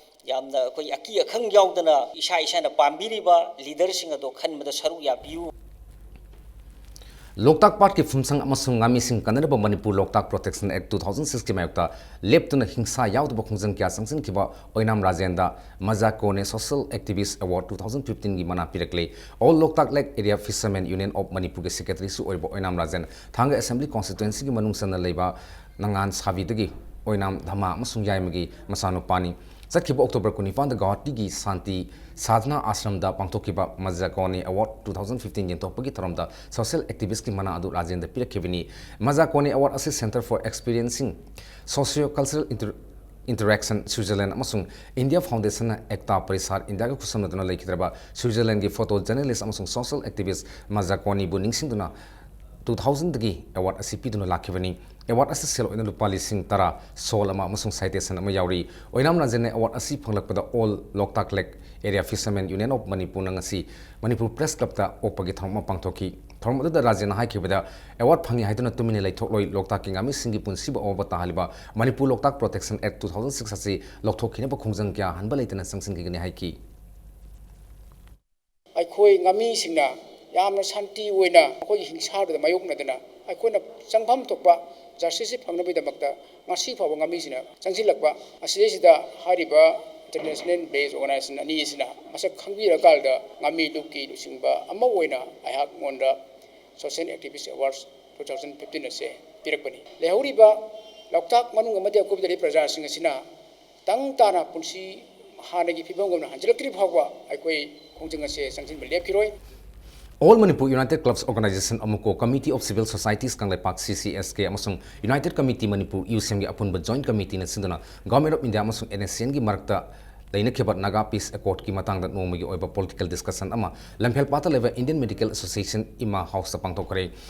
ꯌꯥꯝꯅ ꯑꯩꯈꯣꯏ ꯑꯀꯤ ꯑꯈꯪ ꯌꯥꯎꯗꯅ ꯏꯁꯥ ꯏꯁꯥꯅ ꯄꯥꯝꯕꯤꯔꯤꯕ ꯂꯤꯗꯔꯁꯤꯡ ꯑꯗꯣ ꯈꯟꯕꯗ ꯁꯔꯨꯛ ꯌꯥꯕꯤꯌꯨ꯫ ꯂꯣꯛꯇꯥꯛ ꯄꯥꯠꯀꯤ ꯐꯨꯝꯁꯪ ꯑꯃꯁꯨꯡ ꯉꯥꯃꯤꯁꯤꯡ ꯀꯟꯅꯅꯕ Manipur Loktak protection act two thousand ꯁꯤꯛꯁꯀꯤ ꯃꯥꯌꯣꯛꯇ ꯂꯦꯞꯇꯨꯅ ꯍꯤꯡꯁꯥ ꯌꯥꯎꯗꯕ ꯈꯣꯡꯖꯪ ꯀꯌꯥ ꯆꯪꯁꯤꯟꯈꯤꯕ ꯑꯣꯏꯅꯥꯝ ꯔꯥꯖꯦꯟꯗ ꯃꯖꯥꯀꯣꯅꯦ social activist award two thousand ꯐꯤꯐꯇꯤꯟꯒꯤ ꯃꯅꯥ ꯄꯤꯔꯛꯂꯦ꯫ All Loktak lake area fishermen union of ꯃꯅꯤꯄꯨꯔꯒꯤ ꯁꯦꯀ꯭ꯔꯦꯇꯔꯤꯁꯨ ꯑꯣꯏꯔꯤꯕ ꯑꯣꯏꯅꯥꯝ ꯔꯥꯖꯦꯟ ꯊꯥꯡꯒ ꯑꯦꯁꯦꯝꯕ꯭ꯂꯤ ꯀꯣꯟꯁꯇꯤꯇ꯭ꯋꯦꯟꯁꯤꯒꯤ ꯃꯅꯨꯡ ꯆꯟꯅ ꯂꯩꯕ ꯅꯉꯥꯟ ꯁꯥꯕꯤꯗꯒꯤ ꯑꯣꯏꯅꯥꯝ ꯙꯃꯥ ꯑꯃꯁꯨꯡ ꯌꯥꯏꯃꯒꯤ ꯃꯆꯥꯅꯨꯄꯥꯅꯤ꯫ ꯆꯠꯈꯤꯕ ꯑꯣꯛꯇꯣꯕꯔ ꯀꯨꯟꯅꯤꯄꯥꯟꯗ ꯒꯧꯍꯥꯇꯤꯒꯤ ꯁꯥꯟꯇꯤ ꯁꯥꯙꯅꯥ ꯑꯥꯁ꯭ꯔꯝꯗ ꯄꯥꯡꯊꯣꯛꯈꯤꯕ ꯃꯖꯥꯀꯣꯅꯤ ꯑꯦꯋꯥꯔꯗ ꯇꯨ ꯊꯥꯎꯖꯟ ꯐꯤꯐꯇꯤꯟ ꯌꯦꯟꯊꯣꯛꯄꯒꯤ ꯊꯧꯔꯝꯗ ꯁꯣꯁꯤꯌꯦꯜ ꯑꯦꯛꯇꯤꯚꯤꯁ꯭ꯠꯀꯤ ꯃꯅꯥ ꯑꯗꯨ ꯔꯥꯖꯦꯟꯗ ꯄꯤꯔꯛꯈꯤꯕꯅꯤ꯫ ꯃꯖꯥꯀꯣꯅꯤ ꯑꯦꯋꯥꯔꯗ ꯑꯁꯤ Centre for Experiencing Socio-Cultural Inter-, Interaction, Switzerland ꯑꯃꯁꯨꯡ ꯏꯟꯗꯤꯌꯥ ꯐꯥꯎꯟꯗꯦꯁꯟꯅ ꯑꯦꯛꯇꯥ ꯄꯔꯤꯁꯥꯗ ꯏꯟꯗꯤꯌꯥꯒ ꯈꯨꯠꯁꯝꯅꯗꯨꯅ ꯂꯩꯈꯤꯗ꯭ꯔꯕ ꯁ꯭ꯋꯤꯠꯖꯔꯂꯦꯟꯗꯒꯤ ꯐꯣꯇꯣ ꯖꯔꯅꯦꯂꯤꯁ꯭ꯠ ꯑꯃꯁꯨꯡ ꯁꯣꯁꯤꯌꯦꯜ ꯑꯦꯛꯇꯤꯚꯤꯁ꯭ꯠ ꯃꯖꯥꯀꯣꯅꯤꯕꯨ ꯅꯤꯡꯁꯤꯡꯗꯨꯅ ꯇꯨ ꯊꯥꯎꯖꯟꯗꯒꯤ ꯑꯦꯋꯥꯔꯗ ꯑꯁꯤ ꯄꯤꯗꯨꯅ ꯂꯥꯛꯈꯤꯕꯅꯤ꯫ ꯑꯦꯋꯥꯔꯗ ꯑꯁꯤ ꯁꯦꯜ ꯑꯣꯏꯅ ꯂꯨꯄꯥ ꯂꯤꯁꯤꯡ ꯇꯔꯥ, ꯁꯣꯜ ꯑꯃ ꯑꯃꯁꯨꯡ ꯁꯥꯏꯇꯦꯁꯟ ꯑꯃ ꯌꯥꯎꯔꯤ꯫ ꯑꯣꯏꯅꯥꯝ ꯔꯥꯖꯦꯟꯅ ꯑꯦꯋꯥꯔꯗ ꯑꯁꯤ ꯐꯪꯂꯛꯄꯗ all Loktak lake area fishermen union of ꯃꯅꯤꯄꯨꯔꯅ ꯉꯁꯤ ꯃꯅꯤꯄꯨꯔ ꯄ꯭ꯔꯦꯁ ꯀ꯭ꯂꯕꯇ ꯑꯣꯛꯄꯒꯤ ꯊꯧꯔꯝ ꯑꯃ ꯄꯥꯡꯊꯣꯛꯈꯤ꯫ ꯊꯧꯔꯝ ꯑꯗꯨꯗ ꯔꯥꯖꯦꯟꯅ ꯍꯥꯏꯈꯤꯕꯗ, ꯑꯦꯋꯥꯔꯗ ꯐꯪꯉꯤ ꯍꯥꯏꯗꯨꯅ ꯇꯨꯃꯤꯟꯅ ꯂꯩꯊꯣꯛꯂꯣꯏ, ꯂꯣꯛꯇꯥꯛꯀꯤ ꯉꯥꯃꯤꯁꯤꯡꯒꯤ ꯄꯨꯟꯁꯤꯕꯨ ꯑꯋꯥꯕ ꯇꯥꯍꯜꯂꯤꯕ Manipur Loktak protection act two thousand six ꯑꯁꯤ ꯂꯧꯊꯣꯛꯈꯤꯅꯕ ꯈꯣꯡꯖꯪ ꯀꯌꯥ ꯍꯟꯕ ꯂꯩꯇꯅ ꯆꯪꯁꯤꯟꯈꯤꯒꯅꯤ ꯍꯥꯏꯈꯤ꯫ ꯑꯩꯈꯣꯏ ꯉꯥꯃꯤꯁꯤꯡꯅ ꯌꯥꯝꯅ ꯁꯥꯟꯇꯤ ꯑꯣꯏꯅ ꯑꯩꯈꯣꯏꯒꯤ ꯍꯤꯡꯁꯥꯗꯨꯗ ꯃꯥꯌꯣꯛꯅꯗꯅ ꯑꯩꯈꯣꯏꯅ ꯆꯪꯐꯝ ꯊꯣꯛꯄ ꯖꯁꯇꯤꯁꯁꯤ ꯐꯪꯅꯕꯒꯤꯗꯃꯛꯇ ꯉꯁꯤ ꯐꯥꯎꯕ ꯉꯥꯃꯤꯁꯤꯡꯅ ꯆꯪꯁꯤꯜꯂꯛꯄ ꯑꯁꯤꯗꯩꯁꯤꯗ ꯍꯥꯏꯔꯤꯕ ꯏꯟꯇꯔꯅꯦꯁꯅꯦꯜ ꯕꯦꯖ ꯑꯣꯔꯒꯅꯥꯏꯖꯦꯁꯟ ꯑꯅꯤ ꯑꯁꯤꯅ ꯃꯁꯛ ꯈꯪꯕꯤꯔꯀꯥꯟꯗ ꯉꯥꯃꯤ ꯂꯨꯞꯀꯤ ꯂꯨꯆꯤꯡꯕ ꯑꯃ ꯑꯣꯏꯅ ꯑꯩꯍꯥꯛꯉꯣꯟꯗ social activist award two thousand fifteen ꯑꯁꯦ ꯄꯤꯔꯛꯄꯅꯤ꯫ ꯂꯩꯍꯧꯔꯤꯕ ꯂꯣꯛꯇꯥꯛ ꯃꯅꯨꯡ ꯑꯃꯗꯤ ꯑꯀꯣꯏꯕꯗ ꯂꯩꯔꯤꯕ ꯄ꯭ꯔꯖꯥꯁꯤꯡ ꯑꯁꯤꯅ ꯇꯪ ꯇꯥꯅ ꯄꯨꯟꯁꯤ ꯍꯥꯟꯅꯒꯤ ꯐꯤꯕꯝꯒꯨꯝꯅ ꯍꯟꯖꯤꯜꯂꯛꯇ꯭ꯔꯤ ꯐꯥꯎꯕ ꯑꯩꯈꯣꯏ ꯈꯣꯡꯖꯪ ꯑꯁꯦ ꯆꯪꯁꯤꯟꯕ ꯂꯦꯞꯈꯤꯔꯣꯏ꯫ All Manipur United Clubs Organization, ꯑꯃꯨꯀꯣ, Committee of Civil Societies Kangleipak, C C S K, ꯑꯃꯁꯨꯡ United Committee Manipur, ꯌꯨꯁꯦꯝꯒꯤ ꯑꯄꯨꯟꯕ ꯖꯣꯏꯟꯠ ꯀꯃꯤꯇꯤꯅ ꯁꯤꯟꯗꯨꯅ Government of India ꯑꯃꯁꯨꯡ NSCNꯒꯤ ꯃꯔꯛꯇ ꯂꯩꯅꯈꯤꯕ ꯅꯥꯒꯥ ꯄꯤꯁ ꯑꯦꯀꯣꯔꯗꯀꯤ ꯃꯇꯥꯡꯗ ꯅꯣꯡꯃꯒꯤ ꯑꯣꯏꯕ ꯄꯣꯂꯤꯇꯤꯀꯦꯜ ꯗꯤꯁꯀꯁꯟ ꯑꯃ ꯂꯝꯐꯦꯜꯄꯥꯠꯇ ꯂꯩꯕ ꯏꯟꯗꯤꯌꯟ ꯃꯦꯗꯤꯀꯦꯜ ꯑꯦꯁꯣꯁꯤꯌꯦꯁꯟ ꯏꯃꯥ ꯍꯥꯎꯁꯇ ꯄꯥꯡꯊꯣꯛꯈ꯭ꯔꯦ꯫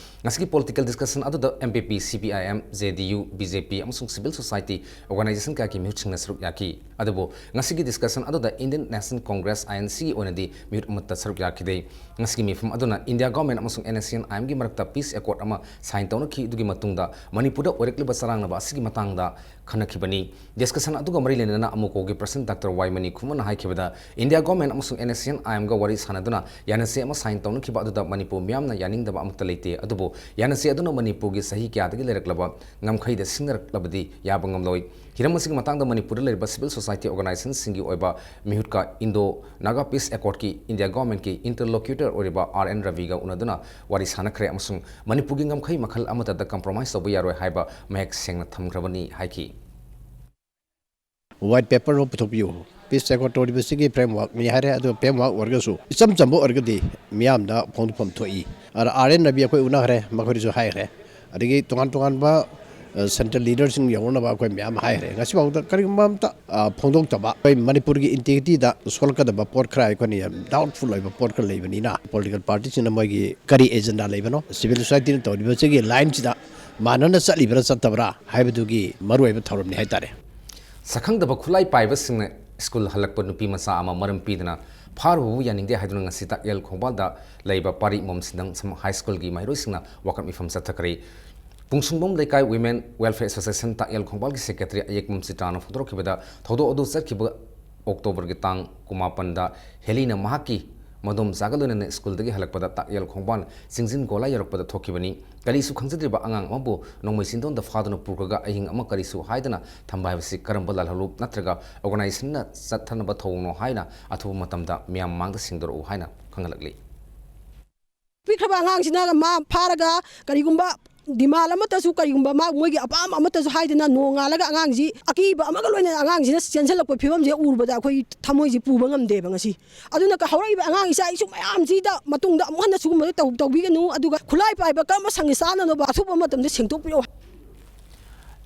ꯉꯁꯤꯒꯤ ꯄꯣꯂꯤꯇꯤꯀꯦꯜ ꯗꯤꯁꯀꯁꯟ ꯑꯗꯨꯗ M P P, C P I M, J D U, B J P ꯑꯃꯁꯨꯡ ꯁꯤꯚꯤꯜ ꯁꯣꯁꯥꯏꯇꯤ ꯑꯣꯔꯒꯅꯥꯏꯖꯦꯁꯟ ꯀꯌꯥꯒꯤ ꯃꯤꯍꯨꯠꯁꯤꯡꯅ ꯁꯔꯨꯛ ꯌꯥꯈꯤ꯫ ꯑꯗꯨꯕꯨ ꯉꯁꯤꯒꯤ ꯗꯤꯁꯀꯁꯟ ꯑꯗꯨꯗ Indian National Congress, I N ꯁꯤꯒꯤ ꯑꯣꯏꯅꯗꯤ ꯃꯤꯍꯨꯠ ꯑꯃꯠꯇ ꯁꯔꯨꯛ ꯌꯥꯈꯤꯗꯦ꯫ ꯉꯁꯤꯒꯤ ꯃꯤꯐꯝ ꯑꯗꯨꯅ ꯏꯟꯗꯤꯌꯥ ꯒꯚꯔꯟꯃꯦꯟꯠ ꯑꯃꯁꯨꯡ ꯑꯦꯟ ꯑꯦꯁ ꯁꯤ ꯑꯦꯟ ꯑꯥꯏ ꯑꯦꯝꯒꯤ ꯃꯔꯛꯇ ꯄꯤꯁ ꯑꯦꯀꯣꯔꯗ ꯑꯃ ꯁꯥꯏꯟ ꯇꯧꯅꯈꯤ꯫ ꯑꯗꯨꯒꯤ ꯃꯇꯨꯡꯗ ꯃꯅꯤꯄꯨꯔꯗ ꯑꯣꯏꯔꯛꯂꯤꯕ ꯆꯔꯥꯡꯅꯕ ꯑꯁꯤꯒꯤ ꯃꯇꯥꯡꯗ ꯈꯟꯅꯈꯤꯕꯅꯤ꯫ ꯗꯤꯁꯀꯁꯟ ꯑꯗꯨꯒ ꯃꯔꯤ ꯂꯩꯅꯅ ꯑꯃꯨꯀꯣꯒꯤ ꯄ꯭ꯔꯁꯤꯗꯦꯟꯠ ꯗꯥꯛꯇꯔ ꯋꯥꯏ ꯃꯅꯤꯀꯨꯃꯥꯔꯅ ꯍꯥꯏꯈꯤꯕꯗ, ꯏꯟꯗꯤꯌꯥ ꯒꯚꯔꯟꯃꯦꯟꯠ ꯑꯃꯁꯨꯡ ꯑꯦꯟ ꯑꯦꯁ ꯁꯤ ꯑꯦꯟ ꯑꯥꯏ ꯑꯦꯝꯒ ꯋꯥꯔꯤ ꯁꯥꯟꯅꯗꯨꯅ ꯌꯥꯅꯆꯦ ꯑꯃ ꯁꯥꯏꯟ ꯇꯧꯅꯈꯤꯕ ꯑꯗꯨꯗ ꯃꯅꯤꯄꯨꯔ ꯃꯤꯌꯥꯝꯅ ꯌꯥꯅꯤꯡꯗꯕ ꯑꯃꯠꯇ ꯂꯩꯇꯦ꯫ ꯑꯗꯨꯕꯨ ꯌꯥꯅꯆꯦ ꯑꯗꯨꯅ ꯃꯅꯤꯄꯨꯔꯒꯤ ꯆꯍꯤ ꯀꯌꯥꯗꯒꯤ ꯂꯩꯔꯛꯂꯕ ꯉꯝꯈꯩꯗ ꯁꯤꯡꯅꯔꯛꯂꯕꯗꯤ ꯌꯥꯕ ꯉꯝꯂꯣꯏ꯫ ꯍꯤꯔꯝ ꯑꯁꯤꯒꯤ ꯃꯇꯥꯡꯗ ꯃꯅꯤꯄꯨꯔꯗ ꯂꯩꯔꯤꯕ ꯁꯤꯚꯤꯜ ꯁꯣꯁꯥꯏꯇꯤ ꯑꯣꯔꯒꯅꯥꯏꯖꯦꯁꯟꯁꯤꯡꯒꯤ ꯑꯣꯏꯕ ꯃꯤꯍꯨꯠꯀ ꯏꯟꯗꯣ ꯅꯥꯒꯥ ꯄꯤꯁ ꯑꯦꯀꯣꯔꯗꯀꯤ ꯏꯟꯗꯤꯌꯥ ꯒꯚꯔꯟꯃꯦꯟꯠꯀꯤ ꯏꯟꯇꯔꯂꯣꯀ꯭ꯌꯨꯇꯔ ꯑꯣꯏꯔꯤꯕ ꯑꯥꯔ ꯑꯦꯟ ꯔꯕꯤꯒ ꯎꯅꯗꯨꯅ ꯋꯥꯔꯤ ꯁꯥꯟꯅꯈ꯭ꯔꯦ ꯑꯃꯁꯨꯡ ꯃꯅꯤꯄꯨꯔꯒꯤ ꯉꯝꯈꯩ ꯃꯈꯜ ꯑꯃꯠꯇꯗ ꯀꯝꯄ꯭ꯔꯣꯃꯥꯏꯁ ꯇꯧꯕ ꯌꯥꯔꯣꯏ ꯍꯥꯏꯕ ꯃꯌꯦꯛ ꯁꯦꯡꯅ ꯊꯝꯈ꯭ꯔꯕꯅꯤ ꯍꯥꯏꯈꯤ꯫ ꯋꯥꯏꯠ ꯄꯦꯄꯔ ꯑꯃ ꯄꯨꯊꯣꯛꯄꯤꯌꯨ꯫ ꯄꯤꯁ ꯑꯦꯀꯣꯔꯗ ꯇꯧꯔꯤꯕꯁꯤꯒꯤ ꯐ꯭ꯔꯦꯝꯋꯥꯔꯛꯅꯤ ꯍꯥꯏꯔꯦ꯫ ꯑꯗꯨ ꯐ꯭ꯔꯦꯝꯋꯥꯔꯛ ꯑꯣꯏꯔꯒꯁꯨ ꯏꯆꯝ ꯆꯝꯕ ꯑꯣꯏꯔꯒꯗꯤ ꯃꯤꯌꯥꯝꯗ ꯐꯣꯡꯗꯣꯛꯐꯝ ꯊꯣꯛꯏ꯫ ꯑꯗ ꯑꯥꯔ ꯑꯦꯟ ꯔꯕꯤ ꯑꯩꯈꯣꯏ ꯎꯅꯈ꯭ꯔꯦ, ꯃꯈꯣꯏꯗꯁꯨ ꯍꯥꯏꯈ꯭ꯔꯦ꯫ ꯑꯗꯒꯤ ꯇꯣꯉꯥꯟ ꯇꯣꯉꯥꯟꯕ, ꯑ, ꯁꯦꯟꯇ꯭ꯔꯦꯜ ꯂꯤꯗꯔꯁꯤꯡ ꯌꯧꯅꯅꯕ ꯑꯩꯈꯣꯏ ꯃꯌꯥꯝ ꯍꯥꯏꯈ꯭ꯔꯦ꯫ ꯉꯁꯤꯐꯥꯎꯗ ꯀꯔꯤꯒꯨꯝꯕ ꯑꯝꯇ, ꯑ, ꯐꯣꯡꯗꯣꯛꯇꯕ, ꯑꯩꯈꯣꯏ ꯃꯅꯤꯄꯨꯔꯒꯤ ꯏꯟꯇꯤꯒ꯭ꯔꯤꯇꯤꯗ ꯁꯣꯛꯂꯛꯀꯗꯕ ꯄꯣꯠ ꯈꯔ, ꯑꯩꯈꯣꯏꯅ ꯌꯥꯝ ꯗꯥꯎꯠꯐꯨꯜ ꯑꯣꯏꯕ ꯄꯣꯠ ꯈꯔ ꯂꯩꯕꯅꯤꯅ, ꯄꯣꯂꯤꯇꯤꯀꯦꯜ ꯄꯥꯔꯇꯤꯁꯤꯡꯅ ꯃꯣꯏꯒꯤ ꯀꯔꯤ ꯑꯦꯖꯦꯟꯗꯥ ꯂꯩꯕꯅꯣ, ꯁꯤꯚꯤꯜ ꯁꯣꯁꯥꯏꯇꯤꯅ ꯇꯧꯔꯤꯕꯁꯤꯒꯤ ꯂꯥꯏꯟꯁꯤꯗ ꯃꯥꯟꯅꯅ ꯆꯠꯂꯤꯕ꯭ꯔꯥ ꯆꯠꯇꯕ꯭ꯔꯥ ꯍꯥꯏꯕꯗꯨꯒꯤ ꯃꯔꯨꯑꯣꯏꯕ ꯊꯧꯔꯝꯅꯤ ꯍꯥꯏꯇꯥꯔꯦ꯫ ꯁꯛꯈꯪꯗꯕ ꯈꯨꯠꯂꯥꯏ ꯄꯥꯏꯕꯁꯤꯡꯅ ꯁ꯭ꯀꯨꯜ ꯍꯜꯂꯛꯄ ꯅꯨꯄꯤ ꯃꯆꯥ ꯑꯃ ꯃꯔꯝ ꯄꯤꯗꯅ ꯐꯥꯔꯨꯕꯕꯨ ꯌꯥꯅꯤꯡꯗꯦ ꯍꯥꯏꯗꯨꯅ ꯉꯁꯤ ꯇꯥꯛꯌꯦꯜ ꯈꯣꯡꯕꯥꯜꯗ ꯂꯩꯕ ꯄꯥꯔꯤ ꯃꯣꯝ ꯁꯤꯟꯗꯪ ꯁꯝ ꯍꯥꯏ ꯁ꯭ꯀꯨꯜꯒꯤ ꯃꯍꯩꯔꯣꯏꯁꯤꯡꯅ ꯋꯥꯀꯠ ꯃꯤꯐꯝ ꯆꯠꯊꯈ꯭ꯔꯦ꯫ ꯄꯨꯡꯁꯨꯡꯕꯝ ꯂꯩꯀꯥꯏ ꯋꯤꯃꯦꯟ ꯋꯦꯜꯐꯤꯌꯔ ꯑꯦꯁꯣꯁꯤꯌꯦꯁꯟ ꯇꯥꯛꯌꯦꯜ ꯈꯣꯡꯕꯥꯜꯒꯤ ꯁꯦꯀ꯭ꯔꯦꯇꯔꯤ ꯑꯌꯦꯛꯄꯝ ꯆꯤꯇ꯭ꯔꯥꯅ ꯐꯣꯡꯗꯣꯔꯛꯈꯤꯕꯗ, ꯊꯧꯗꯣꯛ ꯑꯗꯨ ꯆꯠꯈꯤꯕ ꯑꯣꯛꯇꯣꯕꯔꯒꯤ ꯇꯥꯡ ꯀꯨꯟꯃꯥꯄꯟꯗ ꯍꯦꯂꯤꯅ ꯃꯍꯥꯛꯀꯤ ꯃꯗꯣꯝꯆꯥꯒ ꯂꯣꯏꯅꯅ ꯁ꯭ꯀꯨꯜꯗꯒꯤ ꯍꯜꯂꯛꯄꯗ ꯇꯥꯛꯌꯦꯜ ꯈꯣꯡꯕꯥꯟ ꯆꯤꯡꯖꯤꯟ ꯒꯣꯂꯥꯏ ꯌꯧꯔꯛꯄꯗ ꯊꯣꯛꯈꯤꯕꯅꯤ꯫ ꯀꯔꯤꯁꯨ ꯈꯪꯖꯗ꯭ꯔꯤꯕ ꯑꯉꯥꯡ ꯑꯃꯕꯨ ꯅꯣꯡꯃꯩ ꯆꯤꯡꯗꯣꯟꯗ ꯐꯥꯗꯨꯅ ꯄꯨꯈ꯭ꯔꯒ ꯑꯍꯤꯡ ꯑꯃ ꯀꯔꯤꯁꯨ ꯍꯥꯏꯗꯅ ꯊꯝꯕ ꯍꯥꯏꯕꯁꯤ ꯀꯔꯝꯕ ꯂꯥꯜꯍꯧꯂꯨꯞ ꯅꯠꯇ꯭ꯔꯒ ꯑꯣꯔꯒꯅꯥꯏꯖꯦꯁꯟꯅ ꯆꯠꯊꯅꯕ ꯊꯧꯑꯣꯡꯅꯣ ꯍꯥꯏꯅ ꯑꯊꯨꯕ ꯃꯇꯝꯗ ꯃꯤꯌꯥꯝ ꯃꯃꯥꯡꯗ ꯁꯦꯡꯗꯣꯔꯛꯎ ꯍꯥꯏꯅ ꯈꯪꯍꯜꯂꯛꯂꯤ꯫ ꯄꯤꯛꯈ꯭ꯔꯕ ꯑꯉꯥꯡꯁꯤꯅ ꯃꯥ ꯐꯥꯔꯒ ꯀꯔꯤꯒꯨꯝꯕ ꯗꯤꯃꯥꯟ ꯑꯃꯠꯇꯁꯨ, ꯀꯔꯤꯒꯨꯝꯕ ꯃꯥ, ꯃꯣꯏꯒꯤ ꯑꯄꯥꯝꯕ ꯑꯃꯠꯇꯁꯨ ꯍꯥꯏꯗꯅ ꯅꯣꯡꯉꯥꯜꯂꯒ ꯑꯉꯥꯡꯁꯤ ꯑꯀꯤꯕ ꯑꯃꯒ ꯂꯣꯏꯅꯅ ꯑꯉꯥꯡꯁꯤꯅ ꯆꯦꯟꯁꯤꯜꯂꯛꯄ ꯐꯤꯕꯝꯁꯦ ꯎꯔꯨꯕꯗ ꯑꯩꯈꯣꯏ ꯊꯃꯣꯏꯁꯦ ꯄꯨꯕ ꯉꯝꯗꯦꯕ ꯉꯁꯤ꯫ ꯑꯗꯨꯅ ꯍꯧꯔꯛꯏꯕ ꯑꯉꯥꯡ ꯏꯆꯥ ꯏꯁꯨ ꯃꯌꯥꯝꯁꯤꯗ ꯃꯇꯨꯡꯗ ꯑꯃꯨꯛ ꯍꯟꯅ ꯁꯤꯒꯨꯝꯕꯗ ꯇꯧ-, ꯇꯧꯕꯤꯒꯅꯨ꯫ ꯑꯗꯨꯒ ꯈꯨꯠꯂꯥꯏ ꯄꯥꯏꯕ ꯀꯔꯝꯕ ꯁꯪꯒ ꯆꯥꯅꯅꯕ ꯑꯊꯨꯕ ꯃꯇꯝꯗ ꯁꯦꯡꯗꯣꯛꯄꯤꯔꯛꯑꯣ꯫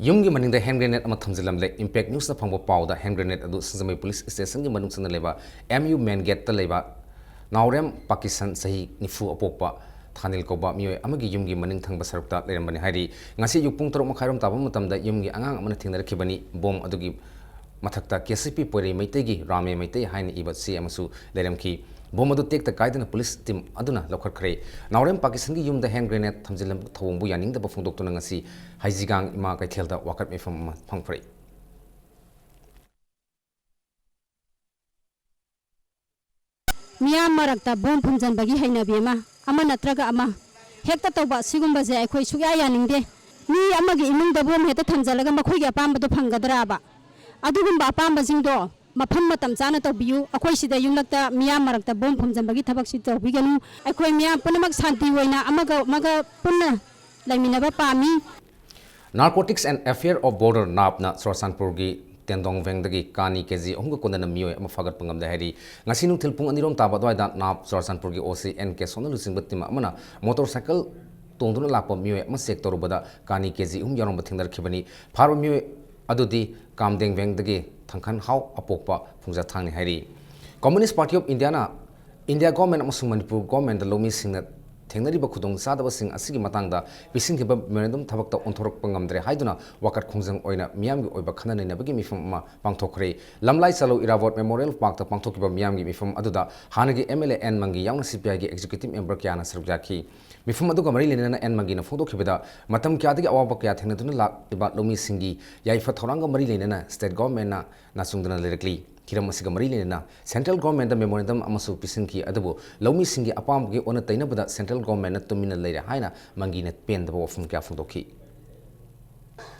ꯌꯨꯝꯒꯤ ꯃꯅꯤꯡꯗ hand grenade ꯑꯃ ꯊꯝꯖꯤꯜꯂꯝꯂꯦ꯫ Impact Newsꯅ ꯐꯪꯕ ꯄꯥꯎꯗ, hand grenade ꯑꯗꯨ ꯁꯤꯡꯖꯃꯩ police stationꯒꯤ ꯃꯅꯨꯡ ꯆꯪꯅ ꯂꯩꯕ M U main gateꯇ ꯂꯩꯕ ꯅꯥꯎꯔꯦꯝ ꯄꯥꯀꯤꯁꯟ, ꯆꯍꯤ ꯅꯤꯐꯨ ꯑꯄꯣꯛꯄ, ꯊꯥꯅꯤꯜ ꯀꯧꯕ ꯃꯤꯑꯣꯏ ꯑꯃꯒꯤ ꯌꯨꯝꯒꯤ ꯃꯅꯤꯡ ꯊꯪꯕ ꯁꯔꯨꯛꯇ ꯂꯩꯔꯝꯕꯅꯤ ꯍꯥꯏꯔꯤ꯫ ꯉꯁꯤ ꯑꯌꯨꯛ ꯄꯨꯡ ꯇꯔꯨꯛ ꯃꯈꯥꯏꯔꯣꯝ ꯇꯥꯕ ꯃꯇꯝꯗ ꯌꯨꯝꯒꯤ ꯑꯉꯥꯡ ꯑꯃꯅ ꯊꯦꯡꯅꯔꯛꯈꯤꯕꯅꯤ꯫ Bomb ꯑꯗꯨꯒꯤ ꯃꯊꯛꯇ K C P ꯄꯣꯏꯔꯩ ꯃꯩꯇꯩꯒꯤ ꯔꯥꯃꯦ ꯃꯩꯇꯩ ꯍꯥꯏꯅ ꯏꯕ ꯆꯦ ꯑꯃꯁꯨ ꯂꯩꯔꯝꯈꯤ꯫ Bomb ꯑꯗꯨ ꯇꯦꯛꯇ ꯀꯥꯏꯗꯅ police team ꯑꯗꯨꯅ ꯂꯧꯈꯠꯈ꯭ꯔꯦ꯫ ꯅꯥꯎꯔꯦꯝ ꯄꯥꯀꯤꯁꯟꯒꯤ ꯌꯨꯝꯗ hand grenade ꯊꯝꯖꯤꯜꯂꯝꯕ ꯊꯧꯑꯣꯡꯕꯨ ꯌꯥꯅꯤꯡꯗꯕ ꯐꯣꯡꯗꯣꯛꯇꯨꯅ ꯉꯁꯤ ꯍꯩꯖꯤꯒꯥꯡ ꯏꯃꯥ ꯀꯩꯊꯦꯜꯗ ꯋꯥꯀꯠ ꯃꯤꯐꯝ ꯑꯃ ꯐꯝꯈ꯭ꯔꯦ꯫ ꯃꯤꯌꯥꯝ ꯃꯔꯛꯇ bomb ꯐꯨꯝꯖꯤꯟꯕꯒꯤ ꯍꯩꯅꯕꯤ ꯑꯃ, ꯑꯃ ꯅꯠꯇ꯭ꯔꯒ ꯑꯃ ꯍꯦꯛꯇ ꯇꯧꯕ, ꯁꯤꯒꯨꯝꯕꯁꯦ ꯑꯩꯈꯣꯏ ꯁꯨꯛꯌꯥ ꯌꯥꯅꯤꯡꯗꯦ꯫ ꯃꯤ ꯑꯃꯒꯤ ꯏꯃꯨꯡꯗ bomb ꯍꯦꯛꯇ ꯊꯝꯖꯤꯜꯂꯒ ꯃꯈꯣꯏꯒꯤ ꯑꯄꯥꯝꯕꯗꯣ ꯐꯪꯒꯗ꯭ꯔꯥꯕ? ꯑꯗꯨꯒꯨꯝꯕ ꯑꯄꯥꯝꯕꯁꯤꯡꯗꯣ ꯃꯐꯝ ꯃꯇꯝ ꯆꯥꯅ ꯇꯧꯕꯤꯌꯨ꯫ ꯑꯩꯈꯣꯏ ꯁꯤꯗ ꯌꯨꯝꯂꯛꯇ ꯃꯤꯌꯥꯝ ꯃꯔꯛꯇ bomb ꯐꯨꯝꯖꯤꯟꯕꯒꯤ ꯊꯕꯛꯁꯤ ꯇꯧꯕꯤꯒꯅꯨ꯫ ꯑꯩꯈꯣꯏ ꯃꯤꯌꯥꯝ ꯄꯨꯝꯅꯃꯛ ꯁꯥꯟꯇꯤ ꯑꯣꯏꯅ ꯑꯃꯒ ꯑꯃꯒ ꯄꯨꯟꯅ ꯂꯩꯃꯤꯟꯅꯕ ꯄꯥꯝꯃꯤ꯫ Narcotics and Affair of Border, NABꯅ ꯆꯨꯔꯆꯥꯟꯄꯨꯔꯒꯤ ꯇꯦꯟꯗꯣꯡ ꯚꯦꯡꯗꯒꯤ ꯀꯥꯅꯤ K G ꯑꯍꯨꯝꯒ ꯀꯣꯟꯅꯅ ꯃꯤꯑꯣꯏ ꯑꯃ ꯐꯥꯒꯠꯄ ꯉꯝꯂꯦ ꯍꯥꯏꯔꯤ꯫ ꯉꯁꯤ ꯅꯨꯡꯊꯤꯜ ꯄꯨꯡ ꯑꯅꯤꯔꯣꯝ ꯇꯥꯕ ꯑꯗꯨꯋꯥꯏꯗ NAB ꯆꯨꯔꯆꯥꯟꯄꯨꯔꯒꯤ O C N ꯀꯦꯁꯣꯅ ꯂꯨꯆꯤꯡꯕ team ꯑꯃꯅ motorcycle ꯇꯣꯡꯗꯨꯅ ꯂꯥꯛꯄ ꯃꯤꯑꯣꯏ ꯑꯃ check ꯇꯧꯔꯨꯕꯗ ꯀꯥꯅꯤ K G ꯑꯍꯨꯝ ꯌꯥꯎꯔꯝꯕ ꯊꯦꯡꯅꯔꯛꯈꯤꯕꯅꯤ꯫ ꯐꯥꯔꯕ ꯃꯤꯑꯣꯏ ꯑꯗꯨꯗꯤ ꯀꯥꯝꯗꯦꯡ ꯚꯦꯡꯗꯒꯤ ꯊꯪꯈꯟ ꯍꯥꯎ ꯑꯄꯣꯛꯄ ꯐꯨꯡꯖꯊꯥꯡꯅꯤ ꯍꯥꯏꯔꯤ꯫ Communist Party of Indiaꯅ India government ꯑꯃꯁꯨꯡ ꯃꯅꯤꯄꯨꯔ governmentꯗ ꯂꯧꯃꯤꯁꯤꯡꯅ ꯊꯦꯡꯅꯔꯤꯕ ꯈꯨꯗꯣꯡꯆꯥꯗꯕꯁꯤꯡ ꯑꯁꯤꯒꯤ ꯃꯇꯥꯡꯗ ꯄꯤꯁꯤꯟꯈꯤꯕ memorandum ꯊꯕꯛꯇ ꯑꯣꯟꯊꯣꯔꯛꯄ ꯉꯝꯗ꯭ꯔꯦ ꯍꯥꯏꯗꯨꯅ ꯋꯥꯀꯠ ꯈꯣꯡꯖꯪ ꯑꯣꯏꯅ ꯃꯤꯌꯥꯝꯒꯤ ꯑꯣꯏꯕ ꯈꯟꯅ ꯅꯩꯅꯕꯒꯤ ꯃꯤꯐꯝ ꯑꯃ ꯄꯥꯡꯊꯣꯛꯈ꯭ꯔꯦ꯫ ꯂꯝꯂꯥꯏ ꯆꯂꯧ Irrawadh Memorial Parkꯇ ꯄꯥꯡꯊꯣꯛꯈꯤꯕ ꯃꯤꯌꯥꯝꯒꯤ ꯃꯤꯐꯝ ꯑꯗꯨꯗ ꯍꯥꯟꯅꯒꯤ M L A N ꯃꯪꯒꯤ ꯌꯥꯎꯅ C P Iꯒꯤ executive member ꯀꯌꯥꯅ ꯁꯔꯨꯛ ꯌꯥꯈꯤ꯫ ꯃꯤꯐꯝ ꯑꯗꯨꯒ ꯃꯔꯤ ꯂꯩꯅꯅ N ꯃꯪꯒꯤꯅ ꯐꯣꯡꯗꯣꯛꯈꯤꯕꯗ, ꯃꯇꯝ ꯀꯌꯥꯗꯒꯤ ꯑꯋꯥꯕ ꯀꯌꯥ ꯊꯦꯡꯅꯗꯨꯅ ꯂꯥꯛꯂꯤꯕ ꯂꯧꯃꯤꯁꯤꯡꯒꯤ ꯌꯥꯏꯐ ꯊꯧꯔꯥꯡꯒ ꯃꯔꯤ ꯂꯩꯅꯅ state governmentꯅ ꯅꯥꯆꯨꯡꯗꯅ ꯂꯩꯔꯛꯂꯤ꯫ ꯍꯤꯔꯝ ꯑꯁꯤꯒ ꯃꯔꯤ ꯂꯩꯅꯅ central governmentꯇ memorandum ꯑꯃꯁꯨ ꯄꯤꯁꯤꯟꯈꯤ, ꯑꯗꯨꯕꯨ ꯂꯧꯃꯤꯁꯤꯡꯒꯤ ꯑꯄꯥꯝꯕꯒꯤ ꯑꯣꯟꯅ ꯇꯩꯅꯕꯗ central governmentꯅ ꯇꯨꯃꯤꯟꯅ ꯂꯩꯔꯦ ꯍꯥꯏꯅ ꯃꯪꯒꯤꯅ ꯄꯦꯟꯗꯕ ꯋꯥꯐꯝ ꯀꯌꯥ ꯐꯣꯡꯗꯣꯛꯈꯤ꯫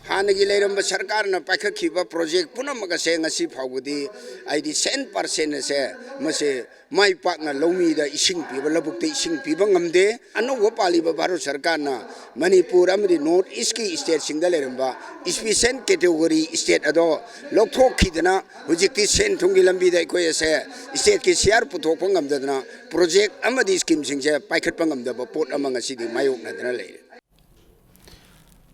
ꯍꯥꯟꯅꯒꯤ ꯂꯩꯔꯝꯕ ꯁꯔꯀꯥꯔꯅ ꯄꯥꯏꯈꯠꯈꯤꯕ project ꯄꯨꯝꯅꯃꯛ ꯑꯁꯦ ꯉꯁꯤ ꯐꯥꯎꯕꯗꯤ ꯍꯥꯏꯗꯤ cent per cent ꯑꯁꯦ ꯃꯁꯤ ꯃꯥꯏ ꯄꯥꯛꯅ ꯂꯧꯃꯤꯗ ꯏꯁꯤꯡ ꯄꯤꯕ, ꯂꯧꯕꯨꯛꯇ ꯏꯁꯤꯡ ꯄꯤꯕ ꯉꯝꯗꯦ꯫ ꯑꯅꯧꯕ ꯄꯥꯜꯂꯤꯕ ꯚꯥꯔꯠ ꯁꯔꯀꯥꯔꯅ ꯃꯅꯤꯄꯨꯔ ꯑꯃꯗꯤ North Eastꯀꯤ stateꯁꯤꯡꯗ ꯂꯩꯔꯝꯕ special category state ꯑꯗꯣ ꯂꯧꯊꯣꯛꯈꯤꯗꯅ ꯍꯧꯖꯤꯛꯇꯤ ꯁꯦꯟ ꯊꯨꯝꯒꯤ ꯂꯝꯕꯤꯗ ꯑꯩꯈꯣꯏ ꯑꯁꯦ stateꯀꯤ share ꯄꯨꯊꯣꯛꯄ ꯉꯝꯗꯗꯅ project ꯑꯃꯗꯤ schemeꯁꯤꯡꯁꯦ ꯄꯥꯏꯈꯠꯄ ꯉꯝꯗꯕ ꯄꯣꯠ ꯑꯃ ꯉꯁꯤꯗꯤ ꯃꯥꯌꯣꯛꯅꯗꯅ ꯂꯩꯔꯦ꯫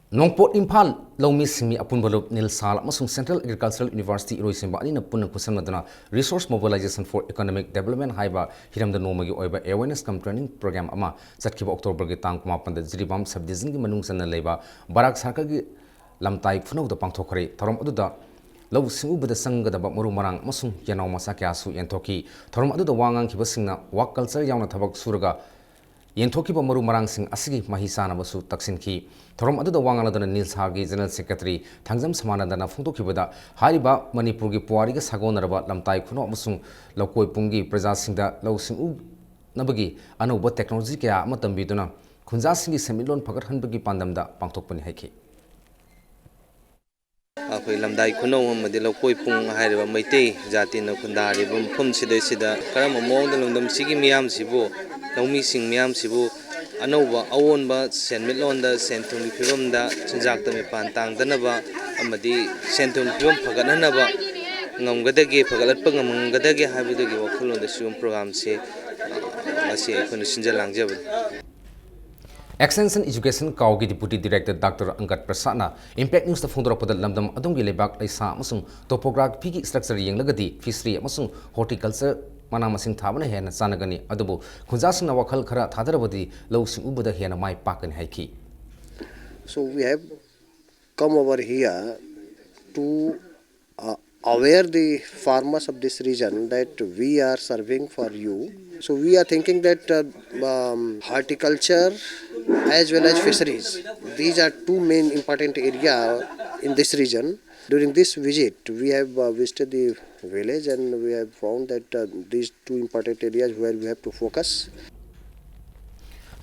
ꯅꯣꯡꯄꯣꯛ ꯏꯝꯐꯥꯜ ꯂꯧꯃꯤ ꯁꯤꯟꯃꯤ ꯑꯄꯨꯟꯕ ꯂꯨꯞ, ꯅꯤꯜꯁꯥꯜ ꯑꯃꯁꯨꯡ Central Agricultural University ꯏꯔꯣꯏꯁꯦꯝꯕ ꯑꯅꯤꯅ ꯄꯨꯟꯅ ꯈꯨꯠꯁꯝꯅꯗꯨꯅ Resource Mobilization for Economic Development ꯍꯥꯏꯕ ꯍꯤꯔꯝꯗ ꯅꯣꯡꯃꯒꯤ ꯑꯣꯏꯕ awareness cum training program ꯑꯃ ꯆꯠꯈꯤꯕ Octoberꯒꯤ ꯇꯥꯡ ꯀꯨꯟꯃꯥꯄꯟꯗ ꯖꯤꯔꯤꯕꯥꯝ sub divisionꯒꯤ ꯃꯅꯨꯡ ꯆꯟꯅ ꯂꯩꯕ ꯕꯔꯥꯛ circleꯒꯤ ꯂꯝꯇꯥꯏ ꯈꯨꯅꯧꯗ ꯄꯥꯡꯊꯣꯛꯈ꯭ꯔꯦ꯫ ꯊꯧꯔꯝ ꯑꯗꯨꯗ ꯂꯧꯎ ꯁꯤꯡꯎꯕꯗ ꯆꯪꯒꯗꯕ ꯃꯔꯨ ꯃꯔꯥꯡ ꯑꯃꯁꯨꯡ ꯌꯦꯅꯥꯎ ꯃꯆꯥ ꯀꯌꯥꯁꯨ ꯌꯦꯟꯊꯣꯛꯈꯤ꯫ ꯊꯧꯔꯝ ꯑꯗꯨꯗ ꯋꯥ ꯉꯥꯡꯈꯤꯕꯁꯤꯡꯅ work culture ꯌꯥꯎꯅ ꯊꯕꯛ ꯁꯨꯔꯒ ꯌꯦꯟꯊꯣꯛꯈꯤꯕ ꯃꯔꯨ ꯃꯔꯥꯡꯁꯤꯡ ꯑꯁꯤꯒꯤ ꯃꯍꯩ ꯆꯥꯅꯕꯁꯨ ꯇꯛꯁꯤꯟꯈꯤ꯫ ꯊꯧꯔꯝ ꯑꯗꯨꯗ ꯋꯥ ꯉꯥꯡꯂꯗꯨꯅ ꯅꯤꯜꯁꯥꯜꯒꯤ General Secretary ꯊꯥꯡꯖꯝ ꯁꯃꯥꯅꯟꯗꯅ ꯐꯣꯡꯗꯣꯛꯈꯤꯕꯗ, ꯍꯥꯏꯔꯤꯕ ꯃꯅꯤꯄꯨꯔꯒꯤ ꯄꯨꯋꯥꯔꯤꯒ ꯁꯥꯒꯣꯟꯅꯔꯕ ꯂꯝꯇꯥꯏ ꯈꯨꯅꯧ ꯑꯃꯁꯨꯡ ꯂꯧꯀꯣꯏ ꯄꯨꯡꯒꯤ ꯄ꯭ꯔꯖꯥꯁꯤꯡꯗ ꯂꯧꯎ ꯁꯤꯡꯎꯅꯕꯒꯤ ꯑꯅꯧꯕ technology ꯀꯌꯥ ꯑꯃ ꯇꯝꯕꯤꯗꯨꯅ ꯈꯨꯟꯖꯥꯁꯤꯡꯒꯤ ꯁꯦꯟꯃꯤꯠꯂꯣꯟ ꯐꯒꯠꯍꯟꯕꯒꯤ ꯄꯥꯟꯗꯝꯗ ꯄꯥꯡꯊꯣꯛꯄꯅꯤ ꯍꯥꯏꯈꯤ꯫ ꯑꯩꯈꯣꯏ ꯂꯝꯗꯥꯏ ꯈꯨꯅꯧ ꯑꯃꯗꯤ ꯂꯧꯀꯣꯏ ꯄꯨꯡ ꯍꯥꯏꯔꯤꯕ ꯃꯩꯇꯩ ꯖꯥꯇꯤꯅ ꯈꯨꯟꯗꯥꯔꯤꯕ ꯃꯐꯝꯁꯤꯗꯩꯁꯤꯗ ꯀꯔꯝꯕ ꯃꯑꯣꯡꯗ ꯂꯝꯗꯝꯁꯤꯒꯤ ꯃꯤꯌꯥꯝꯁꯤꯕꯨ, ꯂꯧꯃꯤꯁꯤꯡ ꯃꯤꯌꯥꯝꯁꯤꯕꯨ ꯑꯅꯧꯕ ꯑꯑꯣꯟꯕ ꯁꯦꯟꯃꯤꯠꯂꯣꯟꯗ, ꯁꯦꯟ ꯊꯨꯝꯒꯤ ꯐꯤꯕꯝꯗ, ꯆꯤꯟꯖꯥꯛꯇ ꯃꯤꯄꯥꯟ ꯇꯥꯡꯗꯅꯕ ꯑꯃꯗꯤ ꯁꯦꯟ ꯊꯨꯝꯒꯤ ꯐꯤꯕꯝ ꯐꯒꯠꯍꯟꯅꯕ ꯉꯝꯒꯗꯒꯦ, ꯐꯒꯠꯍꯟꯕ ꯉꯝꯒꯗꯒꯦ ꯍꯥꯏꯕꯗꯨꯒꯤ ꯋꯥꯈꯜꯂꯣꯟꯗ ꯁꯤꯒꯨꯝꯕ programꯁꯦ ꯉꯁꯤ ꯑꯩꯈꯣꯏꯅ ꯁꯤꯟꯖ ꯂꯥꯡꯖꯕꯅꯤ꯫ Extension Education ꯀꯥꯎꯒꯤ Deputy Director Doctor ꯑꯪꯒꯠ ꯄ꯭ꯔꯁꯥꯗꯅ Impact Newsꯇ ꯐꯣꯡꯗꯣꯔꯛꯄꯗ, ꯂꯝꯗꯝ ꯑꯗꯣꯝꯒꯤ ꯂꯩꯕꯥꯛ ꯂꯩꯁꯥ ꯑꯃꯁꯨꯡ topographyꯒꯤ structure ꯌꯦꯡꯂꯒꯗꯤ fishery ꯑꯃꯁꯨꯡ horticulture, ꯃꯅꯥ ꯃꯁꯤꯡ ꯊꯥꯕꯅ ꯍꯦꯟꯅ ꯆꯥꯟꯅꯒꯅꯤ, ꯑꯗꯨꯕꯨ ꯈꯨꯟꯖꯥꯁꯤꯡꯅ ꯋꯥꯈꯜ ꯈꯔ ꯊꯥꯗꯔꯕꯗꯤ ꯂꯧꯎ ꯁꯤꯡꯎꯕꯗ ꯍꯦꯟꯅ ꯃꯥꯏ ꯄꯥꯛꯀꯅꯤ ꯍꯥꯏꯈꯤ꯫ So we have come over here to uh, aware the farmers of this region that we are serving for you. So we are thinking that uh, um, horticulture as well as fisheries, these are two main important area in this region. During this visit, we have uh, visited the village and we have found that uh, these two important areas where we have to focus.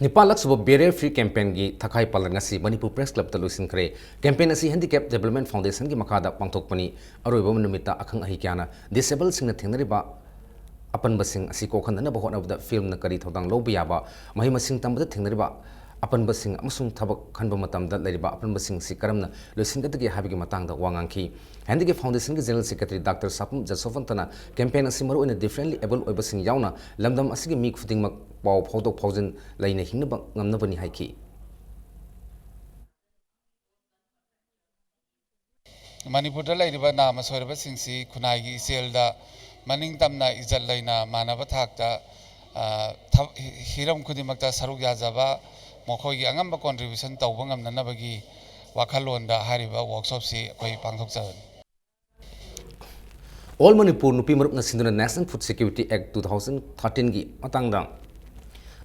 ꯅꯤꯄꯥꯜꯂꯛ ꯁꯨꯕ Barrier Free Campaignꯒꯤ ꯊꯈꯥꯏ ꯄꯥꯂꯟ ꯉꯁꯤ Manipur Press Clubꯇ ꯂꯣꯏꯁꯤꯟꯈ꯭ꯔꯦ꯫ Campaign ꯑꯁꯤ Handicap Development Foundationꯒꯤ ꯃꯈꯥꯗ ꯄꯥꯡꯊꯣꯛꯄꯅꯤ꯫ ꯑꯔꯣꯏꯕ ꯅꯨꯃꯤꯠꯇ ꯑꯈꯪ ꯑꯍꯩ ꯀꯌꯥꯅ disabledꯁꯤꯡꯅ ꯊꯦꯡꯅꯔꯤꯕ ꯑꯄꯟꯕꯁꯤꯡ ꯑꯁꯤ ꯀꯣꯛꯍꯟꯗꯅꯕ ꯍꯣꯠꯅꯕꯗ filmꯅ ꯀꯔꯤ ꯊꯧꯗꯥꯡ ꯂꯧꯕ ꯌꯥꯕ, ꯃꯍꯩ ꯃꯁꯤꯡ ꯇꯝꯕꯗ ꯊꯦꯡꯅꯔꯤꯕ ꯑꯄꯟꯕꯁꯤꯡ ꯑꯃꯁꯨꯡ ꯊꯕꯛ ꯈꯟꯕ ꯃꯇꯝꯗ ꯂꯩꯔꯤꯕ ꯑꯄꯟꯕꯁꯤꯡ ꯑꯁꯤ ꯀꯔꯝꯅ ꯂꯣꯏꯁꯤꯟꯒꯗꯒꯦ ꯍꯥꯏꯕꯒꯤ ꯃꯇꯥꯡꯗ ꯋꯥ ꯉꯥꯡꯈꯤ꯫ Handicap Foundationꯒꯤ General Secretary Doctor ꯁꯥꯄꯝ ꯖꯁꯣꯕꯟꯇꯅ campaign ꯑꯁꯤ ꯃꯔꯨꯑꯣꯏꯅ differently abled ꯑꯣꯏꯕꯁꯤꯡ ꯌꯥꯎꯅ ꯂꯝꯗꯝ ꯑꯁꯤꯒꯤ ꯃꯤ ꯈꯨꯗꯤꯡꯃꯛ ꯄꯥꯎ ꯐꯥꯎꯗꯣꯛ ꯐꯥꯎꯖꯤꯟ ꯂꯩꯅ ꯍꯤꯡꯅꯕ ꯉꯝꯅꯕꯅꯤ ꯍꯥꯏꯈꯤ꯫ ꯃꯅꯤꯄꯨꯔꯗ ꯂꯩꯔꯤꯕ ꯅꯥꯃ ꯁꯣꯏꯔꯕꯁꯤꯡꯁꯤ ꯈꯨꯟꯅꯥꯏꯒꯤ ꯏꯆꯦꯜꯗ ꯃꯅꯤꯡ ꯇꯝꯅ ꯏꯖꯠ ꯂꯩꯅ ꯃꯥꯟꯅꯕ ꯊꯥꯛꯇ, ꯑ, ꯊꯕ-, ꯍꯤ-, ꯍꯤꯔꯝ ꯈꯨꯗꯤꯡꯃꯛꯇ ꯁꯔꯨꯛ ꯌꯥꯖꯕ, ꯃꯈꯣꯏꯒꯤ ꯑꯉꯝꯕ contribution ꯇꯧꯕ ꯉꯝꯅꯅꯕꯒꯤ ꯋꯥꯈꯜꯂꯣꯟꯗ ꯍꯥꯏꯔꯤꯕ workshopꯁꯤ ꯑꯩꯈꯣꯏ ꯄꯥꯡꯊꯣꯛꯆꯕꯅꯤ꯫ All Manipur ꯅꯨꯄꯤ ꯃꯔꯨꯞꯅ ꯁꯤꯟꯗꯨꯅ National Food Security Act two thousand thirteenꯒꯤ ꯃꯇꯥꯡꯗ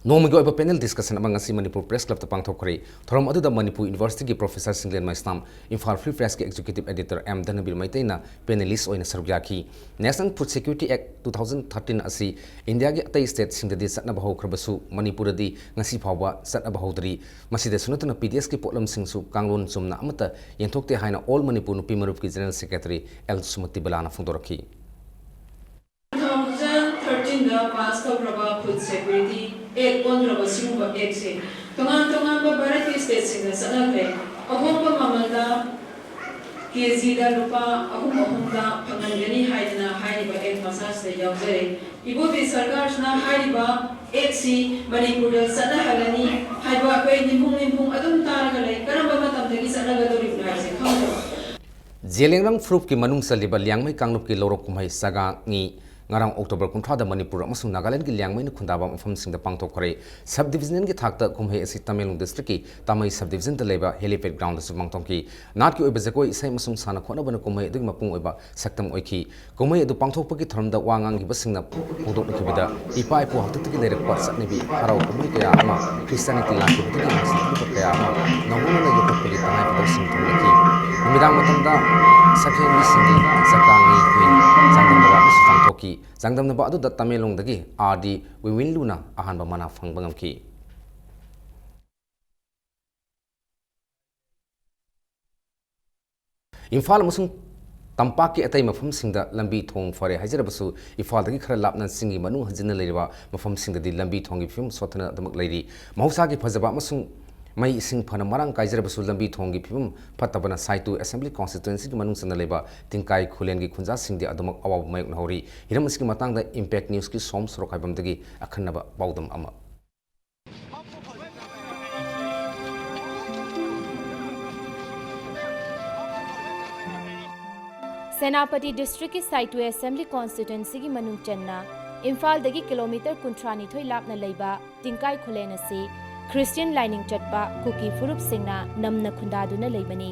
ꯅꯣꯡꯃꯒꯤ ꯑꯣꯏꯕ panel discussion ꯑꯃ ꯉꯁꯤ ꯃꯅꯤꯄꯨꯔ Press Clubꯇ ꯄꯥꯡꯊꯣꯛꯈ꯭ꯔꯦ꯫ ꯊꯧꯔꯝ ꯑꯗꯨꯗ ꯃꯅꯤꯄꯨꯔ Universityꯒꯤ Professor ꯁꯤꯡꯂꯦꯟ ꯃꯩꯁꯅꯥꯝ, ꯏꯝꯐꯥꯜ Free Pressꯀꯤ Executive Editor ꯑꯦꯝ ꯙꯅꯕꯤꯔ ꯃꯩꯇꯩꯅ panelist ꯑꯣꯏꯅ ꯁꯔꯨꯛ ꯌꯥꯈꯤ꯫ National Food Security Act two thousand thirteen ꯑꯁꯤ ꯏꯟꯗꯤꯌꯥꯒꯤ ꯑꯇꯩ stateꯁꯤꯡꯗꯗꯤ ꯆꯠꯅꯕ ꯍꯧꯈ꯭ꯔꯕꯁꯨ ꯃꯅꯤꯄꯨꯔꯗꯗꯤ ꯉꯁꯤ ꯐꯥꯎꯕ ꯆꯠꯅꯕ ꯍꯧꯗ꯭ꯔꯤ꯫ ꯃꯁꯤꯗꯁꯨ ꯅꯠꯇꯅ P D Sꯀꯤ ꯄꯣꯠꯂꯝꯁꯤꯡꯁꯨ ꯀꯥꯡꯂꯣꯟ ꯆꯨꯝꯅ ꯑꯃꯠꯇ ꯌꯦꯟꯊꯣꯛꯇꯦ ꯍꯥꯏꯅ All Manipur ꯅꯨꯄꯤ ꯃꯔꯨꯞꯀꯤ General Secretary ꯑꯦꯜ ꯁꯨꯃꯇꯤ ꯕꯂꯥꯅ ꯐꯣꯡꯗꯣꯔꯛꯈꯤ꯫ Two thousand thirteenꯗ pass ꯇꯧꯈ꯭ꯔꯕ Food Security Act ꯑꯣꯟꯈ꯭ꯔꯕ ꯁꯤꯒꯨꯝꯕ Actꯁꯦ ꯇꯣꯉꯥꯟ ꯇꯣꯉꯥꯟꯕ ꯚꯥꯔꯠꯀꯤ stateꯁꯤꯡꯗ ꯆꯠꯅꯈ꯭ꯔꯦ꯫ ꯑꯍꯣꯡꯕ ꯃꯃꯜꯗ KGꯗ ꯂꯨꯄꯥ ꯑꯍꯨꯝ ꯑꯍꯨꯝꯗ ꯐꯪꯍꯟꯒꯅꯤ ꯍꯥꯏꯗꯅ ꯍꯥꯏꯔꯤꯕ Act ꯃꯆꯥꯁꯤꯗ ꯌꯥꯎꯖꯔꯦ꯫ ꯏꯕꯣꯕꯤ ꯁꯔꯀꯥꯔꯁꯤꯅ ꯍꯥꯏꯔꯤꯕ Actꯁꯤ ꯃꯅꯤꯄꯨꯔꯗ ꯆꯠꯅꯍꯜꯂꯅꯤ ꯍꯥꯏꯕ ꯑꯩꯈꯣꯏ ꯅꯤꯡꯈꯨꯡ ꯅꯤꯡꯈꯨꯡ ꯑꯗꯨꯝ ꯇꯥꯔꯒ ꯂꯩ꯫ ꯀꯔꯝꯕ ꯃꯇꯝꯗꯒꯤ ꯆꯠꯅꯒꯗꯧꯔꯤꯕꯅꯣ ꯍꯥꯏꯕꯁꯦ ꯈꯪꯗꯕ꯫ ꯖꯦꯂꯦꯡꯔꯪ ꯐꯨꯔꯨꯞꯀꯤ ꯃꯅꯨꯡ ꯆꯜꯂꯤꯕ ꯂꯤꯌꯥꯡꯃꯩ ꯀꯥꯡꯂꯨꯞꯀꯤ ꯂꯧꯔꯣꯛ ꯀꯨꯝꯍꯩ ꯆꯥꯒꯥꯡꯉꯤ ꯉꯔꯥꯡ October ꯀꯨꯟꯊ꯭ꯔꯥꯗ ꯃꯅꯤꯄꯨꯔ ꯑꯃꯁꯨꯡ ꯅꯥꯒꯥꯂꯦꯟꯗꯒꯤ ꯂꯤꯌꯥꯡꯃꯩꯅ ꯈꯨꯟꯗꯥꯕ ꯃꯐꯝꯁꯤꯡꯗ ꯄꯥꯡꯊꯣꯛꯈ꯭ꯔꯦ꯫ Sub Divisionꯒꯤ ꯊꯥꯛꯇ ꯀꯨꯝꯍꯩ ꯑꯁꯤ ꯇꯃꯦꯡꯂꯣꯡ Districtꯀꯤ ꯇꯥꯃꯩ Sub Divisionꯗ ꯂꯩꯕ Helipad Groundꯗꯁꯨ ꯄꯥꯡꯊꯣꯛꯈꯤ꯫ ꯅꯥꯠꯀꯤ ꯑꯣꯏꯕ ꯖꯒꯣꯏ, ꯏꯁꯩ ꯑꯃꯁꯨꯡ ꯁꯥꯟꯅ ꯈꯣꯠꯅꯕꯅ ꯀꯨꯝꯍꯩ ꯑꯗꯨꯒꯤ ꯃꯄꯨꯡ ꯑꯣꯏꯕ ꯁꯛꯇꯝ ꯑꯣꯏꯈꯤ꯫ ꯀꯨꯝꯍꯩ ꯑꯗꯨ ꯄꯥꯡꯊꯣꯛꯄꯒꯤ ꯊꯧꯔꯝꯗ ꯋꯥ ꯉꯥꯡꯈꯤꯕꯁꯤꯡꯅ ꯐꯣꯡꯗꯣꯛꯅꯈꯤꯕꯗ, ꯏꯄꯥ ꯏꯄꯨ ꯍꯥꯛꯇꯛꯇꯒꯤ ꯂꯩꯔꯛꯄ ꯆꯠꯅꯕꯤ ꯍꯔꯥꯎ ꯀꯨꯝꯍꯩ ꯀꯌꯥ ꯑꯃ Christianity ꯂꯥꯛꯈꯤꯕꯗꯒꯤ ꯍꯧꯖꯤꯛ ꯀꯌꯥ ꯑꯃ ꯅꯧꯍꯧꯅꯅ ꯌꯣꯛꯈꯠꯄꯒꯤ ꯇꯉꯥꯏꯐꯗꯕꯁꯤꯡ ꯊꯣꯛꯂꯛꯈꯤ꯫ ꯅꯨꯃꯤꯗꯥꯡ ꯃꯇꯝꯗ ꯁꯛꯍꯦꯟꯕꯤꯁꯤꯡꯒꯤ ꯖꯀꯥꯡꯒꯤ ꯀꯨꯏꯟ ꯆꯥꯡꯗꯝꯅꯕ ꯑꯃꯁꯨ ꯄꯥꯡꯊꯣꯛꯈꯤ꯫ ꯆꯥꯡꯗꯝꯅꯕ ꯑꯗꯨꯗ ꯇꯃꯦꯡꯂꯣꯡꯗꯒꯤ ꯑꯥꯔ ꯗꯤ ꯋꯤꯋꯤꯟꯂꯨꯅ ꯑꯍꯥꯟꯕ ꯃꯅꯥ ꯐꯪꯕ ꯉꯝꯈꯤ꯫ ꯏꯝꯐꯥꯜ ꯑꯃꯁꯨꯡ ꯇꯝꯄꯥꯛꯀꯤ ꯑꯇꯩ ꯃꯐꯝꯁꯤꯡꯗ ꯂꯝꯕꯤ ꯊꯣꯡ ꯐꯔꯦ ꯍꯥꯏꯖꯔꯕꯁꯨ, ꯏꯝꯐꯥꯜꯗꯒꯤ ꯈꯔ ꯂꯥꯞꯅ ꯆꯤꯡꯒꯤ ꯃꯅꯨꯡ ꯍꯟꯖꯤꯟꯅ ꯂꯩꯔꯤꯕ ꯃꯐꯝꯁꯤꯡꯗꯗꯤ ꯂꯝꯕꯤ ꯊꯣꯡꯒꯤ ꯐꯤꯕꯝ ꯁꯣꯠꯊꯅ ꯑꯗꯨꯃꯛ ꯂꯩꯔꯤ꯫ ꯃꯍꯧꯁꯥꯒꯤ ꯐꯖꯕ ꯑꯃꯁꯨꯡ ꯃꯩ ꯏꯁꯤꯡ ꯐꯅ ꯃꯔꯥꯡ ꯀꯥꯏꯖꯔꯕꯁꯨ, ꯂꯝꯕꯤ ꯊꯣꯡꯒꯤ ꯐꯤꯕꯝ ꯐꯠꯇꯕꯅ ꯁꯥꯏꯇꯨ Assembly Constituencyꯒꯤ ꯃꯅꯨꯡ ꯆꯟꯅ ꯂꯩꯕ ꯇꯤꯡꯀꯥꯏ ꯈꯨꯂꯦꯟꯒꯤ ꯈꯨꯟꯖꯥꯁꯤꯡꯗꯤ ꯑꯗꯨꯃꯛ ꯑꯋꯥꯕ ꯃꯥꯌꯣꯛꯅꯍꯧꯔꯤ꯫ ꯍꯤꯔꯝ ꯑꯁꯤꯒꯤ ꯃꯇꯥꯡꯗ Impact Newsꯀꯤ ꯁꯣꯝ ꯁꯣꯔꯣꯛ ꯍꯥꯏꯕꯝꯗꯒꯤ ꯑꯈꯟꯅꯕ ꯄꯥꯎꯗꯝ ꯑꯃ꯫ ꯁꯦꯅꯥꯄꯇꯤ ꯗꯤꯁꯇ꯭ꯔꯤꯛꯀꯤ ꯁꯥꯏꯇꯨ ꯑꯦꯁꯦꯝꯕ꯭ꯂꯤ ꯀꯣꯟꯁꯇꯤꯇ꯭ꯋꯦꯟꯁꯤꯒꯤ ꯃꯅꯨꯡ ꯆꯟꯅ ꯏꯝꯐꯥꯜꯗꯒꯤ ꯀꯤꯂꯣꯃꯤꯇꯔ ꯀꯨꯟꯊ꯭ꯔꯥꯅꯤꯊꯣꯏ ꯂꯥꯞꯅ ꯂꯩꯕ ꯇꯤꯡꯀꯥꯏ ꯈꯨꯂꯦꯟ ꯑꯁꯤ ꯈ꯭ꯔꯤꯁꯇꯤꯌꯟ ꯂꯥꯏꯅꯤꯡ ꯆꯠꯄ ꯀꯨꯀꯤ ꯐꯨꯔꯨꯞꯁꯤꯡꯅ ꯅꯝꯅ ꯈꯨꯟꯗꯥꯗꯨꯅ ꯂꯩꯕꯅꯤ꯫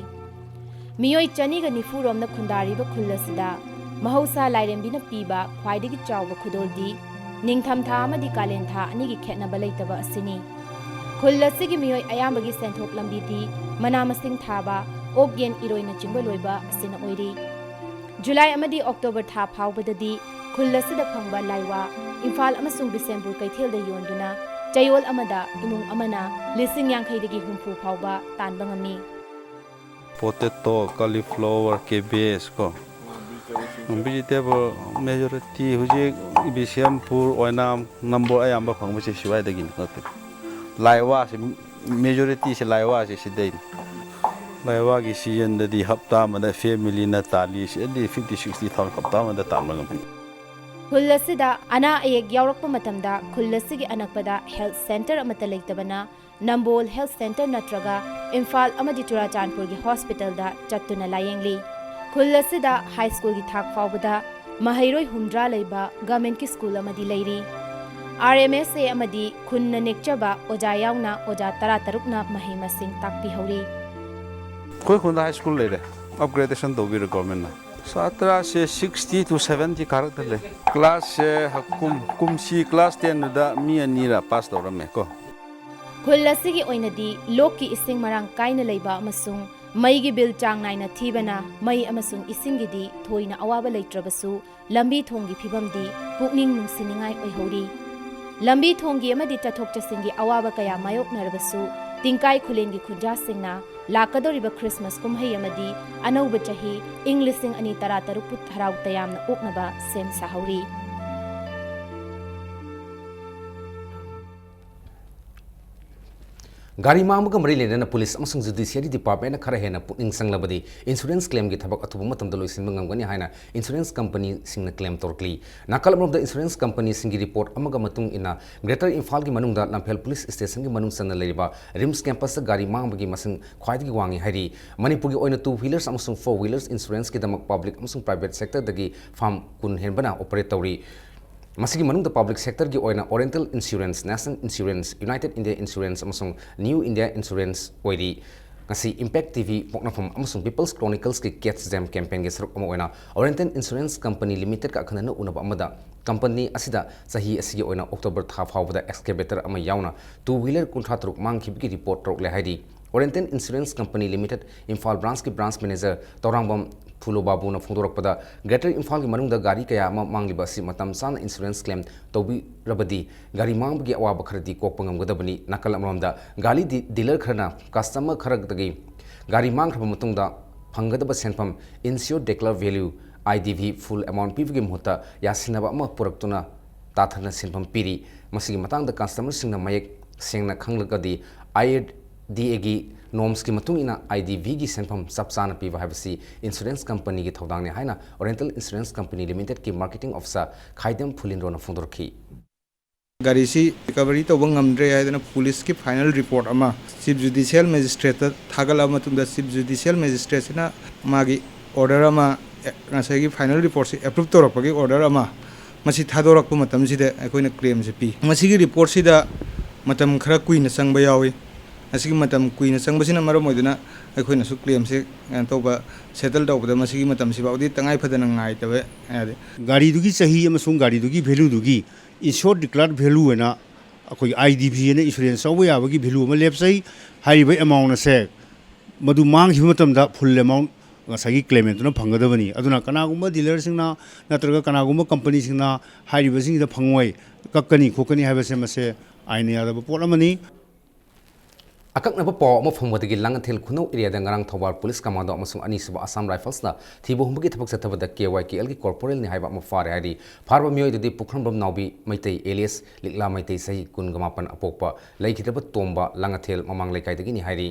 ꯃꯤꯑꯣꯏ ꯆꯅꯤꯒ ꯅꯤꯐꯨ ꯔꯣꯝꯅ ꯈꯨꯟꯗꯥꯔꯤꯕ ꯈꯨꯜ ꯑꯁꯤꯗ ꯃꯍꯧꯁꯥ ꯂꯥꯏꯔꯦꯝꯕꯤꯅ ꯄꯤꯕ ꯈ꯭ꯋꯥꯏꯗꯒꯤ ꯆꯥꯎꯕ ꯈꯨꯗꯣꯜꯗꯤ ꯅꯤꯡꯊꯝꯊꯥ ꯑꯃꯗꯤ ꯀꯥꯂꯦꯟ ꯊꯥ ꯑꯅꯤꯒꯤ ꯈꯦꯠꯅꯕ ꯂꯩꯇꯕ ꯑꯁꯤꯅꯤ꯫ ꯈꯨꯜ ꯑꯁꯤꯒꯤ ꯃꯤꯑꯣꯏ ꯑꯌꯥꯝꯕꯒꯤ ꯁꯦꯟꯊꯣꯛ ꯂꯝꯕꯤꯗꯤ ꯃꯅꯥ ꯃꯁꯤꯡ ꯊꯥꯕ, ꯑꯣꯛ ꯌꯦꯟ ꯏꯔꯣꯏꯅꯆꯤꯡꯕ ꯂꯣꯏꯕ ꯑꯁꯤꯅ ꯑꯣꯏꯔꯤ꯫ ꯖꯨꯂꯥꯏ ꯑꯃꯗꯤ ꯑꯣꯛꯇꯣꯕꯔ ꯊꯥ ꯐꯥꯎꯕꯗꯗꯤ ꯈꯨꯜ ꯑꯁꯤꯗ ꯐꯪꯕ ꯂꯥꯏꯋꯥ ꯏꯝꯐꯥꯜ ꯑꯃꯁꯨꯡ ꯕꯤꯁꯦꯝꯄꯨꯔ ꯀꯩꯊꯦꯜꯗ ꯌꯣꯟꯗꯨꯅ ꯆꯌꯣꯜ ꯑꯃꯗ ꯏꯃꯨꯡ ꯑꯃꯅ ꯂꯤꯁꯤꯡ ꯌꯥꯡꯈꯩꯗꯒꯤ ꯍꯨꯝꯐꯨ ꯐꯥꯎꯕ ꯇꯥꯟꯕ ꯉꯝꯃꯤ꯫ Potato, cauliflower, cabbage ꯀꯣ꯫ Vegetable majority ꯍꯧꯖꯤꯛ ꯕꯤꯁꯦꯝꯄꯨꯔ, ꯑꯣꯏꯅꯥꯝ, ꯅꯝꯕꯣꯜ ꯑꯌꯥꯝꯕ ꯐꯪꯕꯁꯦ ꯁꯤꯋꯥꯏꯗꯒꯤꯅꯤ ꯅꯠꯇꯦ꯫ ꯂꯥꯏꯋꯥꯁꯦ, majorityꯁꯦ ꯂꯥꯏꯋꯥꯁꯦ ꯁꯤꯗꯩꯅꯤ꯫ ꯂꯥꯏꯋꯥꯒꯤ seasonꯗꯗꯤ ꯍꯞꯇꯥ ꯑꯃꯗ familyꯅ ꯇꯥꯜꯂꯤꯁꯦ at least fifty sixty thousand ꯍꯞꯇꯥ ꯑꯃꯗ ꯇꯥꯟꯕ ꯉꯝꯃꯤ꯫ ꯈꯨꯜ ꯑꯁꯤꯗ ꯑꯅꯥ ꯑꯌꯦꯛ ꯌꯥꯎꯔꯛꯄ ꯃꯇꯝꯗ ꯈꯨꯜ ꯑꯁꯤꯒꯤ ꯑꯅꯛꯄꯗ health centre ꯑꯃꯠꯇ ꯂꯩꯇꯕꯅ ꯅꯝꯕꯣꯜ health centre ꯅꯠꯇ꯭ꯔꯒ ꯏꯝꯐꯥꯜ ꯑꯃꯗꯤ ꯆꯨꯔꯥꯆꯥꯟꯄꯨꯔꯒꯤ hospitalꯗ ꯆꯠꯇꯨꯅ ꯂꯥꯌꯦꯡꯂꯤ꯫ ꯈꯨꯜ ꯑꯁꯤꯗ high schoolꯒꯤ ꯊꯥꯛ ꯐꯥꯎꯕꯗ ꯃꯍꯩꯔꯣꯏ ꯍꯨꯝꯗ꯭ꯔꯥ ꯂꯩꯕ governmentꯀꯤ school ꯑꯃꯗꯤ ꯂꯩꯔꯤ꯫ RMSA ꯑꯃꯗꯤ ꯈꯨꯟꯅ ꯅꯦꯛꯆꯕ ꯑꯣꯖꯥ ꯌꯥꯎꯅ ꯑꯣꯖꯥ ꯇꯔꯥꯇꯔꯨꯛꯅ ꯃꯍꯩ ꯃꯁꯤꯡ ꯇꯥꯛꯄꯤꯍꯧꯔꯤ꯫ ꯑꯩꯈꯣꯏ ꯈꯨꯟꯗ high school ꯂꯩꯔꯦ, upgradation ꯇꯧꯕꯤꯔꯦ governmentꯅ꯫ ꯁꯥꯇ꯭ꯔꯁꯦ sixty to seventy ꯀꯥꯔꯛꯇ ꯂꯩ꯫ Classꯁꯦ ꯍꯀꯨꯝ-, ꯀꯨꯝꯁꯤ class tenꯗꯨꯗ ꯃꯤ ꯑꯅꯤꯔ pass ꯇꯧꯔꯝꯃꯦ ꯀꯣ꯫ ꯈꯨꯜ ꯑꯁꯤꯒꯤ ꯑꯣꯏꯅꯗꯤ ꯂꯣꯛꯀꯤ ꯏꯁꯤꯡ ꯃꯔꯥꯡ ꯀꯥꯏꯅ ꯂꯩꯕ ꯑꯃꯁꯨꯡ ꯃꯩꯒꯤ bill ꯆꯥꯡ ꯅꯥꯏꯅ ꯊꯤꯕꯅ ꯃꯩ ꯑꯃꯁꯨꯡ ꯏꯁꯤꯡꯒꯤꯗꯤ ꯊꯣꯏꯅ ꯑꯋꯥꯕ ꯂꯩꯇ꯭ꯔꯕꯁꯨ, ꯂꯝꯕꯤ ꯊꯣꯡꯒꯤ ꯐꯤꯕꯝꯗꯤ ꯄꯨꯛꯅꯤꯡ ꯅꯨꯡꯁꯤꯅꯤꯡꯉꯥꯏ ꯑꯣꯏꯍꯧꯔꯤ꯫ ꯂꯝꯕꯤ ꯊꯣꯡꯒꯤ ꯑꯃꯗꯤ ꯆꯠꯊꯣꯛ ꯆꯠꯁꯤꯟꯒꯤ ꯑꯋꯥꯕ ꯀꯌꯥ ꯃꯥꯌꯣꯛꯅꯔꯕꯁꯨ, ꯇꯤꯡꯀꯥꯏ ꯈꯨꯂꯦꯟꯒꯤ ꯈꯨꯟꯖꯥꯁꯤꯡꯅ ꯂꯥꯛꯀꯗꯧꯔꯤꯕ Christmas ꯀꯨꯝꯍꯩ ꯑꯃꯗꯤ ꯑꯅꯧꯕ ꯆꯍꯤ ꯏꯪ ꯂꯤꯁꯤꯡ ꯑꯅꯤ ꯇꯔꯥ ꯇꯔꯨꯛꯄꯨ ꯍꯔꯥꯎ ꯇꯌꯥꯝꯅ ꯑꯣꯛꯅꯕ ꯁꯦꯝ ꯁꯥꯍꯧꯔꯤ꯫ ꯒꯥꯔꯤ ꯃꯥꯡꯕꯒ ꯃꯔꯤ ꯂꯩꯅꯅ ꯄꯨꯂꯤꯁ ꯑꯃꯁꯨꯡ ꯖꯨꯗꯤꯁꯤꯌꯔꯤ ꯗꯤꯄꯥꯔꯠꯃꯦꯟꯅ ꯈꯔ ꯍꯦꯟꯅ ꯄꯨꯛꯅꯤꯡ ꯆꯪꯂꯕꯗꯤ ꯏꯟꯁꯨꯔꯦꯟꯁ ꯀ꯭ꯂꯦꯝꯒꯤ ꯊꯕꯛ ꯑꯊꯨꯕ ꯃꯇꯝꯗ ꯂꯣꯏꯁꯤꯟꯕ ꯉꯝꯒꯅꯤ ꯍꯥꯏꯅ ꯏꯟꯁꯨꯔꯦꯟꯁ ꯀꯝꯄꯅꯤꯁꯤꯡꯅ ꯀ꯭ꯂꯦꯝ ꯇꯧꯔꯛꯂꯤ꯫ ꯅꯥꯀꯜ ꯑꯃꯔꯣꯝꯗ ꯏꯟꯁꯨꯔꯦꯟꯁ ꯀꯝꯄꯅꯤꯁꯤꯡꯒꯤ ꯔꯤꯄꯣꯔꯠ ꯑꯃꯒ ꯃꯇꯨꯡ ꯏꯟꯅ ꯒ꯭ꯔꯦꯇꯔ ꯏꯝꯐꯥꯜꯒꯤ ꯃꯅꯨꯡꯗ ꯂꯝꯐꯦꯜ ꯄꯨꯂꯤꯁ ꯁ꯭ꯇꯦꯁꯟꯒꯤ ꯃꯅꯨꯡ ꯆꯟꯅ ꯂꯩꯔꯤꯕ ꯔꯤꯝꯁ ꯀꯦꯝꯄꯁꯇ ꯒꯥꯔꯤ ꯃꯥꯡꯕꯒꯤ ꯃꯁꯤꯡ ꯈ꯭ꯋꯥꯏꯗꯒꯤ ꯋꯥꯡꯉꯤ ꯍꯥꯏꯔꯤ꯫ ꯃꯅꯤꯄꯨꯔꯒꯤ ꯑꯣꯏꯅ two wheelers ꯑꯃꯁꯨꯡ four wheelers ꯏꯟꯁꯨꯔꯦꯟꯁꯀꯤꯗꯃꯛ ꯄꯕ꯭ꯂꯤꯛ ꯑꯃꯁꯨꯡ ꯄ꯭ꯔꯥꯏꯚꯦꯠ ꯁꯦꯛꯇꯔꯗꯒꯤ ꯐꯥꯔꯝ ꯀꯨꯟ ꯍꯦꯟꯕꯅ ꯑꯣꯄꯔꯦꯠ ꯇꯧꯔꯤ꯫ ꯃꯁꯤꯒꯤ ꯃꯅꯨꯡꯗ ꯄꯕ꯭ꯂꯤꯛ ꯁꯦꯛꯇꯔꯒꯤ ꯑꯣꯏꯅ oriental insurance, national insurance, United India insurance ꯑꯃꯁꯨꯡ ꯅ꯭ꯌꯨ ꯏꯟꯗꯤꯌꯥ ꯏꯟꯁꯨꯔꯦꯟꯁ ꯑꯣꯏꯔꯤ꯫ ꯉꯁꯤ ꯏꯝꯄꯦꯛ ꯇꯤ ꯚꯤ ꯄꯣꯛꯅꯐꯝ ꯑꯃꯁꯨꯡ ꯄꯤꯄꯜꯁ ꯀ꯭ꯔꯣꯅꯤꯀꯜꯁꯀꯤ ꯀꯦꯠꯁ ꯖꯦꯝ ꯀꯦꯝꯄꯦꯟꯒꯤ ꯁꯔꯨꯛ ꯑꯃ ꯑꯣꯏꯅ ꯑꯣꯔꯤꯌꯦꯟꯇꯦꯜ ꯏꯟꯁꯨꯔꯦꯟꯁ ꯀꯝꯄꯅꯤ ꯂꯤꯃꯤꯇꯦꯗꯀ ꯑꯈꯟꯅꯅ ꯎꯅꯕ ꯑꯃꯗ ꯀꯝꯄꯅꯤ ꯑꯁꯤꯗ ꯆꯍꯤ ꯑꯁꯤꯒꯤ ꯑꯣꯏꯅ ꯑꯣꯛꯇꯣꯕꯔ ꯊꯥ ꯐꯥꯎꯕꯗ ꯑꯦꯛꯁꯀꯦꯚꯦꯇꯔ ꯑꯃ ꯌꯥꯎꯅ two wheeler ꯀꯨꯟꯊ꯭ꯔꯥ ꯇꯔꯨꯛ ꯃꯥꯡꯈꯤꯕꯒꯤ ꯔꯤꯄꯣꯔꯠ ꯇꯧꯔꯛꯂꯦ ꯍꯥꯏꯔꯤ꯫ Oriental insurance company limited Imphal ꯕ꯭ꯔꯥꯟꯁꯀꯤ ꯕ꯭ꯔꯥꯟꯁ ꯃꯦꯅꯦꯖꯔ ꯇꯧꯔꯥꯡꯕꯝ ꯐꯨꯂꯣ ꯕꯥꯕꯨꯅ ꯐꯣꯡꯗꯣꯔꯛꯄꯗ, ꯒ꯭ꯔꯦꯇꯔ ꯏꯝꯐꯥꯜꯒꯤ ꯃꯅꯨꯡꯗ ꯒꯥꯔꯤ ꯀꯌꯥ ꯑꯃ ꯃꯥꯡꯂꯤꯕ ꯑꯁꯤ ꯃꯇꯝ ꯆꯥꯅ ꯏꯟꯁꯨꯔꯦꯟꯁ ꯀ꯭ꯂꯦꯝ ꯇꯧꯕꯤꯔꯕꯗꯤ ꯒꯥꯔꯤ ꯃꯥꯡꯕꯒꯤ ꯑꯋꯥꯕ ꯈꯔꯗꯤ ꯀꯣꯛꯄ ꯉꯝꯒꯗꯕꯅꯤ꯫ ꯅꯥꯀꯜ ꯑꯃꯔꯣꯝꯗ ꯒꯥꯔꯤ ꯗꯤ-, ꯗꯤꯂꯔ ꯈꯔꯅ ꯀꯁꯇꯃꯔ ꯈꯔꯗꯒꯤ ꯒꯥꯔꯤ ꯃꯥꯡꯈ꯭ꯔꯕ ꯃꯇꯨꯡꯗ ꯐꯪꯒꯗꯕ ꯁꯦꯟꯐꯝ, insured declared value, I D V, full amount ꯄꯤꯕꯒꯤ ꯃꯍꯨꯠꯇ ꯌꯥꯁꯤꯟꯅꯕ ꯑꯃ ꯄꯨꯔꯛꯇꯨꯅ ꯇꯥꯊꯅ ꯁꯦꯟꯐꯝ ꯄꯤꯔꯤ꯫ ꯃꯁꯤꯒꯤ ꯃꯇꯥꯡꯗ ꯀꯁꯇꯃꯔꯁꯤꯡꯅ ꯃꯌꯦꯛ ꯁꯦꯡꯅ ꯈꯪꯂꯒꯗꯤ I R D A ꯒꯤ ꯅꯣꯔꯝꯁꯀꯤ ꯃꯇꯨꯡ ꯏꯟꯅ I D V ꯒꯤ ꯁꯦꯟꯐꯝ ꯆꯞ ꯆꯥꯅ ꯄꯤꯕ ꯍꯥꯏꯕꯁꯤ ꯏꯟꯁꯨꯔꯦꯟꯁ ꯀꯝꯄꯅꯤꯒꯤ ꯊꯧꯗꯥꯡꯅꯤ ꯍꯥꯏꯅ ꯑꯣꯔꯤꯌꯦꯟꯇꯦꯜ ꯏꯟꯁꯨꯔꯦꯟꯁ ꯀꯝꯄꯅꯤ ꯂꯤꯃꯤꯇꯦꯗꯀꯤ ꯃꯥꯔꯀꯦꯇꯤꯡ ꯑꯣꯐꯤꯁꯥꯔ ꯈꯥꯏꯗꯦꯝ ꯐꯨꯂꯤꯟꯗ꯭ꯔꯣꯅ ꯐꯣꯡꯗꯣꯔꯛꯈꯤ꯫ ꯒꯥꯔꯤꯁꯤ ꯔꯤꯀꯚꯔꯤ ꯇꯧꯕ ꯉꯝꯗ꯭ꯔꯦ ꯍꯥꯏꯗꯅ ꯄꯨꯂꯤꯁꯀꯤ ꯐꯥꯏꯅꯦꯜ ꯔꯤꯄꯣꯔꯠ ꯑꯃ ꯆꯤꯐ ꯖꯨꯗꯤꯁꯤꯌꯦꯜ ꯃꯦꯖꯤꯁꯇ꯭ꯔꯦꯠꯇ ꯊꯥꯒꯠꯂꯕ ꯃꯇꯨꯡꯗ, ꯆꯤꯐ ꯖꯨꯗꯤꯁꯤꯌꯦꯜ ꯃꯦꯖꯤꯁꯇ꯭ꯔꯦꯠꯁꯤꯅ ꯃꯥꯒꯤ ꯑꯣꯔꯗꯔ ꯑꯃ, ꯑꯦ, ꯉꯁꯥꯏꯒꯤ ꯐꯥꯏꯅꯦꯜ ꯔꯤꯄꯣꯔꯠꯁꯤ ꯑꯦꯄ꯭ꯔꯨꯞ ꯇꯧꯔꯛꯄꯒꯤ ꯑꯣꯔꯗꯔ ꯑꯃ, ꯃꯁꯤ ꯊꯥꯗꯣꯔꯛꯄ ꯃꯇꯝꯁꯤꯗ ꯑꯩꯈꯣꯏꯅ ꯀ꯭ꯂꯦꯝꯁꯦ ꯄꯤ꯫ ꯃꯁꯤꯒꯤ ꯔꯤꯄꯣꯔꯠꯁꯤꯗ ꯃꯇꯝ ꯈꯔ ꯀꯨꯏꯅ ꯆꯪꯕ ꯌꯥꯎꯏ꯫ ꯑꯁꯤꯒꯤ ꯃꯇꯝ ꯀꯨꯏꯅ ꯆꯪꯕꯁꯤꯅ ꯃꯔꯝ ꯑꯣꯏꯗꯨꯅ ꯑꯩꯈꯣꯏꯅꯁꯨ ꯀ꯭ꯂꯦꯝꯁꯦ, ꯀꯩꯅꯣ ꯇꯧꯕ, ꯁꯦꯇꯜ ꯇꯧꯕꯗ ꯃꯁꯤꯒꯤ ꯃꯇꯝꯁꯤ ꯐꯥꯎꯗꯤ ꯇꯉꯥꯏ ꯐꯗꯅ ꯉꯥꯏꯇꯕ ꯌꯥꯗꯦ꯫ ꯒꯥꯔꯤꯗꯨꯒꯤ ꯆꯍꯤ ꯑꯃꯁꯨꯡ ꯒꯥꯔꯤꯗꯨꯒꯤ ꯚꯦꯂꯨꯗꯨꯒꯤ insured declared value ꯍꯥꯏꯅ ꯑꯩꯈꯣꯏꯒꯤ I D V ꯍꯥꯏꯅ ꯏꯟꯁꯨꯔꯦꯟꯁ ꯂꯧꯕ ꯌꯥꯕꯒꯤ ꯚꯦꯂꯨ ꯑꯃ ꯂꯦꯞꯆꯩ꯫ ꯍꯥꯏꯔꯤꯕ amount ꯑꯁꯦ ꯃꯗꯨ ꯃꯥꯡꯈꯤꯕ ꯃꯇꯝꯗ full amount ꯉꯁꯥꯏꯒꯤ claimant ꯇꯨꯅ ꯐꯪꯒꯗꯕꯅꯤ꯫ ꯑꯗꯨꯅ ꯀꯅꯥꯒꯨꯝꯕ ꯗꯤꯂꯔꯁꯤꯡꯅ ꯅꯠꯇ꯭ꯔꯒ ꯀꯅꯥꯒꯨꯝꯕ ꯀꯝꯄꯅꯤꯁꯤꯡꯅ ꯍꯥꯏꯔꯤꯕꯁꯤꯡꯁꯤꯗ ꯐꯪꯉꯣꯏ, ꯀꯛꯀꯅꯤ ꯈꯣꯠꯀꯅꯤ ꯍꯥꯏꯕꯁꯦ, ꯃꯁꯦ ꯑꯥꯏꯟꯅ ꯌꯥꯗꯕ ꯄꯣꯠ ꯑꯃꯅꯤ꯫ ꯑꯀꯛꯅꯕ ꯄꯥꯎ ꯑꯃ ꯐꯪꯕꯗꯒꯤ ꯂꯥꯡꯉꯊꯦꯜ ꯈꯨꯅꯧ ꯑꯦꯔꯤꯌꯥꯗ ꯉꯔꯥꯡ ꯊꯧꯕꯥꯜ ꯄꯨꯂꯤꯁ ꯀꯃꯥꯟꯗꯣ ꯑꯃꯁꯨꯡ ꯑꯅꯤꯁꯨꯕ ꯑꯁꯥꯝ ꯔꯥꯏꯐꯜꯁꯅ ꯊꯤꯕ ꯍꯨꯝꯕꯒꯤ ꯊꯕꯛ ꯆꯠꯊꯕꯗ ꯀꯦ ꯋꯥꯏ ꯀꯦ ꯑꯦꯜꯒꯤ ꯀꯣꯔꯄꯣꯔꯦꯜꯅꯤ ꯍꯥꯏꯕ ꯑꯃ ꯐꯥꯔꯦ ꯍꯥꯏꯔꯤ꯫ ꯐꯥꯔꯕ ꯃꯤꯑꯣꯏꯗꯨꯗꯤ ꯄꯨꯈ꯭ꯔꯝꯕꯝ ꯅꯥꯎꯕꯤ ꯃꯩꯇꯩ ꯑꯦꯂꯤꯌꯁ ꯂꯤꯛꯂꯥ ꯃꯩꯇꯩ ꯆꯍꯤ ꯀꯨꯟꯒ ꯃꯥꯄꯟ ꯑꯄꯣꯛꯄ ꯂꯩꯈꯤꯗ꯭ꯔꯕ ꯇꯣꯝꯕ ꯂꯥꯡꯉꯊꯦꯜ ꯃꯃꯥꯡ ꯂꯩꯀꯥꯏꯗꯒꯤꯅꯤ ꯍꯥꯏꯔꯤ꯫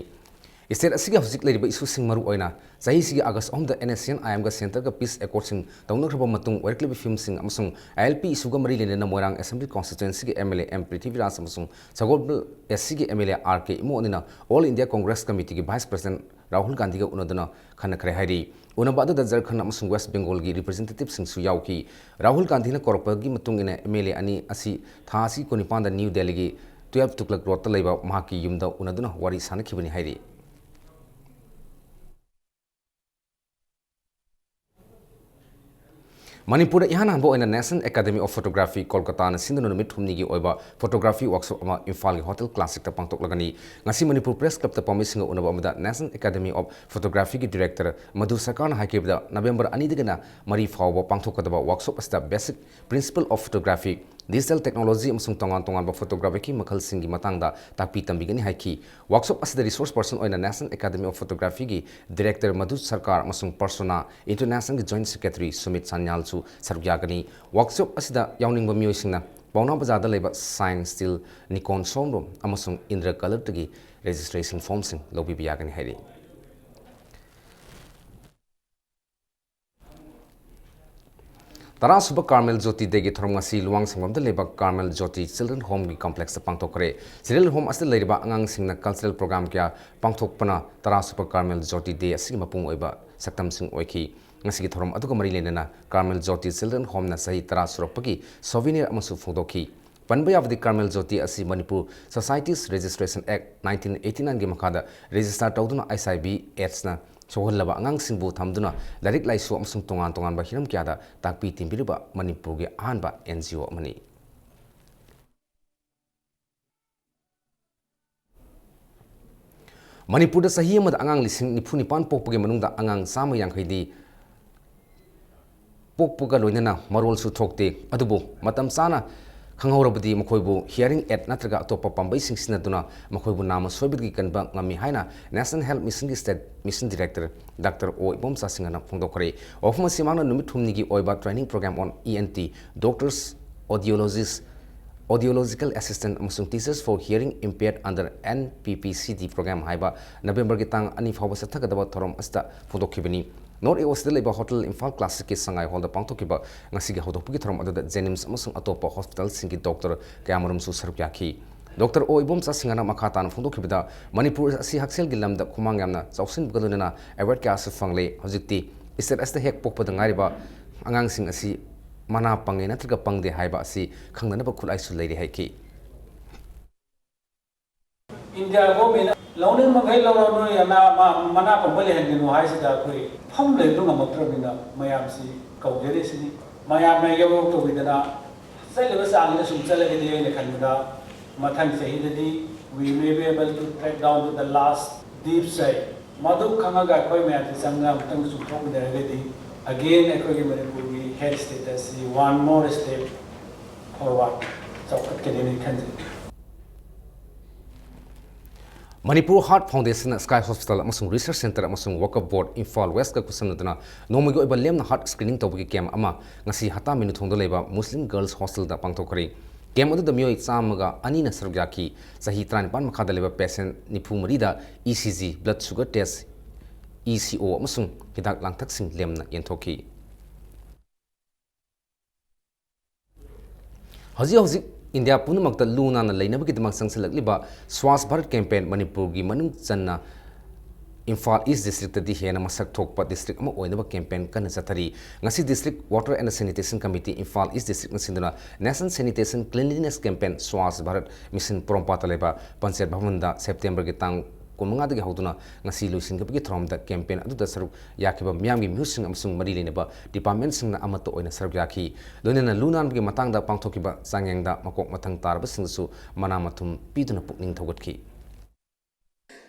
ꯏꯁꯇꯦꯠ ꯑꯁꯤꯒꯤ ꯍꯧꯖꯤꯛ ꯂꯩꯔꯤꯕ ꯏꯁꯨꯁꯤꯡ ꯃꯔꯨ ꯑꯣꯏꯅ ꯆꯍꯤꯁꯤꯒꯤ ꯑꯥꯒꯁ ꯑꯍꯨꯝꯗ ꯑꯦꯟ ꯑꯦꯁ ꯁꯤ ꯑꯦꯟ ꯑꯥꯏ ꯑꯦꯝꯒ ꯁꯦꯟꯇꯔꯒ ꯄꯤꯁ ꯑꯦꯀꯣꯔꯗꯁꯤꯡ ꯇꯧꯅꯈ꯭ꯔꯕ ꯃꯇꯨꯡ ꯑꯣꯏꯔꯛꯂꯤꯕ ꯐꯤꯕꯝꯁꯤꯡ ꯑꯃꯁꯨꯡ ꯑꯥꯏ ꯑꯦꯜ ꯄꯤ ꯏꯁꯨꯒ ꯃꯔꯤ ꯂꯩꯅꯅ ꯃꯣꯏꯔꯥꯡ ꯑꯦꯁꯦꯝꯕ꯭ꯂꯤ ꯀꯣꯟꯁꯇꯤꯇ꯭ꯋꯦꯟꯁꯤꯒꯤ ꯑꯦꯝ ꯑꯦꯜ ꯑꯦ ꯑꯦꯝ ꯄ꯭ꯔꯤꯊꯤꯕꯤꯔꯥꯖ ꯑꯃꯁꯨꯡ ꯁꯒꯣꯜꯕꯜ ꯑꯦꯁ ꯁꯤꯒꯤ M L A R K ꯏꯃꯣꯠꯅꯤꯅ ꯑꯣꯜ ꯏꯟꯗꯤꯌꯥ ꯀꯣꯡꯒ꯭ꯔꯦꯁ ꯀꯃꯤꯇꯤꯒꯤ ꯚꯥꯏꯁ ꯄ꯭ꯔꯁꯤꯗꯦꯟ ꯔꯥꯍꯨꯜ ꯒꯥꯟꯙꯤꯒ ꯎꯅꯗꯨꯅ ꯈꯟꯅꯈ꯭ꯔꯦ ꯍꯥꯏꯔꯤ꯫ ꯎꯅꯕ ꯑꯗꯨꯗ ꯖꯔꯈꯟ ꯑꯃꯁꯨꯡ ꯋꯦꯁ ꯕꯦꯡꯒꯣꯜꯒꯤ ꯔꯤꯄ꯭ꯔꯖꯦꯟꯇꯦꯇꯤꯚꯁꯤꯡꯁꯨ ꯌꯥꯎꯈꯤ꯫ ꯔꯥꯍꯨꯜ ꯒꯥꯟꯙꯤꯅ ꯀꯧꯔꯛꯄꯒꯤ ꯃꯇꯨꯡ ꯏꯟꯅ ꯑꯦꯝ ꯑꯦꯜ ꯑꯦ ꯑꯅꯤ ꯑꯁꯤ ꯊꯥ ꯑꯁꯤ ꯀꯨꯟꯅꯤꯄꯥꯟꯗ ꯅ꯭ꯌꯨ ꯗꯦꯜꯂꯤꯒꯤ ꯇꯨꯌꯦꯜꯐ ꯇꯨꯒꯂꯛ ꯔꯣꯗꯇ ꯂꯩꯕ ꯃꯍꯥꯛꯀꯤ ꯌꯨꯝꯗ ꯎꯅꯗꯨꯅ ꯋꯥꯔꯤ ꯁꯥꯅꯈꯤꯕꯅꯤ ꯍꯥꯏꯔꯤ꯫ ꯃꯅꯤꯄꯨꯔꯗ ꯏꯍꯥꯟ ꯍꯥꯟꯕ ꯑꯣꯏꯅ National Academy of Photography, ꯀꯣꯜꯀꯇꯥꯅ ꯁꯤꯟꯗꯨꯅ ꯅꯨꯃꯤꯠ ꯍꯨꯝꯅꯤꯒꯤ ꯑꯣꯏꯕ photography workshop ꯑꯃ ꯏꯝꯐꯥꯜꯒꯤ ꯍꯣꯇꯦꯜ ꯀ꯭ꯂꯥꯁꯤꯛꯇ ꯄꯥꯡꯊꯣꯛꯂꯒꯅꯤ꯫ ꯉꯁꯤ ꯃꯅꯤꯄꯨꯔ ꯄ꯭ꯔꯦꯁ ꯀ꯭ꯂꯕꯇ ꯄꯥꯎꯃꯤꯁꯤꯡꯒ ꯎꯅꯕ ꯑꯃꯗ National Academy of Photographyꯒꯤ director Madhu ꯁꯔꯀꯥꯔꯅ ꯍꯥꯏꯈꯤꯕꯗ, ꯅꯕꯦꯝꯕꯔ ꯑꯅꯤꯗꯒꯤꯅ ꯃꯔꯤ ꯐꯥꯎꯕ ꯄꯥꯡꯊꯣꯛꯀꯗꯕ workshop ꯑꯁꯤꯗ basic principle of photography, digital technology ꯑꯃꯁꯨꯡ ꯇꯣꯉꯥꯟ ꯇꯣꯉꯥꯟꯕ photographyꯒꯤ ꯃꯈꯜꯁꯤꯡꯒꯤ ꯃꯇꯥꯡꯗ ꯇꯥꯛꯄꯤ ꯇꯝꯕꯤꯒꯅꯤ ꯍꯥꯏꯈꯤ꯫ Workshop ꯑꯁꯤꯗ resource person ꯑꯣꯏꯅ National Academy of Photographyꯒꯤ director Madhu ꯁꯔꯀꯥꯔ ꯑꯃꯁꯨꯡ ꯄꯔꯁꯣꯅꯥ ꯏꯟꯇꯔꯅꯦꯁꯅꯦꯜꯒꯤ ꯖꯣꯏꯟꯠ ꯁꯦꯀ꯭ꯔꯦꯇꯔꯤ ꯁꯨꯃꯤꯠ ꯁꯥꯟꯌꯥꯜꯁꯨ ꯁꯔꯨꯛ ꯌꯥꯒꯅꯤ꯫ Workshop ꯑꯁꯤꯗ ꯌꯥꯎꯅꯤꯡꯕ ꯃꯤꯑꯣꯏꯁꯤꯡꯅ ꯄꯥꯎꯅꯥ ꯕꯖꯥꯔꯗ ꯂꯩꯕ Shine Steel Nikon showroom ꯑꯃꯁꯨꯡ ꯏꯟꯗ꯭ꯔ ꯀꯂꯔꯗꯒꯤ registration formꯁꯤꯡ ꯂꯧꯕꯤꯕ ꯌꯥꯒꯅꯤ ꯍꯥꯏꯔꯤ꯫ ꯇꯔꯥꯁꯨꯕ Karmel Jyoti Dayꯒꯤ ꯊꯧꯔꯝ ꯉꯁꯤ ꯂꯨꯋꯥꯡꯁꯪꯕꯝꯗ ꯂꯩꯕ Karmel Jyoti Children Homeꯒꯤ complexꯇ ꯄꯥꯡꯊꯣꯛꯈ꯭ꯔꯦ꯫ Children Home ꯑꯁꯤꯗ ꯂꯩꯔꯤꯕ ꯑꯉꯥꯡꯁꯤꯡꯅ cultural program ꯀꯌꯥ ꯄꯥꯡꯊꯣꯛꯄꯅ ꯇꯔꯥꯁꯨꯕ Karmel Jyoti Day ꯑꯁꯤꯒꯤ ꯃꯄꯨꯡ ꯑꯣꯏꯕ ꯁꯛꯇꯝꯁꯤꯡ ꯑꯣꯏꯈꯤ꯫ ꯉꯁꯤꯒꯤ ꯊꯧꯔꯝ ꯑꯗꯨꯒ ꯃꯔꯤ ꯂꯩꯅꯅ Karmel Jyoti Children Homeꯅ ꯆꯍꯤ ꯇꯔꯥ ꯁꯨꯔꯛꯄꯒꯤ souvenir ꯑꯃꯁꯨ ꯐꯣꯡꯗꯣꯛꯈꯤ꯫ ꯄꯟꯕ ꯌꯥꯕꯗꯤ, Karmel Jyoti ꯑꯁꯤ Manipur Societies Registration Act nineteen eighty nineꯒꯤ ꯃꯈꯥꯗ register ꯇꯧꯗꯨꯅ H I V AIDSꯅ ꯁꯣꯛꯍꯜꯂꯕ ꯑꯉꯥꯡꯁꯤꯡꯕꯨ ꯊꯝꯗꯨꯅ ꯂꯥꯏꯔꯤꯛ ꯂꯥꯏꯁꯨ ꯑꯃꯁꯨꯡ ꯇꯣꯉꯥꯟ ꯇꯣꯉꯥꯟꯕ ꯍꯤꯔꯝ ꯀꯌꯥꯗ ꯇꯥꯛꯄꯤ ꯇꯝꯕꯤꯔꯤꯕ ꯃꯅꯤꯄꯨꯔꯒꯤ ꯑꯍꯥꯟꯕ N G O ꯑꯃꯅꯤ꯫ ꯃꯅꯤꯄꯨꯔꯗ ꯆꯍꯤ ꯑꯃꯗ ꯑꯉꯥꯡ ꯂꯤꯁꯤꯡ ꯅꯤꯐꯨ ꯅꯤꯄꯥꯟ ꯄꯣꯛꯄꯒꯤ ꯃꯅꯨꯡꯗ ꯑꯉꯥꯡ ꯆꯥꯝꯃ ꯌꯥꯡꯈꯩꯗꯤ ꯄꯣꯛꯄꯒ ꯂꯣꯏꯅꯅ ꯃꯔꯣꯜꯁꯨ ꯊꯣꯛꯇꯦ꯫ ꯑꯗꯨꯕꯨ ꯃꯇꯝ ꯆꯥꯅ ꯈꯪꯍꯧꯔꯕꯗꯤ ꯃꯈꯣꯏꯕꯨ hearing aid ꯅꯠꯇ꯭ꯔꯒ ꯑꯇꯣꯞꯄ ꯄꯥꯝꯕꯩꯁꯤꯡ ꯁꯤꯖꯤꯟꯅꯗꯨꯅ ꯃꯈꯣꯏꯕꯨ ꯅꯥꯝꯃ ꯁꯣꯏꯕꯗꯒꯤ ꯀꯟꯕ ꯉꯝꯃꯤ ꯍꯥꯏꯅ National Health Missionꯒꯤ State Mission Director Doctor ꯑꯣ ꯏꯕꯣꯝꯆꯥ ꯁꯤꯡꯍꯅ ꯐꯣꯡꯗꯣꯛꯈ꯭ꯔꯦ꯫ ꯋꯥꯐꯝ ꯑꯁꯤ ꯃꯍꯥꯛꯅ ꯅꯨꯃꯤꯠ ꯍꯨꯝꯅꯤꯒꯤ ꯑꯣꯏꯕ training program on E N T, Doctors, Audiologists, Audiological Assistant ꯑꯃꯁꯨꯡ Teachers for Hearing Impaired under N P P C D program ꯍꯥꯏꯕ ꯅꯕꯦꯝꯕꯔꯒꯤ ꯇꯥꯡ ꯑꯅꯤ ꯐꯥꯎꯕ ꯆꯠꯊꯒꯗꯕ ꯊꯧꯔꯝ ꯑꯁꯤꯗ ꯐꯣꯡꯗꯣꯛꯈꯤꯕꯅꯤ꯫ North East ꯂꯩꯕ Hotel Imphal Classicꯀꯤ ꯁꯉꯥꯏ ꯍꯣꯜꯗ ꯄꯥꯡꯊꯣꯛꯈꯤꯕ ꯉꯁꯤꯒꯤ ꯍꯧꯗꯣꯛꯄꯒꯤ ꯊꯧꯔꯝ ꯑꯗꯨꯗ JNIMS ꯑꯃꯁꯨꯡ ꯑꯇꯣꯞꯄ hospitalꯁꯤꯡꯒꯤ doctor ꯀꯌꯥꯃꯔꯨꯝꯁꯨ ꯁꯔꯨꯛ ꯌꯥꯈꯤ꯫ Doctor ꯑꯣ ꯏꯕꯣꯝꯆꯥ ꯁꯤꯡꯍꯅ ꯃꯈꯥ ꯇꯥꯅ ꯐꯣꯡꯗꯣꯛꯈꯤꯕꯗ, ꯃꯅꯤꯄꯨꯔ ꯑꯁꯤ ꯍꯛꯁꯦꯜꯒꯤ ꯂꯝꯗ ꯈꯨꯃꯥꯡ ꯌꯥꯝꯅ ꯆꯥꯎꯁꯤꯟꯕꯒ ꯂꯣꯏꯅꯅ award ꯀꯌꯥꯁꯨ ꯐꯪꯂꯦ꯫ ꯍꯧꯖꯤꯛꯇꯤ state ꯑꯁꯤꯗ ꯍꯦꯛ ꯄꯣꯛꯄꯗ ꯉꯥꯏꯔꯤꯕ ꯑꯉꯥꯡꯁꯤꯡ ꯑꯁꯤ ꯃꯅꯥ ꯄꯪꯉꯦ ꯅꯠꯇ꯭ꯔꯒ ꯄꯪꯗꯦ ꯍꯥꯏꯕ ꯑꯁꯤ ꯈꯪꯅꯅꯕ ꯈꯨꯠꯂꯥꯏꯁꯨ ꯂꯩꯔꯦ ꯍꯥꯏꯈꯤ꯫ India governmentꯅ ꯂꯧꯅꯤꯡ ꯃꯈꯩ ꯂꯧꯔꯣ, ꯅꯣꯏ ꯑꯅꯥ-, ꯃ-, ꯃꯅꯥ ꯄꯪꯕ ꯂꯩꯍꯟꯒꯅꯨ ꯍꯥꯏꯁꯤꯗ ꯑꯩꯈꯣꯏ ꯐꯝ ꯂꯩꯕꯗꯨ ꯉꯝꯃꯛꯇ꯭ꯔꯕꯅꯤꯅ ꯃꯌꯥꯝꯁꯤ ꯀꯧꯖꯔꯤꯁꯤꯅꯤ꯫ ꯃꯌꯥꯝꯅ ꯌꯧꯔꯛ ꯇꯧꯕꯤꯗꯅ ꯆꯠꯂꯤꯕ ꯆꯥꯡꯁꯤꯗ ꯁꯨꯝ ꯆꯠꯂꯒꯗꯤ ꯑꯩꯅ ꯈꯟꯕꯗ ꯃꯊꯪ ꯆꯍꯤꯗꯗꯤ we may be able to track down to the last deep side꯫ ꯃꯗꯨ ꯈꯪꯉꯒ ꯑꯩꯈꯣꯏ ꯃꯌꯥꯝꯁꯤ ꯆꯪꯗꯅ ꯑꯃꯨꯛꯇꯪ ꯆꯨꯝꯊꯣꯛꯃꯤꯟꯅꯔꯒꯗꯤ again ꯑꯩꯈꯣꯏꯒꯤ ꯃꯅꯤꯄꯨꯔꯒꯤ health status ꯑꯁꯤ one more step forward ꯆꯥꯎꯈꯠꯀꯅꯤꯅ ꯈꯟꯖꯩ꯫ Manipur Heart Foundation, Sky Hospital ꯑꯃꯁꯨꯡ Research Centre ꯑꯃꯁꯨꯡ Waqf Board Imphal Westꯀ ꯈꯨꯠꯁꯝꯅꯗꯨꯅ ꯅꯣꯡꯃꯒꯤ ꯑꯣꯏꯕ ꯂꯦꯝꯅ heart screening ꯇꯧꯕꯒꯤ camp ꯑꯃ ꯉꯁꯤ ꯍꯇꯥ ꯃꯤꯅꯨꯊꯣꯡꯗ ꯂꯩꯕ Muslim Girls Hostelꯗ ꯄꯥꯡꯊꯣꯛꯈ꯭ꯔꯦ꯫ Camp ꯑꯗꯨꯗ ꯃꯤꯑꯣꯏ ꯆꯥꯝꯃꯒ ꯑꯅꯤꯅ ꯁꯔꯨꯛ ꯌꯥꯈꯤ꯫ ꯆꯍꯤ ꯇꯔꯥꯅꯤꯄꯥꯟ ꯃꯈꯥꯗ ꯂꯩꯕ patient ꯅꯤꯐꯨ ꯃꯔꯤꯗ E C G, blood sugar test, E C O ꯑꯃꯁꯨꯡ ꯍꯤꯗꯥꯛ ꯂꯥꯡꯊꯛꯁꯤꯡ ꯂꯦꯝꯅ ꯌꯦꯟꯊꯣꯛꯈꯤ꯫ ꯍꯧꯖꯤꯛ ꯍꯧꯖꯤꯛ ꯏꯟꯗꯤꯌꯥ ꯄꯨꯝꯅꯃꯛꯇ ꯂꯨ ꯅꯥꯟꯅ ꯂꯩꯅꯕꯒꯤꯗꯃꯛ ꯆꯪꯁꯤꯜꯂꯛꯂꯤꯕ ꯁ꯭ꯋꯥꯁ ꯚꯥꯔꯠ campaign ꯃꯅꯤꯄꯨꯔꯒꯤ ꯃꯅꯨꯡ ꯆꯟꯅ ꯏꯝꯐꯥꯜ East Districtꯇꯗꯤ ꯍꯦꯟꯅ ꯃꯁꯛ ꯊꯣꯛꯄ district ꯑꯃ ꯑꯣꯏꯅꯕ campaign ꯀꯟꯅ ꯆꯠꯊꯔꯤ꯫ ꯉꯁꯤ District Water and Sanitation Committee, Imphal East Districtꯅ ꯁꯤꯟꯗꯨꯅ National Sanitation Cleanliness Campaign, Swachh Bharat mission ꯄꯣꯔꯣꯝꯄꯥꯠꯇ ꯂꯩꯕ ꯄꯟꯆꯥꯌꯠ ꯚꯕꯟꯗ Septemberꯒꯤ ꯇꯥꯡ ꯀꯨꯟꯃꯉꯥꯗꯒꯤ ꯍꯧꯗꯨꯅ ꯉꯁꯤ ꯂꯣꯏꯁꯤꯟꯈꯤꯕꯒꯤ ꯊꯧꯔꯝꯗ campaign ꯑꯗꯨꯗ ꯁꯔꯨꯛ ꯌꯥꯈꯤꯕ ꯃꯤꯌꯥꯝꯒꯤ ꯃꯤꯍꯨꯠꯁꯤꯡ ꯑꯃꯁꯨꯡ ꯃꯔꯤ ꯂꯩꯅꯕ departmentꯁꯤꯡꯅ ꯑꯃꯠꯇ ꯑꯣꯏꯅ ꯁꯔꯨꯛ ꯌꯥꯈꯤ꯫ ꯂꯣꯏꯅꯅ ꯂꯨ ꯅꯥꯟꯕꯒꯤ ꯃꯇꯥꯡꯗ ꯄꯥꯡꯊꯣꯛꯈꯤꯕ ꯆꯥꯡꯌꯦꯡꯗ ꯃꯀꯣꯛ ꯃꯊꯪ ꯇꯥꯔꯕꯁꯤꯡꯗꯁꯨ ꯃꯅꯥ ꯃꯊꯨꯝ ꯄꯤꯗꯨꯅ ꯄꯨꯛꯅꯤꯡ ꯊꯧꯒꯠꯈꯤ꯫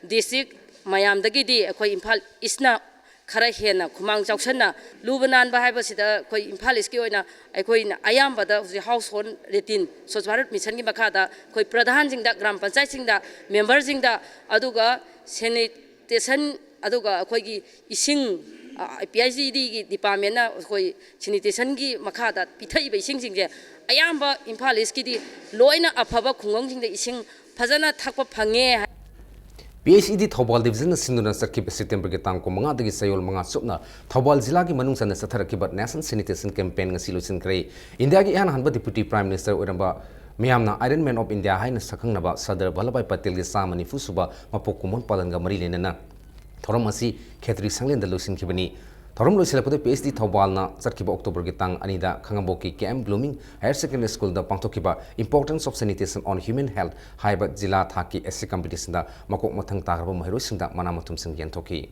District ꯃꯌꯥꯝꯗꯒꯤꯗꯤ ꯑꯩꯈꯣꯏ ꯏꯝꯐꯥꯜ Eastꯅ ꯈꯔ ꯍꯦꯟꯅ ꯈꯨꯃꯥꯡ ꯆꯥꯎꯁꯟꯅ ꯂꯨꯕ ꯅꯥꯟꯕ ꯍꯥꯏꯕꯁꯤꯗ ꯑꯩꯈꯣꯏ ꯏꯝꯐꯥꯜ ꯏꯁꯀꯤ ꯑꯣꯏꯅ ꯑꯩꯈꯣꯏꯅ ꯑꯌꯥꯝꯕꯗ ꯍꯧꯖꯤꯛ household routine Swachh Bharat ꯃꯤꯁꯟꯒꯤ ꯃꯈꯥꯗ ꯑꯩꯈꯣꯏ ꯄ꯭ꯔꯙꯥꯟꯁꯤꯡꯗ, ꯒ꯭ꯔꯥꯝ ꯄꯟꯆꯥꯌꯠꯁꯤꯡꯗ, ꯃꯦꯝꯕꯔꯁꯤꯡꯗ, ꯑꯗꯨꯒ ꯁꯦꯅꯤꯇꯦꯁꯟ, ꯑꯗꯨꯒ ꯑꯩꯈꯣꯏꯒꯤ ꯏꯁꯤꯡ, ꯄꯤ ꯑꯩꯆ ꯏ ꯗꯤꯒꯤ ꯗꯤꯄꯥꯔꯠꯃꯦꯟꯅ ꯑꯩꯈꯣꯏ ꯁꯦꯅꯤꯇꯦꯁꯟꯒꯤ ꯃꯈꯥꯗ ꯄꯤꯊꯛꯏꯕ ꯏꯁꯤꯡꯁꯤꯡꯁꯦ ꯑꯌꯥꯝꯕ ꯏꯝꯐꯥꯜ ꯏꯁꯀꯤꯗꯤ ꯂꯣꯏꯅ ꯑꯐꯕ ꯈꯨꯡꯒꯪꯁꯤꯡꯗ ꯏꯁꯤꯡ ꯐꯖꯅ ꯊꯛꯄ ꯐꯪꯉꯦ꯫ ꯄꯤ ꯑꯩꯆ ꯏ ꯗꯤ ꯊꯧꯕꯥꯜ ꯗꯤꯕꯤꯖꯟꯅ ꯁꯤꯟꯗꯨꯅ ꯆꯠꯈꯤꯕ ꯁꯦꯞꯇꯦꯝꯕꯔꯒꯤ ꯇꯥꯡ ꯀꯨꯟꯃꯉꯥꯗꯒꯤ ꯆꯌꯣꯜ ꯃꯉꯥ ꯆꯨꯞꯅ ꯊꯧꯕꯥꯜ ꯖꯤꯂꯥꯒꯤ ꯃꯅꯨꯡ ꯆꯟꯅ ꯆꯠꯊꯔꯛꯈꯤꯕ ꯅꯦꯁꯅꯦꯜ ꯁꯦꯅꯤꯇꯦꯁꯟ ꯀꯦꯝꯄꯦꯟ ꯉꯁꯤ ꯂꯣꯏꯁꯤꯟꯈ꯭ꯔꯦ꯫ ꯏꯟꯗꯤꯌꯥꯒꯤ ꯏꯍꯥꯟ ꯍꯥꯟꯕ ꯗꯤꯄ꯭ꯌꯨꯇꯤ ꯄ꯭ꯔꯥꯏꯝ ꯃꯤꯅꯤꯁꯇꯔ ꯑꯣꯏꯔꯝꯕ, ꯃꯤꯌꯥꯝꯅ ꯑꯥꯏꯔꯟ ꯃꯦꯟ ꯑꯣꯐ ꯏꯟꯗꯤꯌꯥ ꯍꯥꯏꯅ ꯁꯛꯈꯪꯅꯕ ꯁꯔꯗꯥꯔ ꯚꯜꯂꯚꯚꯥꯏ ꯄꯇꯦꯜꯒꯤ ꯆꯥꯝꯃ ꯅꯤꯐꯨ ꯁꯨꯕ ꯃꯄꯣꯛ ꯀꯨꯝꯑꯣꯟ ꯄꯥꯂꯟꯒ ꯃꯔꯤ ꯂꯩꯅꯅ ꯊꯧꯔꯝ ꯑꯁꯤ ꯈꯦꯇ꯭ꯔꯤ ꯁꯪꯂꯦꯟꯗ ꯂꯣꯏꯁꯤꯟꯈꯤꯕꯅꯤ꯫ ꯊꯧꯔꯝ ꯂꯣꯏꯁꯤꯜꯂꯛꯄꯗ ꯄꯤ ꯑꯩꯆ ꯏ ꯗꯤ ꯊꯧꯕꯥꯜꯅ ꯆꯠꯈꯤꯕ ꯑꯣꯛꯇꯣꯕꯔꯒꯤ ꯇꯥꯡ ꯑꯅꯤꯗ ꯈꯥꯉꯕꯣꯛꯀꯤ ꯀꯦ ꯑꯦꯝ ꯕ꯭ꯂꯨꯃꯤꯡ ꯍꯥꯌꯔ ꯁꯦꯀꯦꯟꯗꯔꯤ ꯁ꯭ꯀꯨꯜꯗ ꯄꯥꯡꯊꯣꯛꯈꯤꯕ Importance of Sanitation on Human Health ꯍꯥꯏꯕ ꯖꯤꯂꯥ ꯊꯥꯛꯀꯤ essay competitionꯗ ꯃꯀꯣꯛ ꯃꯊꯪ ꯇꯥꯈ꯭ꯔꯕ ꯃꯍꯩꯔꯣꯏꯁꯤꯡꯗ ꯃꯅꯥ ꯃꯊꯨꯝꯁꯤꯡ ꯌꯦꯟꯊꯣꯛꯈꯤ꯫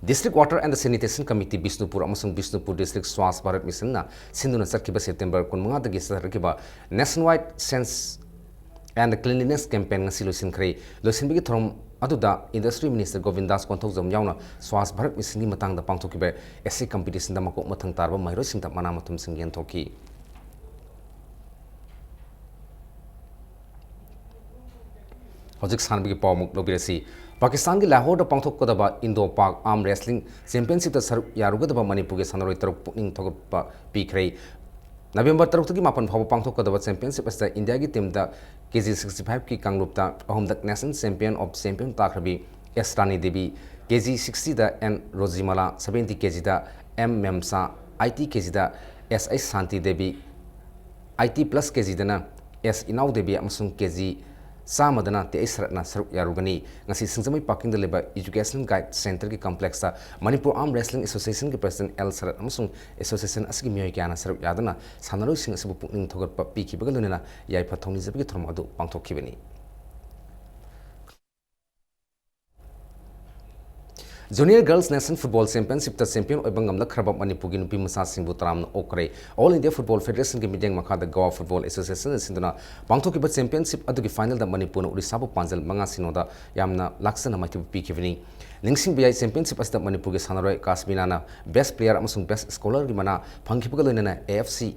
District Water and Sanitation Committee Bishnupur ꯑꯃꯁꯨꯡ ꯕꯤꯁꯅꯨꯄꯨꯔ District Swachh Bharat Missionꯅ ꯁꯤꯟꯗꯨꯅ ꯆꯠꯈꯤꯕ September ꯀꯨꯟꯃꯉꯥꯗꯒꯤ ꯆꯠꯊꯔꯛꯈꯤꯕ Nationwide Sense and Cleanliness Campaign ꯉꯁꯤ ꯂꯣꯏꯁꯤꯟꯈ꯭ꯔꯦ꯫ ꯂꯣꯏꯁꯤꯟꯕꯒꯤ ꯊꯧꯔꯝ ꯑꯗꯨꯗ Industry Minister ꯒꯣꯕꯤꯟꯗꯥꯁ ꯀꯣꯟꯊꯧꯖꯝ ꯌꯥꯎꯅ ꯁ꯭ꯋꯥꯁ ꯚꯥꯔꯠ ꯃꯤꯁꯟꯒꯤ ꯃꯇꯥꯡꯗ ꯄꯥꯡꯊꯣꯛꯈꯤꯕ essay competitionꯗ ꯃꯀꯣꯛ ꯃꯊꯪ ꯇꯥꯔꯕ ꯃꯍꯩꯔꯣꯏꯁꯤꯡꯗ ꯃꯅꯥ ꯃꯊꯨꯝꯁꯤꯡ ꯌꯦꯟꯊꯣꯛꯈꯤ꯫ ꯍꯧꯖꯤꯛ ꯁꯥꯟꯅꯕꯒꯤ ꯄꯥꯎ ꯑꯃꯨꯛ ꯂꯧꯕꯤꯔꯁꯤ꯫ ꯄꯥꯀꯤꯁꯇꯥꯟꯒꯤ ꯂꯥꯍꯣꯔꯗ ꯄꯥꯡꯊꯣꯛꯀꯗꯕ ꯏꯟꯗꯣ ꯄꯥꯛ ꯑꯥꯔꯝ ꯔꯦꯁꯂꯤꯡ ꯆꯦꯝꯄꯤꯌꯟꯁꯤꯞꯇ ꯁꯔꯨꯛ ꯌꯥꯔꯨꯒꯗꯕ ꯃꯅꯤꯄꯨꯔꯒꯤ ꯁꯥꯟꯅꯔꯣꯏ ꯇꯔꯨꯛ ꯄꯨꯛꯅꯤꯡ ꯊꯧꯒꯠꯄ ꯄꯤꯈ꯭ꯔꯦ꯫ ꯅꯕꯦꯝꯕꯔ ꯇꯔꯨꯛꯇꯒꯤ ꯃꯥꯄꯟ ꯐꯥꯎꯕ ꯄꯥꯡꯊꯣꯛꯀꯗꯕ ꯆꯦꯝꯄꯤꯌꯟꯁꯤꯞ ꯑꯁꯤꯗ ꯏꯟꯗꯤꯌꯥꯒꯤ ꯇꯤꯝꯗ ꯀꯦ ꯖꯤ ꯁꯤꯛꯁꯇꯤ ꯐꯥꯏꯚꯀꯤ ꯀꯥꯡꯂꯨꯞꯇ ꯑꯍꯨꯝꯂꯛ ꯅꯦꯁꯅꯦꯜ ꯆꯦꯝꯄꯤꯌꯟ ꯑꯣꯐ ꯆꯦꯝꯄꯤꯌꯟ ꯇꯥꯈ꯭ꯔꯕꯤ S Rani Devi, K G ꯁꯤꯛꯁꯇꯤꯗ ꯑꯦꯟ ꯔꯣꯖꯤꯃꯂꯥ, ꯁꯚꯦꯟꯇꯤ ꯀꯦ ꯖꯤꯗ ꯑꯦꯝ ꯃꯦꯝꯁꯥ, ꯑꯥꯏꯇꯤ ꯀꯦ ꯖꯤꯗ S H Shanti Devi, eighty plus K ꯖꯤꯗꯅ ꯑꯦꯁ ꯏꯅꯥꯎ ꯗꯦꯕꯤ ꯑꯃꯁꯨꯡ ꯀꯦ ꯖꯤ ꯆꯥꯝꯃꯗꯅ ꯇꯦ ꯑꯩꯆ ꯁꯔꯠꯅ ꯁꯔꯨꯛ ꯌꯥꯔꯨꯒꯅꯤ꯫ ꯉꯁꯤ ꯁꯤꯡꯖꯃꯩ ꯄꯥꯔꯀꯤꯡꯗ ꯂꯩꯕ Educational Guide Centreꯒꯤ complexꯇ ꯃꯅꯤꯄꯨꯔ ꯑꯥꯔꯝ ꯔꯦꯁꯂꯤꯡ ꯑꯦꯁꯣꯁꯤꯌꯦꯁꯟꯒꯤ ꯄ꯭ꯔꯁꯤꯗꯦꯟꯠ ꯑꯦꯜ ꯁꯔꯠ ꯑꯃꯁꯨꯡ ꯑꯦꯁꯣꯁꯤꯌꯦꯁꯟ ꯑꯁꯤꯒꯤ ꯃꯤꯑꯣꯏ ꯀꯌꯥꯅ ꯁꯔꯨꯛ ꯌꯥꯗꯨꯅ ꯁꯥꯟꯅꯔꯣꯏꯁꯤꯡ ꯑꯁꯤꯕꯨ ꯄꯨꯛꯅꯤꯡ ꯊꯧꯒꯠꯄ ꯄꯤꯈꯤꯕꯒ ꯂꯣꯏꯅꯅ ꯌꯥꯏꯐ ꯊꯧꯅꯤꯖꯕꯒꯤ ꯊꯧꯔꯝ ꯑꯗꯨ ꯄꯥꯡꯊꯣꯛꯈꯤꯕꯅꯤ꯫ Junior Girls Nation Football Championship-ꯇ champion ꯑꯣꯏꯕ ꯉꯝꯂꯛꯈ꯭ꯔꯕ ꯃꯅꯤꯄꯨꯔꯒꯤ ꯅꯨꯄꯤ ꯃꯆꯥꯁꯤꯡꯕꯨ ꯇꯔꯥꯝꯅ ꯑꯣꯛꯈ꯭ꯔꯦ꯫ All India Football Federation-ꯒꯤ ꯃꯤꯠꯌꯦꯡ ꯃꯈꯥꯗ Goa Football Association-ꯅ ꯁꯤꯟꯗꯨꯅ ꯄꯥꯡꯊꯣꯛꯈꯤꯕ championship ꯑꯗꯨꯒꯤ final-ꯗ ꯃꯅꯤꯄꯨꯔꯅ ꯎꯔꯤꯁꯥꯕꯨ ꯄꯥꯟꯖꯜ ꯃꯉꯥ ꯁꯤꯅꯣꯗ ꯌꯥꯝꯅ ꯂꯥꯛꯆꯅ ꯃꯥꯏꯊꯤꯕ ꯄꯤꯈꯤꯕꯅꯤ꯫ ꯅꯤꯡꯁꯤꯡꯕ ꯌꯥꯏ, championship ꯑꯁꯤꯗ ꯃꯅꯤꯄꯨꯔꯒꯤ ꯁꯥꯟꯅꯔꯣꯏ ꯀꯥꯁꯃꯤꯅꯥꯅ best player ꯑꯃꯁꯨꯡ best scorer-ꯒꯤ ꯃꯅꯥ ꯐꯪꯈꯤꯕꯒ ꯂꯣꯏꯅꯅ A F C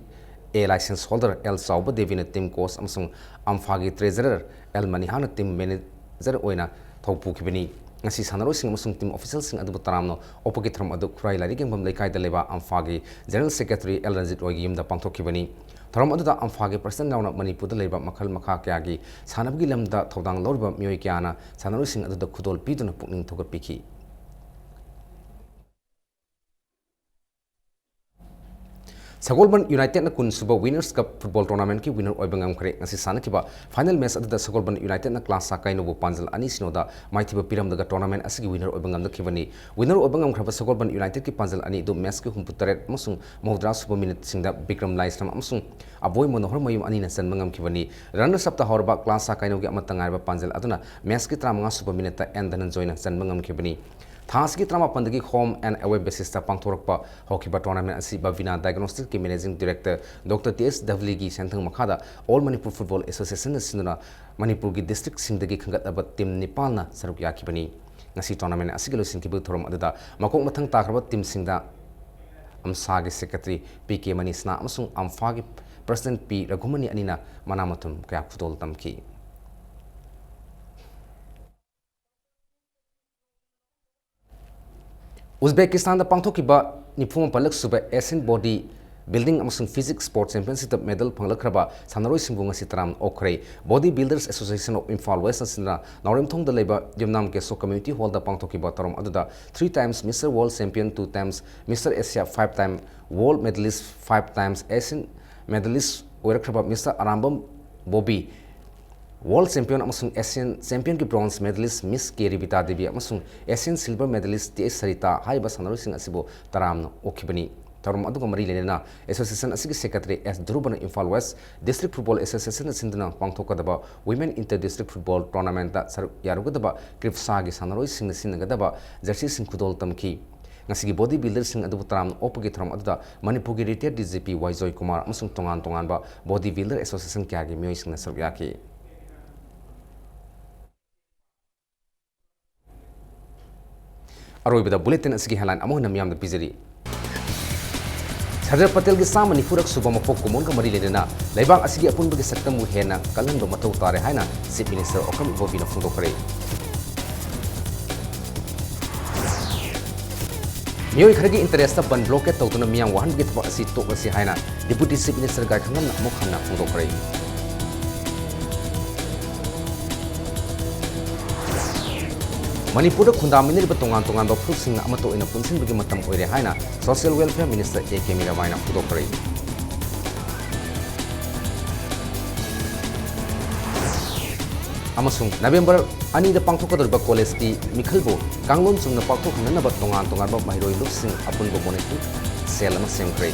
A license holder L ꯆꯥꯎꯕ ꯗꯦꯕꯤꯅ team coach ꯑꯃꯁꯨꯡ ꯑꯝꯐꯥꯒꯤ treasurer L ꯃꯅꯤꯍꯥꯅ team manager ꯑꯣꯏꯅ ꯊꯧ ꯄꯨꯈꯤꯕꯅꯤ꯫ ꯉꯁꯤ ꯁꯥꯟꯅꯔꯣꯏꯁꯤꯡ ꯑꯃꯁꯨꯡ team official-ꯁꯤꯡ ꯑꯗꯨꯕꯨ ꯇꯔꯥꯝꯅ ꯑꯣꯛꯄꯒꯤ ꯊꯧꯔꯝ ꯑꯗꯨ ꯈꯨꯔꯥꯏ ꯂꯥꯏꯔꯤꯛ ꯌꯦꯡꯐꯝ ꯂꯩꯀꯥꯏꯗ ꯂꯩꯕ ꯑꯝꯐꯥꯒꯤ general secretary L ꯔꯟꯖꯤꯠ ꯍꯣꯏꯒꯤ ꯌꯨꯝꯗ ꯄꯥꯡꯊꯣꯛꯈꯤꯕꯅꯤ꯫ ꯊꯧꯔꯝ ꯑꯗꯨꯗ ꯑꯝꯐꯥꯒꯤ president ꯌꯥꯎꯅ ꯃꯅꯤꯄꯨꯔꯗ ꯂꯩꯕ ꯃꯈꯜ ꯃꯈꯥ ꯀꯌꯥꯒꯤ ꯁꯥꯟꯅꯕꯒꯤ ꯂꯝꯗ ꯊꯧꯗꯥꯡ ꯂꯧꯔꯤꯕ ꯃꯤꯑꯣꯏ ꯀꯌꯥꯅ ꯁꯥꯟꯅꯔꯣꯏꯁꯤꯡ ꯑꯗꯨꯗ ꯈꯨꯗꯣꯜ ꯄꯤꯗꯨꯅ ꯄꯨꯛꯅꯤꯡ ꯊꯧꯒꯠꯄꯤꯈꯤ꯫ ꯁꯒꯣꯜꯕꯟ United-ꯅ ꯀꯨꯟ ꯁꯨꯕ Winners' Cup football tournament-ꯀꯤ winner ꯑꯣꯏꯕ ꯉꯝꯈ꯭ꯔꯦ꯫ ꯉꯁꯤ ꯁꯥꯟꯅꯈꯤꯕ final match ꯑꯗꯨꯗ ꯁꯒꯣꯜꯕꯟ United-ꯅ ꯀ꯭ꯂꯥꯁꯥ ꯀꯩꯅꯧꯕꯨ ꯄꯥꯟꯖꯜ ꯑꯅꯤ ꯁꯤꯅꯣꯗ ꯃꯥꯏꯊꯤꯕ ꯄꯤꯔꯝꯂꯒ tournament ꯑꯁꯤꯒꯤ winner ꯑꯣꯏꯕ ꯉꯝꯂꯛꯈꯤꯕꯅꯤ꯫ Winner ꯑꯣꯏꯕ ꯉꯝꯈ꯭ꯔꯕ ꯁꯒꯣꯜꯕꯟ United-ꯀꯤ ꯄꯥꯟꯖꯜ ꯑꯅꯤ ꯑꯗꯨ match-ꯀꯤ ꯍꯨꯝꯐꯨꯇꯔꯦꯠ ꯑꯃꯁꯨꯡ ꯃꯧꯗ꯭ꯔꯥ ꯁꯨꯕ minute-ꯁꯤꯡꯗ ꯕꯤꯀ꯭ꯔꯝ ꯂꯥꯏꯁ꯭ꯔꯝ ꯑꯃꯁꯨꯡ ꯑꯕꯣꯏ ꯃꯅꯣꯍꯔ ꯃꯌꯨꯝ ꯑꯅꯤꯅ ꯆꯟꯕ ꯉꯝꯈꯤꯕꯅꯤ꯫ Runners-up-ꯇ ꯍꯧꯔꯕ ꯀ꯭ꯂꯥꯁꯥ ꯀꯩꯅꯧꯒꯤ ꯑꯃꯠꯇ ꯉꯥꯏꯔꯕ ꯄꯥꯟꯖꯜ ꯑꯗꯨꯅ match-ꯀꯤ ꯇꯔꯥꯃꯉꯥ ꯁꯨꯕ minute-ꯇ N ꯙꯅꯟꯖꯣꯏꯅ ꯆꯟꯕ ꯉꯝꯈꯤꯕꯅꯤ꯫ ꯊꯥ ꯑꯁꯤꯒꯤ ꯇꯔꯥꯃꯥꯄꯟꯗꯒꯤ home and away basis-ꯇ ꯄꯥꯡꯊꯣꯔꯛꯄ ꯍꯧꯈꯤꯕ tournament ꯑꯁꯤ ꯕꯕꯤꯅꯥ Diagnostics-ꯀꯤ managing director Doctor T S Davli-ꯒꯤ ꯁꯦꯟꯊꯪ ꯃꯈꯥꯗ All Manipur Football Association-ꯅ ꯁꯤꯟꯗꯨꯅ ꯃꯅꯤꯄꯨꯔꯒꯤ district-ꯁꯤꯡꯗꯒꯤ ꯈꯟꯒꯠꯂꯕ team ꯅꯤꯄꯥꯜꯅ ꯁꯔꯨꯛ ꯌꯥꯈꯤꯕꯅꯤ꯫ ꯉꯁꯤ tournament ꯑꯁꯤꯒꯤ ꯂꯣꯏꯁꯤꯟꯈꯤꯕ ꯊꯧꯔꯝ ꯑꯗꯨꯗ ꯃꯀꯣꯛ ꯃꯊꯪ ꯇꯥꯈ꯭ꯔꯕ team-ꯁꯤꯡꯗ ꯑꯝꯁꯥꯒꯤ secretary P K ꯃꯅꯤꯁꯅꯥ ꯑꯃꯁꯨꯡ ꯑꯝꯐꯥꯒꯤ president P ꯔꯘꯨꯃꯅꯤ ꯑꯅꯤꯅ ꯃꯅꯥ ꯃꯊꯨꯝ ꯀꯌꯥ ꯈꯨꯗꯣꯜ ꯇꯝꯈꯤ꯫ ꯎꯖꯕꯦꯀꯤꯁꯇꯥꯟꯗ ꯄꯥꯡꯊꯣꯛꯈꯤꯕ ꯅꯤꯐꯨ ꯃꯥꯄꯜꯂꯛ ꯁꯨꯕ Asian Body Building ꯑꯃꯁꯨꯡ Physique Sport Championship-ꯇ medal ꯐꯪꯂꯛꯈ꯭ꯔꯕ ꯁꯥꯟꯅꯔꯣꯏꯁꯤꯡꯕꯨ ꯉꯁꯤ ꯇꯔꯥꯝꯅ ꯑꯣꯛꯈ꯭ꯔꯦ꯫ Body Builders Association of Imphal West ꯑꯁꯤꯅ ꯅꯥꯎꯔꯦꯝꯊꯣꯡꯗ ꯂꯩꯕ ꯌꯨꯝꯅꯥꯝ ꯀꯦꯁꯣ Community Hall-ꯗ ꯄꯥꯡꯊꯣꯛꯈꯤꯕ ꯊꯧꯔꯝ ꯑꯗꯨꯗ three times Mister World Champion, two times Mister Asia, five time World Medalist, five times Asian Medalist ꯑꯣꯏꯔꯛꯈ꯭ꯔꯕ Mister Arambam Bobby, World Champion ꯑꯃꯁꯨꯡ Asian Champion-ꯒꯤ bronze medalist Miss K ꯔꯤꯕꯤꯇꯥ Devi ꯑꯃꯁꯨꯡ Asian Silver Medalist T H Sarita ꯍꯥꯏꯔꯤꯕ ꯁꯥꯟꯅꯔꯣꯏꯁꯤꯡ ꯑꯁꯤꯕꯨ ꯇꯔꯥꯝꯅ ꯑꯣꯛꯈꯤꯕꯅꯤ꯫ ꯊꯧꯔꯝ ꯑꯗꯨꯒ ꯃꯔꯤ ꯂꯩꯅꯅ ꯑꯦꯁꯣꯁꯤꯌꯦꯁꯟ ꯑꯁꯤꯒꯤ ꯁꯦꯀ꯭ꯔꯦꯇꯔꯤ ꯑꯦꯁ ꯙ꯭ꯔꯨꯕꯅ ꯏꯝꯐꯥꯜ ꯋꯦꯁ ꯗꯤꯁꯇ꯭ꯔꯤꯛ ꯐꯨꯠꯕꯣꯜ ꯑꯦꯁꯣꯁꯤꯌꯦꯁꯟꯅ ꯁꯤꯟꯗꯨꯅ ꯄꯥꯡꯊꯣꯛꯀꯗꯕ ꯋꯤꯃꯦꯟ ꯏꯟꯇꯔ ꯗꯤꯁꯇ꯭ꯔꯤꯛ ꯐꯨꯠꯕꯣꯜ ꯇꯣꯔꯅꯥꯃꯦꯟꯠꯇ ꯁꯔꯨꯛ ꯌꯥꯔꯨꯒꯗꯕ ꯀ꯭ꯔꯤꯞꯁꯥꯒꯤ ꯁꯥꯟꯅꯔꯣꯏꯁꯤꯡꯅ ꯁꯤꯖꯤꯟꯅꯒꯗꯕ ꯖꯔꯁꯤꯁꯤꯡ ꯈꯨꯗꯣꯜ ꯇꯝꯈꯤ꯫ ꯉꯁꯤꯒꯤ ꯕꯣꯗꯤ ꯕꯤꯜꯗꯔꯁꯤꯡ ꯑꯗꯨꯕꯨ ꯇꯔꯥꯝꯅ ꯑꯣꯛꯄꯒꯤ ꯊꯧꯔꯝ ꯑꯗꯨꯗ ꯃꯅꯤꯄꯨꯔꯒꯤ ꯔꯤꯇꯥꯌꯔ ꯗꯤ ꯖꯤ ꯄꯤ ꯋꯥꯏꯖꯣꯏ ꯀꯨꯃꯥꯔ ꯑꯃꯁꯨꯡ ꯇꯣꯉꯥꯟ ꯇꯣꯉꯥꯟꯕ ꯕꯣꯗꯤ ꯕꯤꯜꯗꯔ ꯑꯦꯁꯣꯁꯤꯌꯦꯁꯟ ꯀꯌꯥꯒꯤ ꯃꯤꯑꯣꯏꯁꯤꯡꯅ ꯁꯔꯨꯛ ꯌꯥꯈꯤ꯫ ꯑꯔꯣꯏꯕꯗ ꯕꯨꯂꯦꯇꯤꯟ ꯑꯁꯤꯒꯤ ꯍꯦꯗꯂꯥꯏꯟ ꯑꯃꯨꯛ ꯍꯟꯅ ꯃꯤꯌꯥꯝꯗ ꯄꯤꯖꯔꯤ꯫ ꯁꯔꯗꯥꯔ ꯄꯇꯦꯜꯒꯤ ꯆꯥꯝꯃ ꯅꯤꯐꯨꯔꯛ ꯁꯨꯕ ꯃꯄꯣꯛ ꯀꯨꯝꯑꯣꯟꯒ ꯃꯔꯤ ꯂꯩꯅꯅ ꯂꯩꯕꯥꯛ ꯑꯁꯤꯒꯤ ꯑꯄꯨꯟꯕꯒꯤ ꯁꯛꯇꯝꯕꯨ ꯍꯦꯟꯅ ꯀꯜꯍꯟꯕ ꯃꯊꯧ ꯇꯥꯔꯦ ꯍꯥꯏꯅ ꯆꯤꯐ ꯃꯤꯅꯤꯁꯇꯔ ꯑꯣꯀꯝ ꯏꯕꯣꯕꯤꯅ ꯐꯣꯡꯗꯣꯛꯈ꯭ꯔꯦ꯫ ꯃꯤꯑꯣꯏ ꯈꯔꯒꯤ ꯏꯟꯇꯔꯦꯁꯇ ꯕꯟ ꯕ꯭ꯂꯣꯀꯦꯠ ꯇꯧꯗꯨꯅ ꯃꯤꯌꯥꯝ ꯋꯥꯍꯟꯕꯒꯤ ꯊꯕꯛ ꯑꯁꯤ ꯇꯣꯛꯂꯁꯤ ꯍꯥꯏꯅ ꯗꯤꯄꯨꯇꯤ ꯆꯤꯐ ꯃꯤꯅꯤꯁꯇꯔ ꯒꯥꯏꯈꯥꯉꯝꯅ ꯑꯃꯨꯛ ꯍꯟꯅ ꯐꯣꯡꯗꯣꯛꯈ꯭ꯔꯦ꯫ ꯃꯅꯤꯄꯨꯔꯗ ꯈꯨꯟꯗꯥꯃꯤꯟꯅꯔꯤꯕ ꯇꯣꯉꯥꯟ ꯇꯣꯉꯥꯟꯕ ꯐꯨꯔꯨꯞꯁꯤꯡꯅ ꯑꯃꯠꯇ ꯑꯣꯏꯅ ꯄꯨꯟꯁꯤꯟꯕꯒꯤ ꯃꯇꯝ ꯑꯣꯏꯔꯦ ꯍꯥꯏꯅ social welfare minister A K ꯃꯤꯔꯥꯕꯥꯏꯅ ꯐꯣꯡꯗꯣꯛꯈ꯭ꯔꯦ꯫ ꯑꯃꯁꯨꯡ ꯅꯕꯦꯝꯕꯔ ꯑꯅꯤꯗ ꯄꯥꯡꯊꯣꯛꯀꯗꯧꯔꯤꯕ ꯀꯣꯂꯦꯖꯀꯤ ꯃꯤꯈꯜꯕꯨ ꯀꯥꯡꯂꯣꯟ ꯆꯨꯝꯅ ꯄꯥꯡꯊꯣꯛꯍꯟꯅꯅꯕ ꯇꯣꯉꯥꯟ ꯇꯣꯉꯥꯟꯕ ꯃꯍꯩꯔꯣꯏ ꯂꯨꯞꯁꯤꯡ ꯑꯄꯨꯟꯕ ꯃꯣꯅꯤꯇꯔꯤꯡ ꯁꯦꯜ ꯑꯃ ꯁꯦꯝꯈ꯭ꯔꯦ꯫